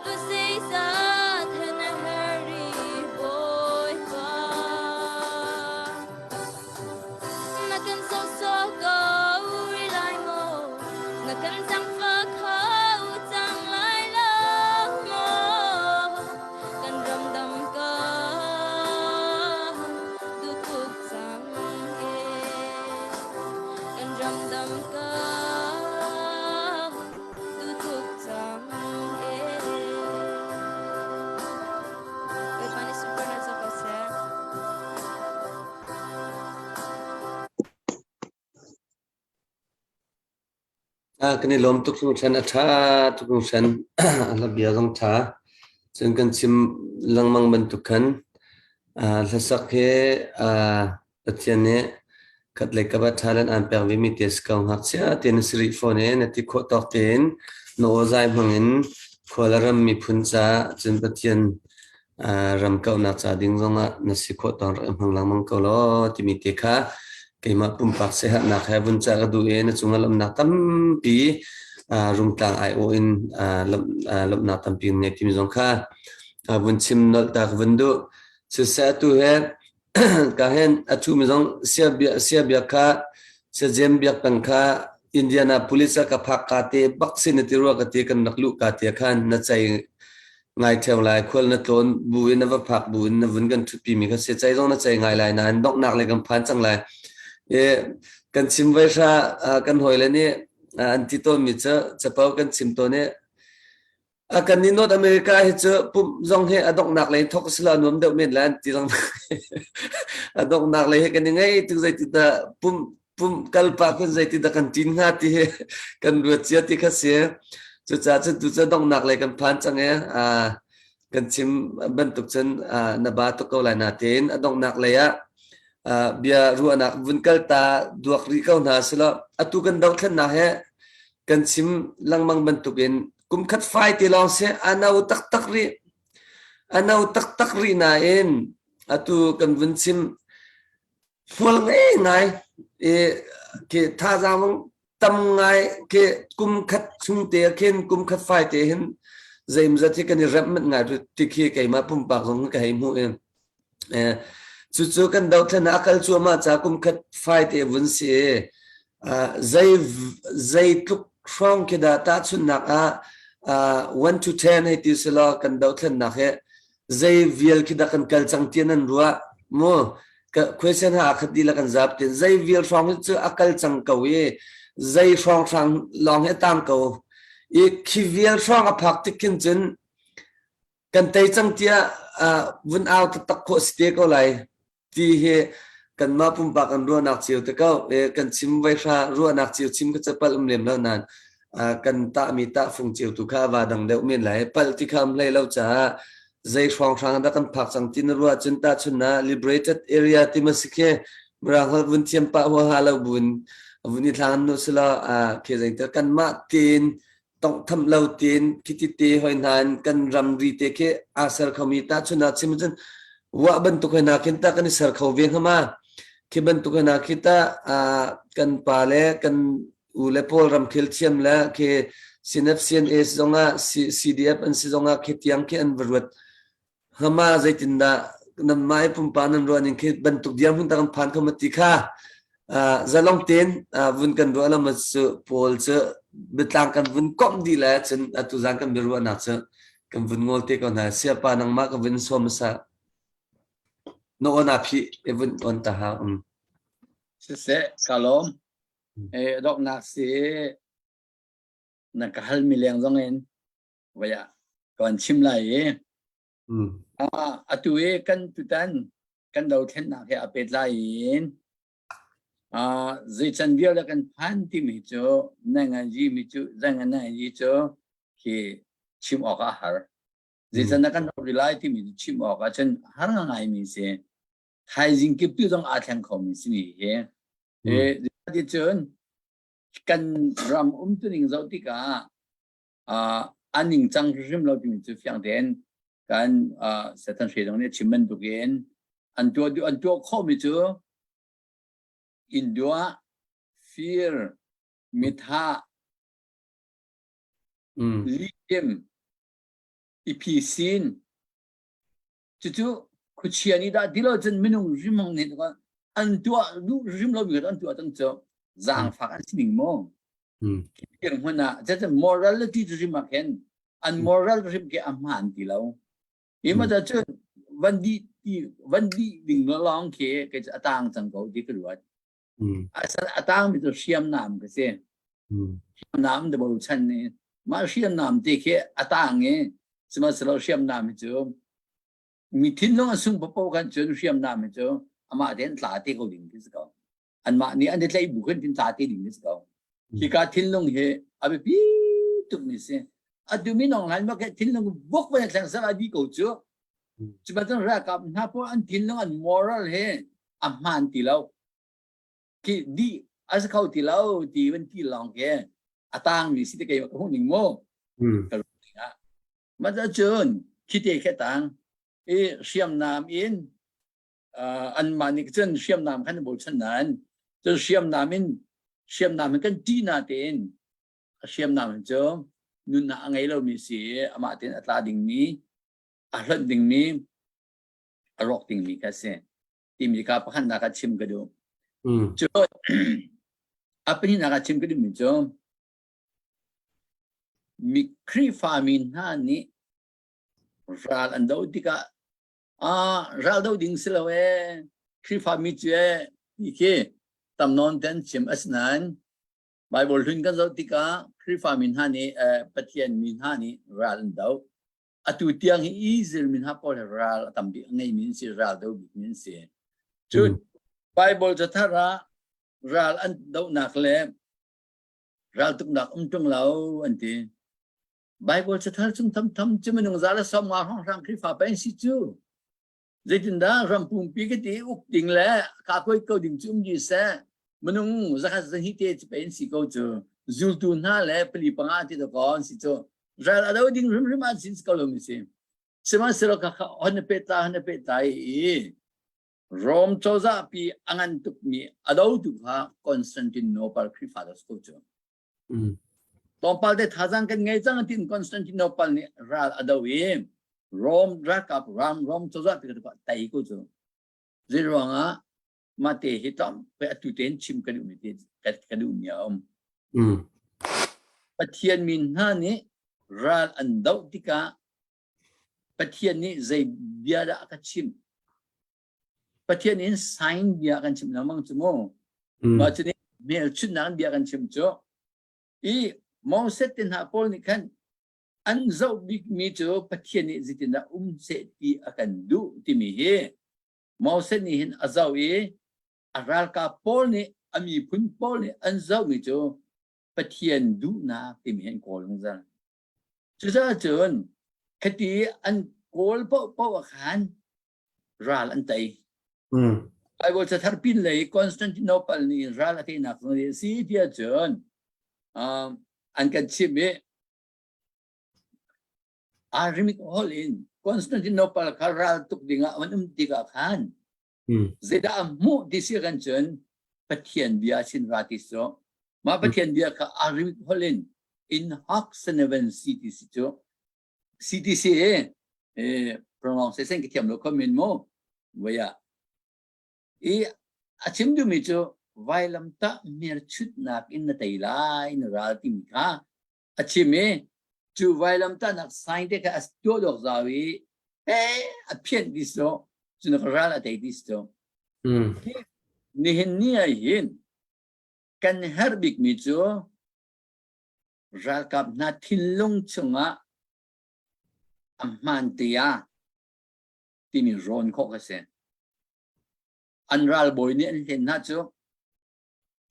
Lu zeizat hen a herh i Bawipa. Na kan sawsawh ko rih lai maw? Na kan zaangfah kho cang lai lo maw? Kan ramdam kan duh tuk cang ee. Kan ramdam kan duh tuk cang ee. Bawipa nih sunparnak co ko seh. Kan i lawm tuk hringhran, a ṭha tuk hringhran. A bia zong ṭha. Cun kan chim lengmang bantuk khan hlasak hi Pathian nih khatlei kap ah talent aan pek vemi te si ko. Ngakchia tein na si rih fawn i na ti khawh tawk tein na aw zai hmang in khua le ram miphun caah cun Pathian ram kauhnak ca ding zongah na si khawh tawn rak i hmang lengmang ko law timi te kha keimah pumpak siaherhnak he vun cah ka duh i na cungah lawmhnak tampi rungtlang aiawh in lawmhnak tampi ngei timi zong kha vun chim nolh ta ka vun duh. Siseh atu he ka hen a thumi zong sia biak kha sia jem biak peng kha Indianapolis ah ka phak ka te bak sin na ti rua ka ti kan rak luh ka te khan na cei ngai theo lai khual na tlawn bu in na va phak bu in na vun kan thutpi mi kha se cei zong na cei ngai lai nain donghnak le kan phan cang lai e kan chim vai hra kan hoi le nih an ti tawn mi cu capo kan chim tawn i A kan nih North America hi cu pumh zong hi a donghnak lei thok sila a nuam deuh men lai an ti zong a donghnak lei hi kan i ngei tuk zeiti dah pumh pumh kal pah kun zeiti dah kan ṭin hnga ti hi kan ruat cia ti kha si. Cucaah cun tu cu donghnak lei kan phan cang i kan chim bantuk cun na ba tuk ko lai natein a donghnak lei ah bia ruahnak vun kal ta duak rih ko hna selaw atu kan dohthlennak he kan chim lengmang bantukin kum khat fai ti lawng si a no taktak rih a no taktak rih nain atu kan vun chim hmual ngei ngai i khi thazaang tam ngai khi kum khat chung te khin kum khat fai te hin zeimzat hi kan i remh manh ngai ti khi keimah pumpak zong ka hei hmuh in Cucu kan dothlennak a kal cuahmah ca kum khat fai te vun si i zei zeitluk hrawng khi dah tahchunhnak ah 1 to 10 hei ti selaw kan dothlennak hi zei vial khi dah kan kal cang ti nan ruah mu question ha khat dih la kan zap tin zei vial hrawng hi cu a kal cang ko i zei hrawng hrang lawng hi a tang ko i khi vial hrawng a phak tik khin cun kan tei cang tiah vun au taktak khawh si te ko lai ti hi kanmah pumpak kan ruahnak cio te ko kan chim vai hra ruahnak cio chim ka capal um lem lo nan kan tahmi tahfung cio tu kha va dang deuh men lai pal ti kha um hlei lo caah zei hrawng hrang dah kan phak cang ti na ruah cun ta chun na liberated area ti ma si khi mirang hol vun thiam pa hua ha lo bun vun i thlang nu sila khi zei te kanmah tin tonghtham lo tein khiti te hoi hna in kan ramri te khi aa ser khomi tahchun ah chim cun. Wah bantuk hna khin ta kan i ser kho ve hnga ma? Khi bantuk hna khi ta kan pa le kan u le pawl ramkhel thiam le khi CNF CNA zongah CDF an si zongah khi tiang khi an va ruat hnga zeitindah nan mai pumpa nan ruah ning khi bantuk dirhmun ta kan phan kho ma ti kha zalong tein vun kan ruah lam cu pawl cu biatlang kan vun komh dih le cun atu zan kan biaruahnak cu kan vun ngol te ko hna siapa nangmah ka vun sawm sa na on a phi e vun on ta ha um Siseh ka lawm e doknak si na ka hal mi leng zong in vaya kan chim lai i atu i kan tutan kan dothlennak he a pehtlai in zei can vial kan phan timi cu nanganji mi cu zanganji cu khi chim awk a har. Zei can kan ro lai timi cu chim awk ah cun har ngai mi si. Thaizing kip tu zong aa thleng kho mi si ni hi. E cun kan ram umtuning zoh tikah a ningcang hrim lo timi cu fiang tein kan Satan hre zong nih a chim bantukin an tuah an tuah khawhmi cu inn duah, fir, mithah, lihchim, i phisin cucu khuachia nih dah ti lo cun minung rimhong nih an tuah duh hrim lomi kha an tuah cang cu zaangfak an si ning maw hmun ah cun morality cu hrim ah khin an moral hrim khi a hmaan ti lo hi ma cun van di ti van di ding lawng khi kei cu a tang cang ko ti ka ruat a tang mi cu hriamnam ka si hriamnam de bochan ni mah hriamnam te khi a tang i sihmanhsehlaw hriamnam hi cu mi thinlung a sung papo kan cun hriamnam hi cu amah tein tla te ko ding ti si ko anmah nih an i tlaih bu khin tin tla te ding ti si ko hika thinlung hi a biapi tuk mi si atu mi nong hlan ma thinlung buk van thleng sal a di ko cu cu bantuk ralkap hna pawl an thinlung an moral he a hmaan ti lo khi di a si kho ti lo ti van ti lawng khi a tang mi si te kei ka hmuh ning mu ka ah ma cun khi te khi tang i hriamnam in anmah nih cun hriamnam khan bochan nain cun hriamnam in hriamnam in kan ṭih na tein a hriamnam cu nunnak a ngei lomi si i amah tein a tla dingmi a hlonh dingmi a rawk dingmi kha si timi kha pakhatnak ah chim ka duh. Cu a pahnihnak ah chim ka duhmi cu mi Khrihfa mi hna nih ral an doh tikah ah ral doh ding si lo ee Khrihfa mi cu ee ti khi tam nawn te an chim asinain Bible hlun kan zoh tikah Khrihfa mi hna nih Pathian mi hna nih ral an doh. Atu tiang hi Israel mi hna pawl ral a tam bik a ngeimi an si, ral do bikmi an si. Cun Bible cathar ah ral an dohnak le raltuknak um ṭung lo an ti. Bible cathar chung thamtham cu minung za le 50 hrawnghrang Khrihfa pa an si cu. Zeitindah ram pumpi ka ti uk ding le ka koi ko ding cu um dih seh. Minung zakhat zahnih te cu pe an si ko cu. Zultu hna le pali panga ti to an si cu. Ral a do ding hrimhrim an sin ko lo mi si. Sihmanhsehlaw kha kha hon na peh ta hon na peh ta i Rom cozah pi a ngan tukmi a dotu kha Constantinople Khrihfa da ko cu. Tlawmpal te thazaang kan ngei cang tin Constantinople nih ral a do i Rome ralkap ram Rome cozah pi ka tei ko cu. Zei ruangah mah te hi tlawm pe atu tein chim kan duhmi te ka duhmi a um. Pathian min hna nih ral an doh tikah Pathian nih zei bia dah a ka chimh? Pathian in sign bia kan chim lengmang cu mu. Mah cu nih hmelchunhnak bia kan chim cu. I Moses te hna pawl nih khan an zoh bikmi cu Pathian nih zeitindah um seh ti a kan duh timi hi Moses nih hin a zoh i a ralkap pawl nih a miphun pawl nih an zohmi cu Pathian duhnak timi hi an kawl zungzal. Cucaah cun khati an kawl paohpaoh ah khan ral an tei. Bible cathar pin lei Constantinople nih ral a teinak zong a si tiah cun an kan chimh i Aramaic holh in. Constantinople kha ral tuk dingah an um tikah khan zeidah a hmuh ti si kan cun Pathian bia sin ra ti so mah Pathian bia kha Arabic holh in in hak seneven CTC cu CTC e pronunciation ka thiam lo kho min mu voya i a chim duhmi cu vailamtah hmelchutnak in na tei lai na ral timi kha a chim i cu vailamtahnak sign te kha a tuah dawk zau i he a phianh ti so cu na ral a tei ti so nihin ni ah hin kan herh bikmi cu ralkap hna thinlung chungah a hmaan tia timi rawn khawh ka si. An ralbawi nih an hlen hna cu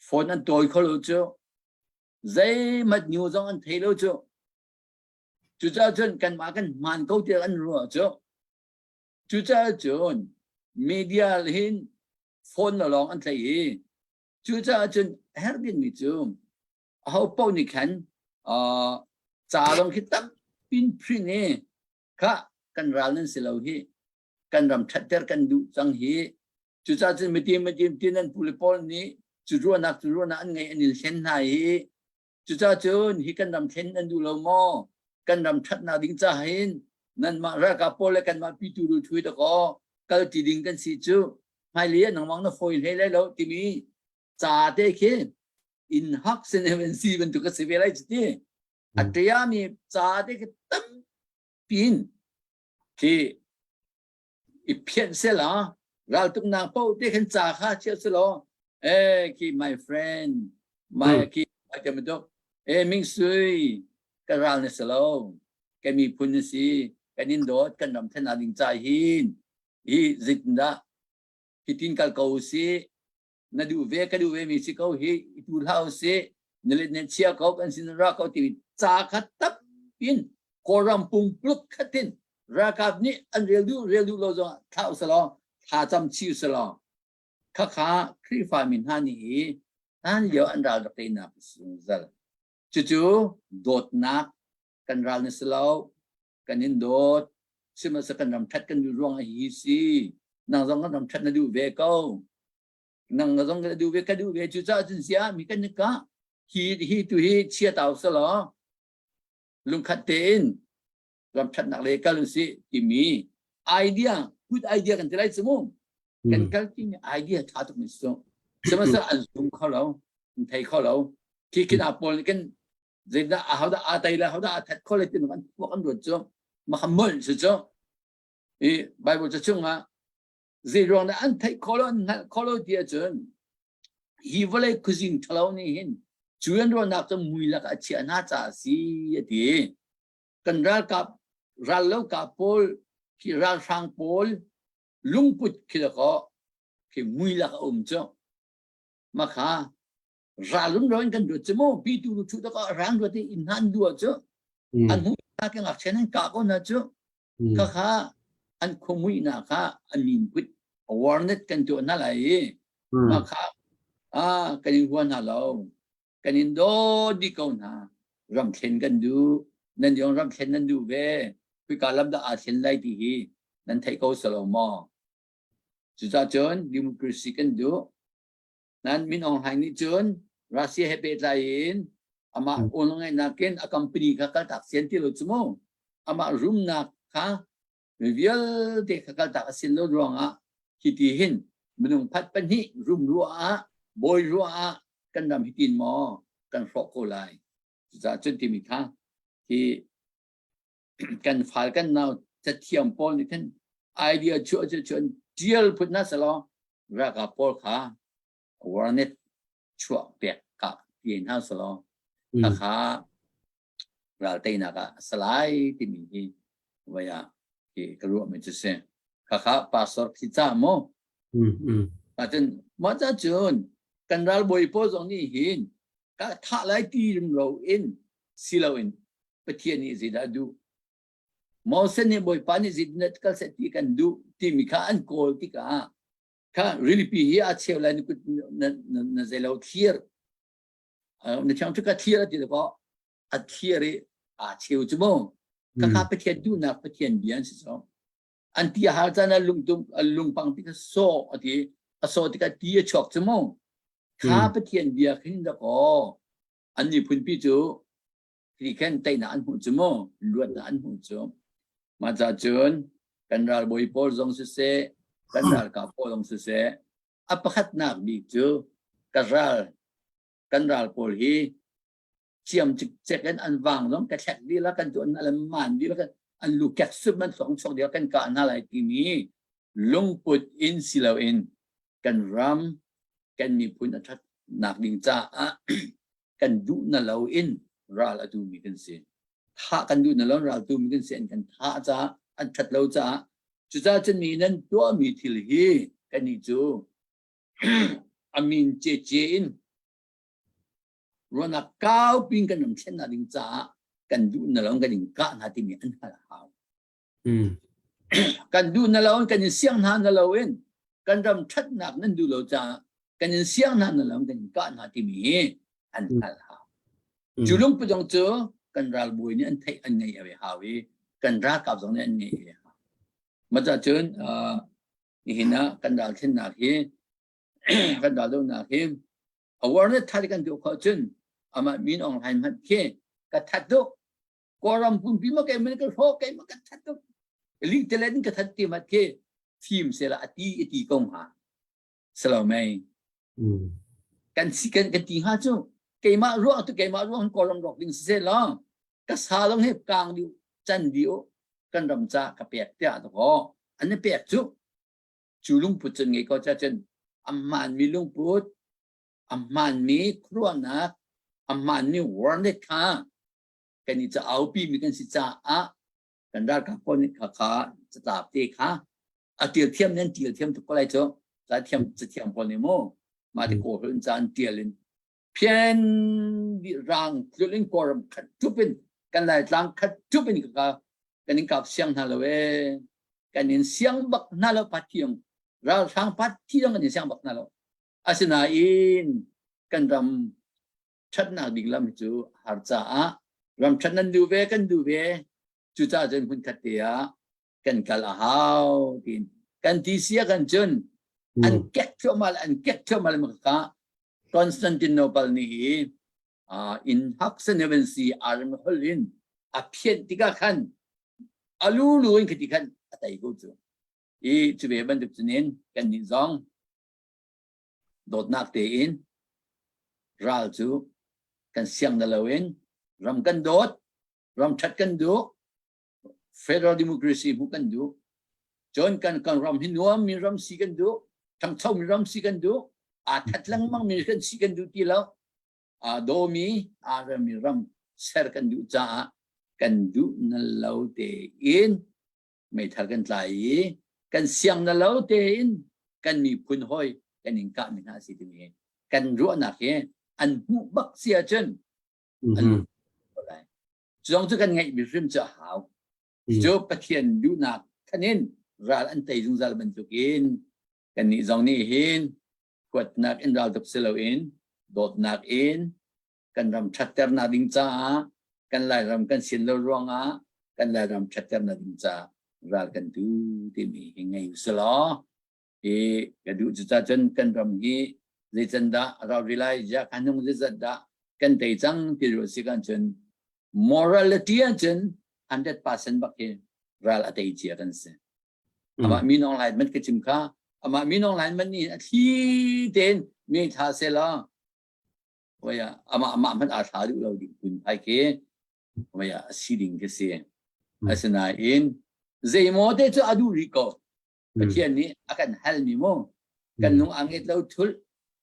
phone an tawi kho lo cu zeihmanh new zong an thei lo cu cucaah cun kanmah kan hmaan ko tiah an ruah cu cucaah cun media hin phone lawng an thlei i cucaah cun herh dingmi cu aho paoh nih khan ca lawng khi tampin print i kha kan ral nan si lo hi kan ram ṭhatter kan duh cang hi cucaah cun mitim mitim tin an pule pawl nih cu ruahnak cu ruahnak an ngei an in hlen hna hi cucaah cun hi kan ram thlen nan duh lo maw kan ram ṭhatnak ding ca hin nanmah ralkap pawl le kanmah pitu lu thui dakaw kal ti ding kan si cu hmailei ah nangmang na fawi hlei lai lo timi ca te khi in hak sin si bantuk a si ve lai cuti a ṭiami ca te khi tampin khi i phianh sela raltuknak paoh te khan ca kha chia selaw eh khi my friend my khi te bantuk eh Ming Sui ka ral na si lo ka miphun na si kan in dawt kan ram thlen ding ca hin hi zeitindah hitin kal ko si na duh ve ka duh ve mi si ko hi i tu hlah usih na let ne chia ko kan sin ra ko ti ca kha tampin Kawlram pumpluk khatin ralkap nih an rel duh rel duh lo zong thla usalaw thla cam chi usalaw khakha Khrihfa mi hna nih hi hlan lio an ral rak teinak zungzal cucu dawtnak kan ral na si lo kan in dawt sihmanhsehlaw kan ram ṭhat kan duh ruang ah hi si nang zong kan ram ṭhat na duh ve ko nang na zong ka duh ve ka duh ve cucaah cun sia mi kan ka hi hi tu hi chia tau selaw lungkhat tein ram ṭhatnak le kal usih timi idea good idea kan ti lai cu mu kan kal timi idea ṭha tuk mi su sihmanhsehlaw an zum kho lo an thei kho lo khi khin a pawl nih kan zeidah ahodah aa tei le ahodah aa that kho le tin an tuak an ruat cu maka molh cu cu i Bible ca chungah zei ruang dah an theih kho lo an hngalh kho lo ti ahcun hi vawlei khuazing ṭhalo nih hin cu an ruahnak cu mui lak a chiah hna caah a si a ti kan ralkap rallokap pawl khi ralhrang pawl lungput khi dakaw khi mui lak a um cu makha ralum ro in kan ruat cu mu pi tu lu thu dakaw rang ruat i inn han dua cu an hmu ke ngakchia nan kah ko na cu kha kha an khuamuihnak kha an min put awareness kan tuah hna lai i mah kha ah kan in hua hna lo kan in dawt dih ko hna ram thlen kan duh nan yong ram thlen nan duh ve khika lam dah aa thlen lai ti hi nan theih ko salo maw cucaah cun democracy kan duh Nan Min Aung Hlaing nih cun Russia he pehtlai in amah nakin a company kha kaltak sian ti lo cu mu. Amah rumnak kha mi vialte kha kaltak a sin lo ruangah hiti hin minung phat pahnih rum ruah ah bawi ruah ah kan ram hitin maw kan hrawh ko lai. Cucaah cun timi kha hi kan fal kan nau cathiam pawl nih khan idea chuah cu cun tial phut na selaw ralkap pawl kha awareness chuah pek ka ti hna selaw kha ral teinak ah salai timi hi vaya hi ka ruah mi cu si kha kha pastor khi ca mo cun mah ca cun kan ralbawi pawl zong nih hin ka thah lai ti ro in si loin Pathian nih zeidah a duh? Moses nih Bawipa nih zeitindah kal seh ti kan duh timi kha an kawl tikah kha rilipi hi a cheu lai na kut na, na, na zeilo thlir na thiang cu ka thlir a ti ko a thlir i aa cheu cu mu. Khakha Pathian duhnak Pathian bia an si so. An ti a har caan ah lungtum lungpang pi kha sawh a ti. A sawh tikah ti a chuak cu mu. Kha Pathian bia khin dakaw an miphun pi cu ti khan teinak an hmuh cu mu luatnak an hmuh cu. Mah ca cun kan ralbawi pawl zong siseh kan ralkap pawl zong siseh a pakhatnak bik cu ka ral kan ral pawl hi ciam cikcek in an vang zong ka thlek dih la kan tu an alam man dih la kan an lu kek sup man song chok dih kan kah hna lai timi lungput in si loin kan ram kan miphun a that nak ding caah kan duh na lo in ral a tu mi kan si thah kan duh na lo ral tu mi kan si an kan thah caah an that lo caah cucaah cun mi nan tuah mi thil hi kan nih cu amin ce ce in ruahnak kaupi in kan ram thlennak ding caah kan duh na lo kan in kah hna timi an hngalh a hau. Kan duh na lo kan in siang hna na lo in kan ram ṭhatnak nan duh lo caah kan in siang hna na lo kan in kah hna timi hi an hngalh hau. Cu lungput zong cu kan ralbawi nih an theih an ngeih a hau i kan ralkap zong nih an ngeih a hau. Mah cun nihin ah kan ral thlennak hi kan ral dohnak hi awareness thar kan duh khawh cun amah min Aung Hlaing hmanh khi ka that duk Kawlram pumpi ma kei man ka hrawk kei ma ka that duk ling telen ka that ti mat khi fim sela ati ati ko hnga selo mei kan si kan kan ti hnga cu keimah ruang tu keimah ruang Kawlram rawk ding si la ka sa long he kang diu chan diu kan ram ca ka pek tiah to ko an pek cu Cu lungput cun ngei ko cha cun a hmaanmi lungput, a hmaanmi khuaruahnak, a hmaanmi warnet kha kan i ca aupi mi kan si caah kan ralkap pawl nih kha kha catlap te kha a tial thiam nan tial thiam tuk ko lai cu ca thiam cathiam pawl nih mu mah ti kawl in ca an tial in phian rang tlul in kawlram khat tup in kan laitlang khat tup in ka kan in kap siang hna lo ee kan in siang bak hna lo pathiang ralhrang pathiang kan in siang bak hna lo asinain kan ram ṭhatnak ding lam cu har caah ram ṭhat nan duh ve kan duh ve cucaah cun hmun khat te ah kan kal a hau tiin kan ti sia kan cun an kek thluahmah an kek thluahmah ma ka Constantinople nih hi in Haksenevensi Aram holh in a phianh tikah khan a lulu in khati khan a tei ko cu. I cu ve bantuk cunin kan nih zong dawtnak tein ral cu kan siang na loin ram kan dawt, ram ṭhat kan duh, federal democracy hmuh kan duh cun kan kan ram hi nuam mi ram si kan duh ṭhangcho mi ram si kan duh aa that lengmang mi kan si kan duh ti lo aa daw mi aa rem mi ram ser kan duh caah kan duh na lo tein meithal kan tlai i kan siang na lo tein kan miphun hawi kan in kah mi hna si timi kan ruahnak hi an hmuh bak si ahcun an lai Cu cu kan ngeihmi hrim cu a hau. Cu Pathian duhnak khan in ral an tei zungzal bantukin kannih zong nih hin huatnak in ral tuk si loin dawtnak in kan ram ṭhatternak ding caah kan Lairam kan sin lo ruangah kan Lairam ṭhatternak ding caah ral kan tu timi hi ngei usih hi ka duh cucaah cun kan ram hi zeican dah ral ri lai ja kan nung zeizat dah kan tei cang ti ruah si kan cun morality ah cun 100% bak hi ral a tei cia kan si amah min Aung Hlaing man ka chim kha amah min Aung Hlaing man nih a thli tein mi tha se la waya amah amah hmanh aa thla duh lo ding kun phai ke waya a si ding ka si asinain zeimaw te cu a duh rih ko Pathian nih a kan halmi mu kan nung ang it lo thul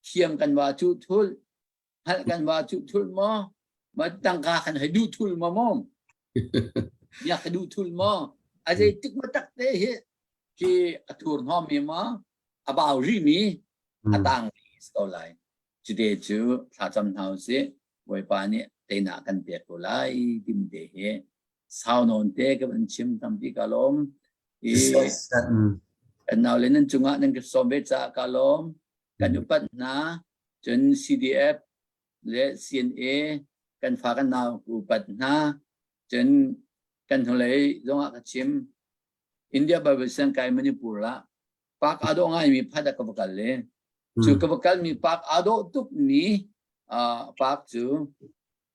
thiam kan wa cu thul hngalh kan wa cu thul maw ma tangka kan hei duh thul maw maw ya ka duh thul maw a zei tik ma tak te hi khi a thur hnom mi ma a bau ri mi a tang ri ko lai cude cu thlacam hna usih Bawipa nih teinak kan pek ko lai timi te hi sau nawn te ka van chim tampi ka lawm i kan nau le nan cungah nan ka sawm ve caah ka lawm kan upat hna cun CDF le CNA kan fa kan nau upat hna cun. Kan hnulei zongah ka chim. India Bible siang kai Manipur ah park aa dawh ngaimi phat ah ka va kal le cu ka va kalmi park aa dawh tukmi park cu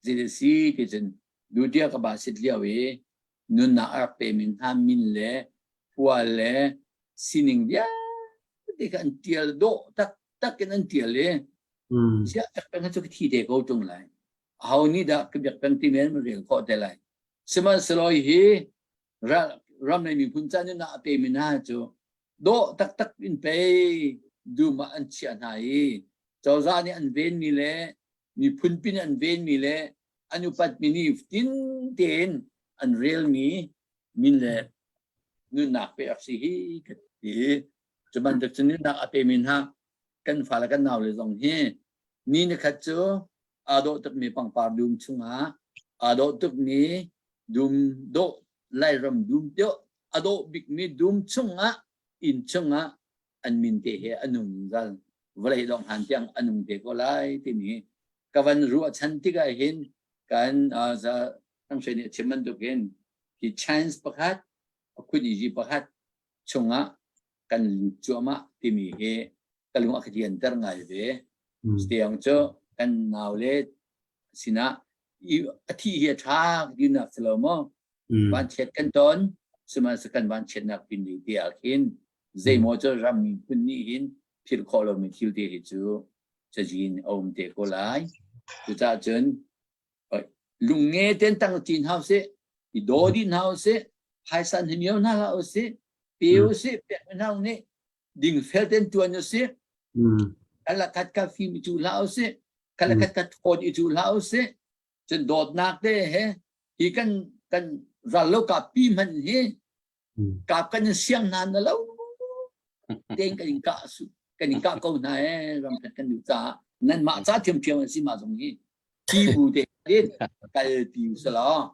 zeidah ti cun dutia ka ba sit lio i nunnak a rak pemi hna min le khua le sining vialte kha an tial dawh taktak in an tial i siah tak peng cu ka thi te ko tung lai aho nih dah ka biak peng ti men rel khawh te lai sihmanhsehlaw hi ram le miphun ca nunnak a pemi hna cu dawh taktak in pei dum ah an chiah hna i cozah nih an venmi le miphun pin an venmi le an upatmi nih tin tein an relmi min le nunnak pe ak si hi ka ti. Cu bantuk cu nunnak a pemi hna kan fale kan naule zong hi ni nikhat cu aa dawh tukmi pangpar dum chungah aa dawh tukmi dum dawh Lairam dum dawh a dawh bikmi dum chungah inn chungah an min te he a nung zungzal vawlei dongh hlan tiang a nung te ko lai timi ka van ruahchan tikah hin kan Thanghrei nih a chim bantukin hi chance pakhat a khun pakhat chungah kan lut cuahmah timi hi ka lung a ka dianter ngai ve. Tiang cu kan nau le sinah a thi hi a ṭha tinak si lo maw? Vanchiat kan ton, sihmanhsehlaw kan vanchiatnak pin ding te ah khin zeimaw cu ram miphun nih hin philh khawh lomi thil te hi cu cazin a um te ko lai. Cucaah cun lungnge ten tang cin hau sih, i daw dih hna usih, phaisa hnemio hna hlah usih, pe usih, pek hna nih dingfel ten tuan usih, kalakhat ka fim i cu hlah usih, kalakhat ka thawt i cu hlah usih, cun dawtnak te he hi kan kan ral lo ka pi hman hi kap kan in siang hna na lo tein kan in kah su kan in kah ko hna e ram khat kan duh caah nan mah ca thiamthiam an si ma zong hi hi bu te in kal pi usalaw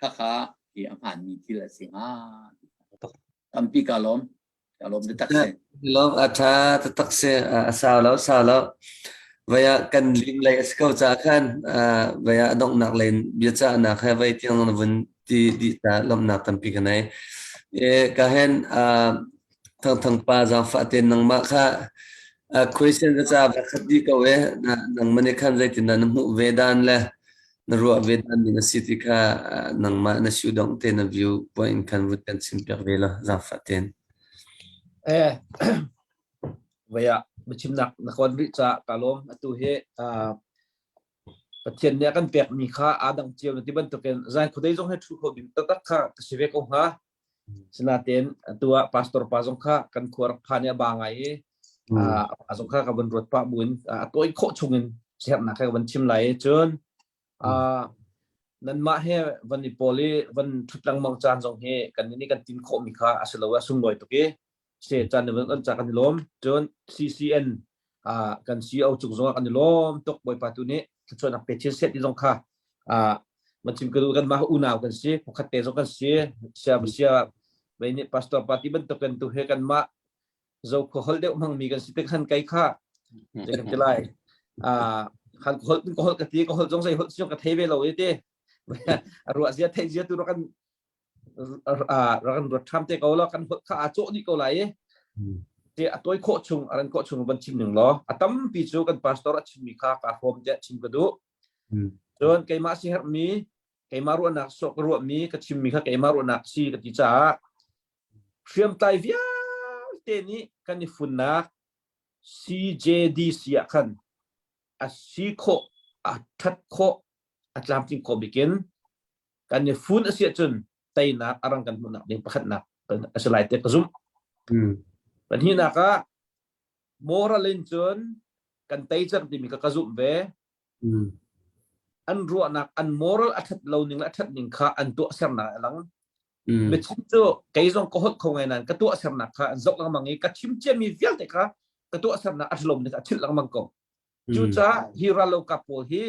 khakha hi a hmaan mi thil a si hnga tampi ka lawm ka lawm taktak si Lawm a ṭha taktak si a sau lo sau lo vaya kan lim lei a si ko ca khan vaya a donghnak lei biacahnak he vei tiang na vun ti dih ta lawmhnak tampi ka nei. E ka hen thang thang pa zaangfah te nangmah kha question ka ca va khat di ko e nangmah nih khan zeitin dah na hmuh ve dan le na ruah ve dan ning a si ti kha nangmah na siu dong te na view point khan vun kan chim piak ve la zaangfah ten. Eh vaya biachimnak na kawn rih ca ka lawm atu hi Pathian nih a kan pekmi kha aa dang cio na ti bantukin zan khuadei zong hi ṭhu kho ding taktak kha ka si ve ko hnga. Sinain atu ah pastor pa zong kha kan khua rak phan i a ba ngai i a zong kha ka van ruat pah buin a tawi khawh chungin siaherhnak kha ka van chim lai i cun nanmah he van i pawl i van ṭhut lengmang caan zong hi kan nih kan tin khawhmi kha a si lo a sunglawi tuk i se caan na van ca kan i lawm cun CCN kan CEO cung zongah kan i lawm tuk bawipa tu nih thluachuahnak pe chin set ti zong kha man chim ka duh kan mah unau kan si pakhat te zong kan si sia sia mei nih pastor party bantuk kan tu he kan mah zo kho hol deuh hmang mi kan si te khan kai kha je kan ti lai khan ko hol ko hol ka ti ko hol zong sei hol siong ka thei ve lo i te ruah zia thei zia tu ro kan rak kan ruat ṭham te ko law kan holh kha aa cawh dih ko lai i te a tawi khawh chung a ran khawh chung van chim ning law a tampi cu kan pastor a chimmi kha kaa hrawm tiah chim ka duh cun keimah si herhmi keimah ruahnak sawh ka ruahmi ka chimmi kha keimah ruahnak si ka ti caah hriamtlai vialte nih kan i funnak CJDC ah khan a si khawh a ṭhat khawh a tlamtling khawh bikin kan i fun a si ahcun teinak a rang kan hmuhnak ding pakhatnak a si lai tiah ka zumh. Pahnihnak ah moral in cun kan tei cang timi ka ka zumh ve. An ruahnak an moral a ṭhat lo ning le a ṭhat ning kha an tuahsernak a lang. Biachim cu kei zong ka holh kho ngai nain ka tuahsernak kha an zoh lengmang i ka chim ciami vialte kha ka tuahsernak a ṭhalo ning kha a chilh lengmang ko. Cucaah hi rallokap pawl hi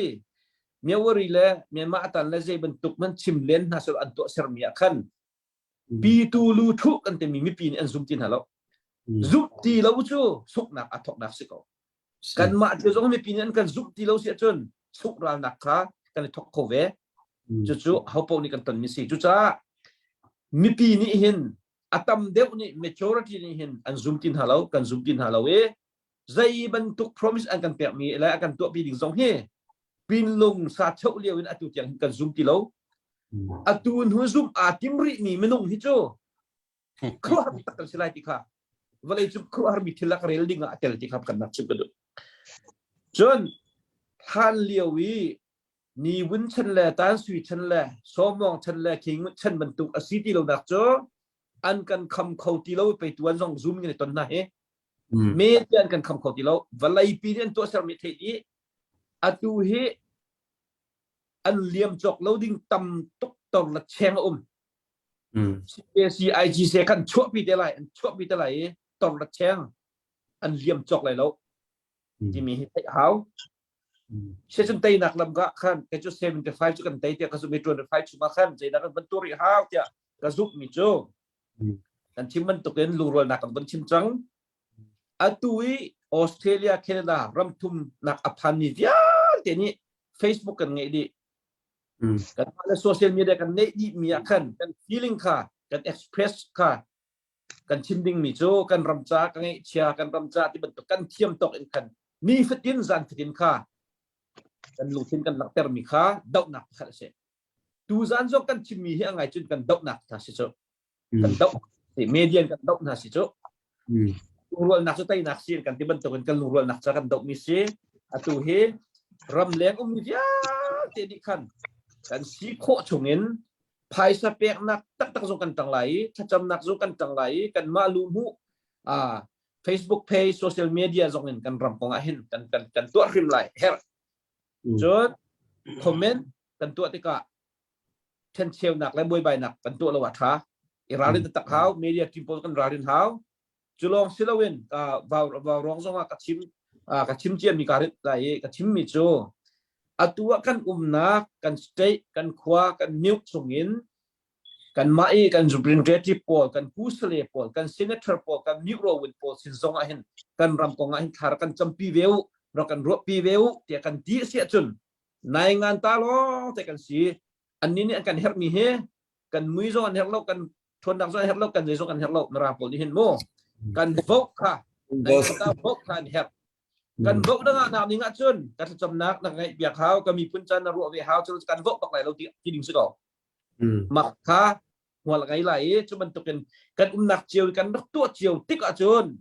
Myanmar le Myanmar atan le zei bantuk man chim len hna sel an tuah sermi ah khan pitu lu thu kan timi mipi nih an zum ti hna lo. Zumh ti lo cu suknak a thoknak si ko. Kanmah cu zong mipi nih an kan zumh ti lo si ahcun suk ralnak kha kan i thok kho ve. Cucu hopo nih kan tonmi si. Cucaah. Mipi nih hin a tam deuh nih majority nih hin an zum ti hna lo, kan zum ti hna lo i zei bantuk promise an kan pekmi le a kan tuahpi ding zong hi pinlung sa cheu lio in atu tiang hin kan zum ti lo. Atu hnu zum aa tim rihmi minung hi cu khuaruahhar tak kan si lai ti kha vawlei cu khuaruahharmi thil a ka rel ding ah a tel ti kha kan nak chim ka duh. Cun hlan lio i ni vun chan le tan sui chan le sawmawng chan le king chan bantuk a si ti lo nak cu an kan kham kho ti lo pei tuan zong zoom in ton hna hi me te an kan kham kho ti lo vawlei pi nih an tuahser mi theih i atu hi an liam cawk lo ding tam tuk tor la cheng a um CAC IGC kan chuahpi te lai an chuahpi te lai i tor la cheng an liam cawk lai lo timi hi theih hau. Session teinak lam ka khan kei cu 75 cu kan tei tiah ka zumh i 25 chungah khan zeidah kan van tur rih hau tiah ka zumh mi cu kan chim bantukin lungrualnak kan von chim cang. Atu i Australia, Canada ramthumnak a phanmi vialte nih Facebook kan ngeih dih. Kan le social media kan neih dih mi ah khan kan feeling kha kan express kha kan chim dingmi cu kan ram ca ka ngeihchia kan ram ca ti bantuk kan thiam tawk in khan ni fatin zan fatin kha kan lungthin kan langhtermi kha dohnak pakhat a si. Tu zan zong kan chimmi hi a ngai cun kan dohnak hna si cu. Kan doh median kan doh hna si cu. Lungrualnak cu teinak si kan ti bantukin kan lungrualnak ca kan dohmi si. Atu hi ramleng ummi vialte nih khan kan si khawh chungin phaisa peknak taktak zong kan tang lai i thlacamnak zong kan tang lai i kanmah lu hmuh Facebook page social media zong in kan ram kong ah hin kan kan kan tuah hrim lai herh cun comment kan tuah tikah thencheunak le buaibainak kan tuah lo ah tha i ralrin tak hau media team pawl kan ralrin hau cu lawng si loin vau vau ruang zong ah ka chim ka chim ciami ka rit lai i ka chimmi cu atu ah kan umnak kan state kan khua kan mute chungin kanmah i kan representative pawl kan kusale pawl kan senator pawl kan mute rawin pawl sin zong ah hin kan ram kong ah hin thlar kan campi ve u rak kan ruahpi ve u tiah kan ti a si ahcun nai ngan ta lawng te kan si annih nih an kan herhmi hi kan mui zong an herh lo kan ṭhawnnak zong an herh lo kan zei zong an herh lo mirang pawl nih hin mu kan vote kha kan vote kha an herh kan vote dang ah nak ning ahcun ka thlacamnak na ngaih piak hau ka miphun caan na ruah ve hau cu kan vote bak lai lo ti ti ding si ko mak kha hmual ngai lai i cu bantukin kan umnak cio kan rak tuah cio tik ahcun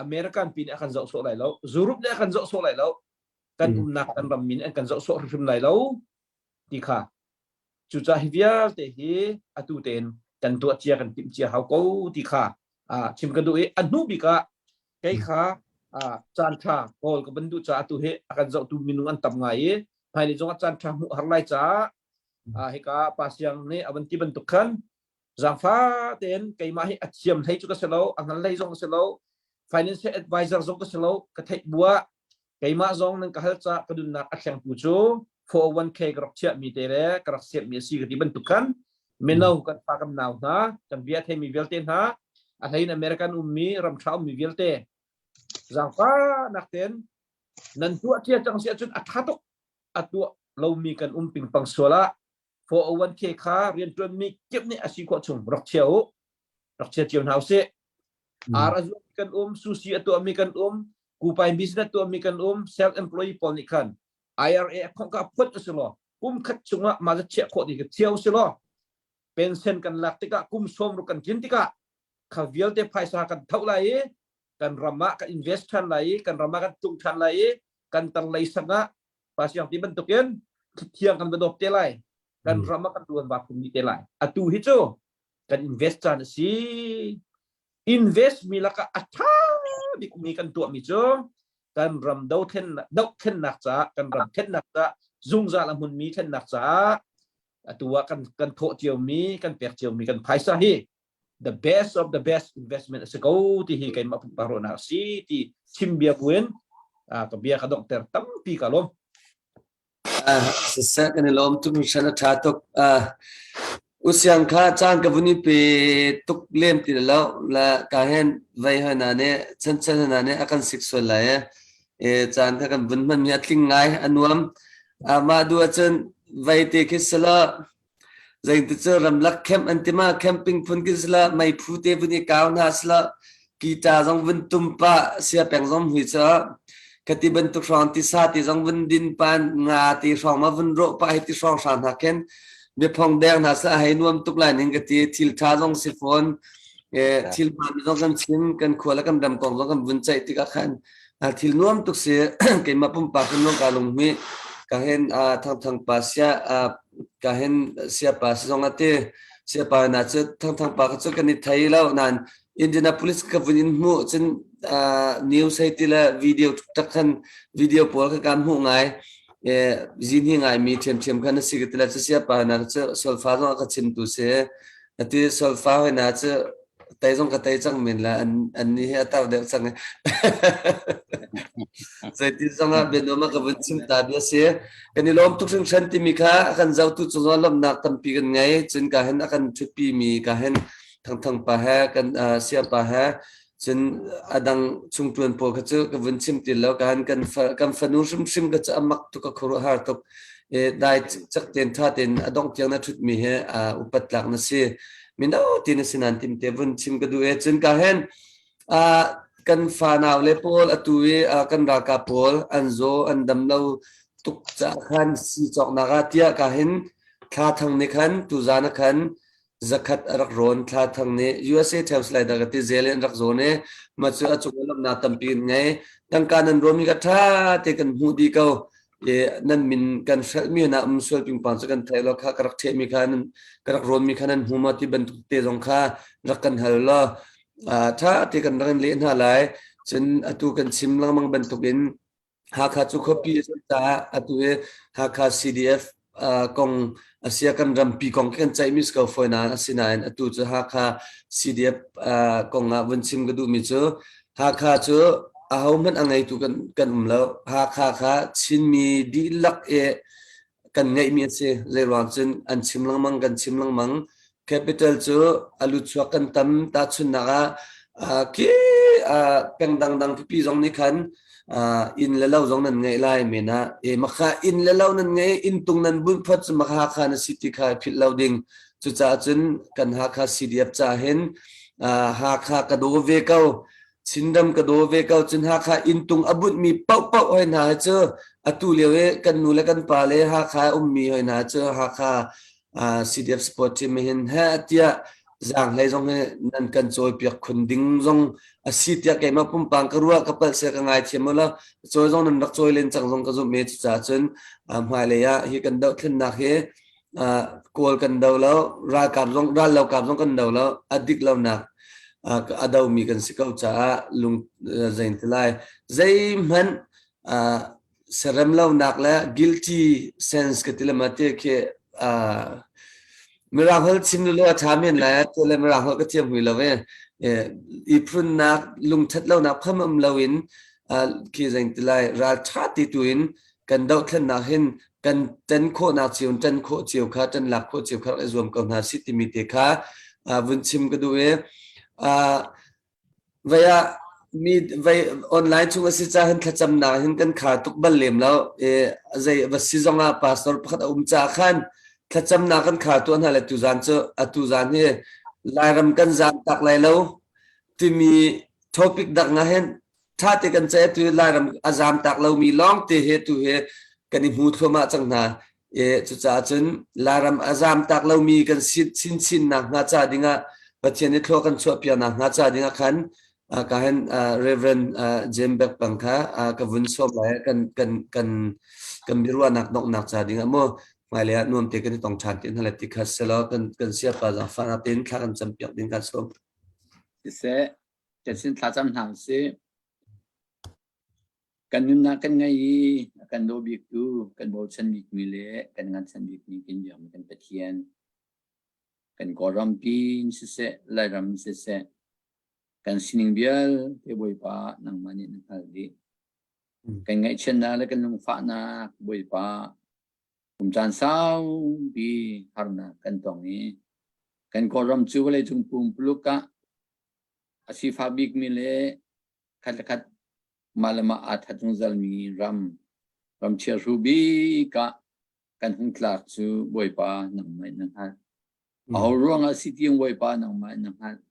American pi nih a kan zoh sawh lai lo Europe nih a kan zoh sawh lai lo kan umnak kan ram mi nih an kan zoh sawh hrimhrim lai lo ti kha Cucaah hi vialte hi atu tein kan tuah cia kan timh cia hau ko ti kha chim ka duh i a hnu bik ah kei kha caan ṭha kawl ka van duh caah atu hi a kan zohtu minung an tam ngai i hmailei zongah caan ṭha hmuh har lai caah hika pa siang nih a van ti bantuk khan zaangfah tein keimah hi a thiam hlei cu ka si lo a hngal hlei zong ka si lo financial advisor zong ka si lo ka theih buah Keimah zong nan ka hal caah ka nunnak a thlengtu cu 401k ka rak chiahmi te le ka rak siammi a si ka ti bantuk khan mino kan fa kan nau hna kan bia theimi vialte hna a hlein American ummi ramṭha ummi vialte zaangfahnak tein nan tuah cia cang si ahcun a ṭha tuk a tuah lomi kan um pingpang sual ah 401k kha rianṭuanmi kip nih a si khawh chung rak chia u rak chia cio hna usih ar a zuami kan um sushi a tuahmi kan um kupai business tuahmi kan um self employee pawl nih khan IRA a khongh ka phut a si law kum khat chungah mah za chiah khawh ding ka thiau si law pension kan lak tikah kum sawm ruk kan tlin tikah kha vialte phaisa kan tho lai i kan ram ah kan invest than lai i kan ram ah kan tung than lai i kan tar lei sang ah pasiang ti bantukin thiang kan va dawp te lai kan ram ah kan tuan va phun te lai atu hi cu kan invest caan a si invest mi lakah a ṭha bikmi kan tuahmi cu kan ram dohthlennak caah kan ram thlennak caah zungzal a hmunmi thlennak caah atu ah kan kan thawh ciomi kan pek ciomi kan phaisa hi the best of the best investment a si ko ti hi keimah pumpak ruahnak a si ti chim bia buin ka bia ka donghter tampi ka lawm. Siseh kan i lawm tuk hringhran a ṭha tuk. Usiang kha caan ka vun i pe tuk lem ti lo la ka hen vei hoi na nih chanchan hna nih a kan sik sual lai e caan kha kan vun hman mi a tling ngai a nuam. Mah du ahcun vei te khi sila. Zeiti cu ramlak camp an ti ma camping phun kin sila meiphu te vun i kau hna sila guitar zong vun tum pah sia peng zong hui cu khati bantuk hrawng tisa ti zong vun din pan nga ti hrawng ma vun rawh pah hi ti hrawng hrang hna khin biaphong deng hna sa hei nuam tuk lai ning ka ti thil tha zong si fawn thil hmaan zong kan chim kan khua le kan ram kong zong kan vun ceih tikah khan thil nuam tuk si keimah pumpak hin ka lung hmi ka hen thangthang pa sia ka hen sia pa si zong ati sia pa na cu thangthang pa cu kan i thei lo nan Indianapolis ka vun in hmuh cun news hei ti le video tak khan video pawl kha kan hmuh ngai zin hi ngai mi thiamthiam khan a si ka ti le cu sia pa na cu solfa zong ka chim tu si ati solfa hoi na cu tei zong ka tei cang men la an an ni hi a tar deuh cang zeiti zong ah bianuam ka vun chim ta bia si kan i lawm tuk hringhran timi kha a kan zohtu cung lawmnak tampi kan ngei cun ka hin a kan ṭhutpi mi ka hin thangthang pa he kan sia pa he cun adang chungṭuan pawl kha cu ka vun chim ti lo ka han kan kan fanu hrimhrim ka cu amak tuk ka khuaruahhar tuk e dai cak ten tha ten a dong tiang na ṭhut mi he upat tlak na si mino ti na si nan tim te vun chim ka duh e cun ka hen kan fanau le pawl atu i kan ralkap pawl an zaw an dam lo tuk ca khan si cawknak ah tiah ka hin thla thang ni khan tuzan ah khan zakhat a rak rawn thla thang nih USA Times lai dah ka ti zel in rak zawn i ma cu a cung lamnak tampi in ngei tangka nan rawmi ka tha te kan hmuh di ko e nan min kan hrelh mi na um sual pingpang cu kan thei lo kha ka rak theh mi kha nan ka rak rawn mi kha nan hmu ma ti bantuk te zong kha rak kan hal lo tha te kan rak in leh hna lai cun atu kan chim lengmang bantuk in Hakha cu khuapi a si caah atu hi Hakha CDF kong asia kan rampi kong kan ceihmi si ko fawi nain asinain atu cu Hakha CDF kong ah vun chim ka duhmi cu Hakha cu ahohmanh a ngeitu kan kan um lo. Hakha kha Chinmi dihlak i kan ngeihmi a si. Zeiruang cun an chim lengmang kan chim lengmang. Capital cu a luchuak kan tam tahchunhnak ah khi peng dangdang pipi zong nih khan inn le lo zong nan ngeih lai men ah e makha inn le lo nan ngei inn tung nan bunh phot cu makha Hakha na si ti kha philh lo ding cucaah cun kan Hakha CDF ca hin Hakha ka daw ve ko Chinram ka daw ve ko cun Hakha inntung a bunhmi paohpaoh hoi hna hi cu atu lio i kan nu le kan pa le Hakha a ummi hoi hna cu Hakha CDF sport team hin he tiah zaanghlei zong hi nan kan cawipiak khun ding zong a si tiah keimah pumpang ka ruah ka palh sia ka ngaithiam u la cawi zong nan rak cawi len cang zong ka zumh i cucaah cun hmailei ah hi kan dohthlennak hi Kawl kan do lo, ralkap zong rallokap zong kan do lo, a dik lonak a domi kan si ko caah lung zein ti lai zeihmanh serem lonak le guilty sense ka ti le ma ti khi mirang holh chim lu a tha men lai te le mirang holh ka thiam hui lo e i phunnak lungthat lonak pham um lo in khi zein ti lai ral tha ti tu in kan dohthlennak hin kan ṭan khawhnak cio in ṭan khawh cio kha ṭan lak khawh cio kha rak i zuam ko hna sih timi te kha vun chim ka duh i vei ah mi vei online chung a si ca hin thlacamnak hin kan khar tuk bal lem lo i zei va si zong ah pastor pakhat a um ca khan thlacamnak kan khar tuah hna le tuzan cu atu zan hi Lairam kan zam tak lai lo timi topic dak nga hin ṭha te kan ceih tu Lairam a zaam tak lomi lawng te he tu he kan i hmu thluahmah cang hna. E, cucaah cun Lairam a zaam tak lomi kan si chinchin nak hnga ca dingah Pathian i thlua kan chuah piak nak hnga ca dingah khan ka hen Reverend James Beck pang kha ka vun sawm lai kan kan kan kan biaruahnak donghnak ca dingah mu hmailei ah nuam te kan i tong ṭhan ti hna le ti kha selaw kan kan siapa zaangfahnak tein thla kan cam piak ding kan sawm. Siseh Kan sin thlacam hna usih. Kan nunnak kan ngei i a kan daw biktu, kan bochan bikmi le kan ngansan bikmi kan biakmi kan Pathian. Kan Kawlrampi in siseh, Lairam in siseh, kan sining vialte Bawipa nangmah nih na hngalh dih. Kan ngaihchiatnak le kan lungfahnak Bawipa kum caan saupi harnak kan tong i kan Kawlram cu vawleicung pumpuluk ah A sifak bikmi le khat le khat mah le mah aa that zungzalmi ram, ram chiahru bik ah kan hung tlak cu Bawipa nangmah in na hngalh. Aho ruangah si tiang Bawipa nangmah na hngalh.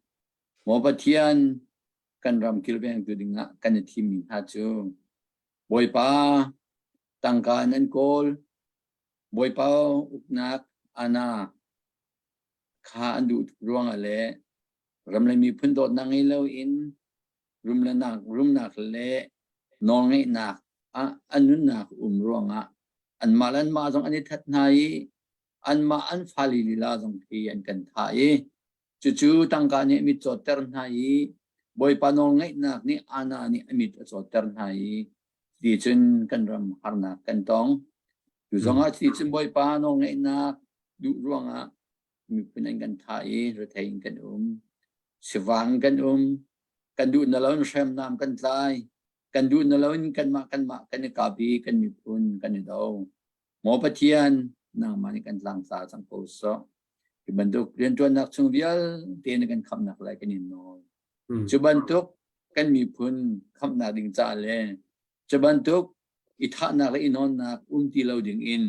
Maw Pathian, kan ram kilvengtu dingah kan i thimmi hna cu Bawipa tangka nan kawl, Bawipa uknak ana kha an duh tuk ruangah le ram le miphun dawtnak ngei loin rumnak le nawlngeihnak ah an nunnak um ruangah anmah le anmah zong an i that hna i anmah an fale lila zong khi an kan thah i cucu tangka nih a mit cawtter hna i Bawipa nawlngeihnak nih ana nih a mit a cawtter hna i ti cun kan ram harnak kan tong. Tu zongah ti cun Bawipa nawlngeihnak duh ruangah miphun an kan thah i rethei in kan um. Sivang kan um. Kan duh na loin hriamnam kan tlai. Kan duh na loin kanmah kanmah kan i kap i kan miphun kan i do. Maw Pathian, nangmah nih kan tlangtla cang ko sawh. Hi bantuk rianṭuannak chung vialte na kan khamhnak lai kan in nawl. Cu bantuk kan miphun khamhnak ding ca le cu bantuk i thahnak le i nawnnak um ti lo ding in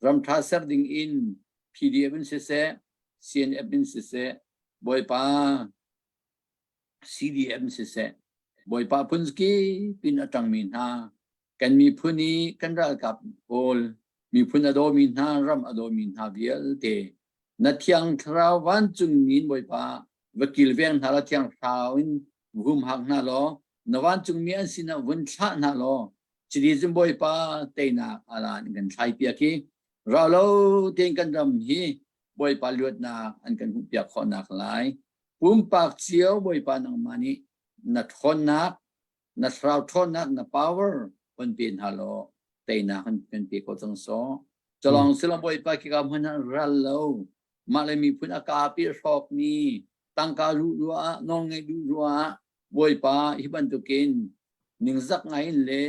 ramṭha ser ding in PDF in siseh, CNF in siseh, Bawipa CDM siseh, Bawipa phun pin a ṭangmi hna kan miphun i kan ralkap pawl miphun a dawmi hna ram a dawmi hna vialte na thiang thlarau vancung in Bawipa va kilveng hna law thiang thlarau in humhak hna law na vancungmi an sinah vun thlah hna law chiti cun Bawipa teinak alan in kan thlai piak i rau lo tein kan ram hi Bawipa luatnak an kan hmuh piak khawhnak lai pumpak cio Bawipa nangmah nih na ṭhawnnak na thlarau ṭhawnnak na power hun pe hna law teinak an kan pe ko cang sawh culong silong Bawipa khika hmun ah ral lo mah le miphun a kapi a hrawkmi tangka ruh ruah nawlngeih duh ruah Bawipa hi bantukin ningzak ngai in le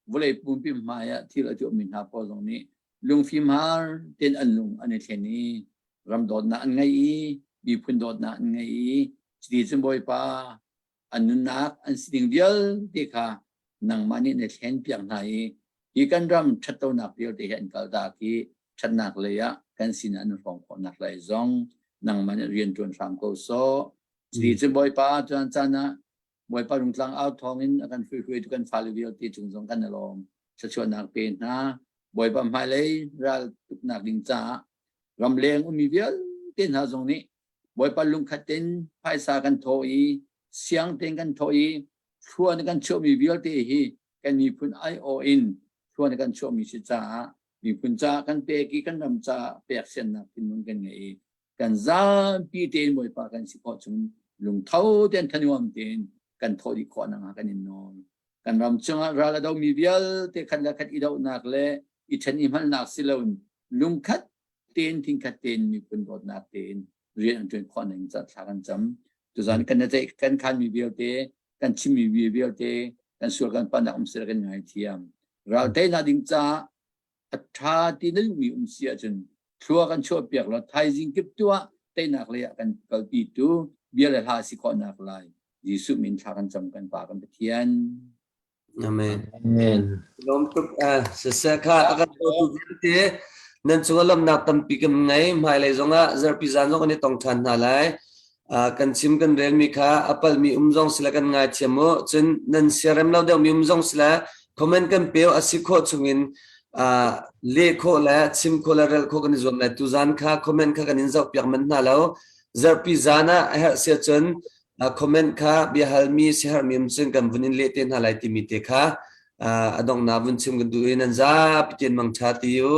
vawlei pumpi hmai ah thil a tuahmi hna pawl zong nih lungfim har ten an lung an i thlen i ram dawtnak an ngei i miphun dawtnak an ngei i cuti cun Bawipa an nunnak an sining vialte kha nangmah nih na thlenpiak hna i hi kan ram ṭhatlonak vialte hi an kaltak i ṭhatnak lei ah kan sinah an hrawng khawhnak lai zong nangmah nih rian ṭuan hram ko sawh. Cuti cun Bawipa caan caan ah Bawipa rungtlang au thawngin a kan hruihruaitu kan fale vialte cung zong kan i lawm. Thluachuahnak pe hna. Bawipa hmailei ral tuknak ding caah ramleng ummi vialte hna zong nih Bawipa lungkhat tein phaisa kan thawh i siang tein kan thawh i thlua na kan chuahmi vialte hi kan miphun aiawh in thlua na kan chuahmi si caah miphun caah kan pek i kan ram caah pek siannak thinlung kan ngei i kan zapi tein Bawipa kan si khawh chung lungtho tein thanuam tein kan thawh dih khawh nakhnga kan in nawl. Kan ram chungah ral a domi vialte khat le khat i dohnak le i ṭhen i hngalhnak si loin lungkhat tein thingkhat tein miphun dawtnak tein rian an ṭuan khawh ning ca thla kan cam. Tuzan kan ceih kan khanmi vialte kan chimmi vialte kan sual kan palhnak um sila kan ngaithiam. Ral teinak ding caah a ṭha ti na duhmi um si ahcun thlua kan chuahpiak law thaizing kip tu ah teinak lei ah kan kalpi tu bia le hla si khawhnak lai Jesuh min thla kan cam kan Pa kan Pathian. Amen. Amen. Lawm tuk eh siseh kha a kan tu vialte nan cung ah lawmhnak tampi kan ngei hmailei zongah zarhpi zan zong kan i tong ṭhan hna lai kan chim kan relmi kha a palhmi um zong sila kan ngaithiam u cun nan siarem lo deuhmi um zong sila comment kan peo a si khawh chungin leh khawh le chim khawh le rel khawh kan i zuam lai tuzan kha comment kha kan in zoh piak manh hna lo zarhpi zan ah a herh sia cun comment kha biahalmi siaherhmi um cun kan vun in leh te hna lai timi te kha a donghnak vun chim kan duh i nan zapi tein mangṭha ti u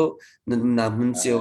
nan umnak hmun cio.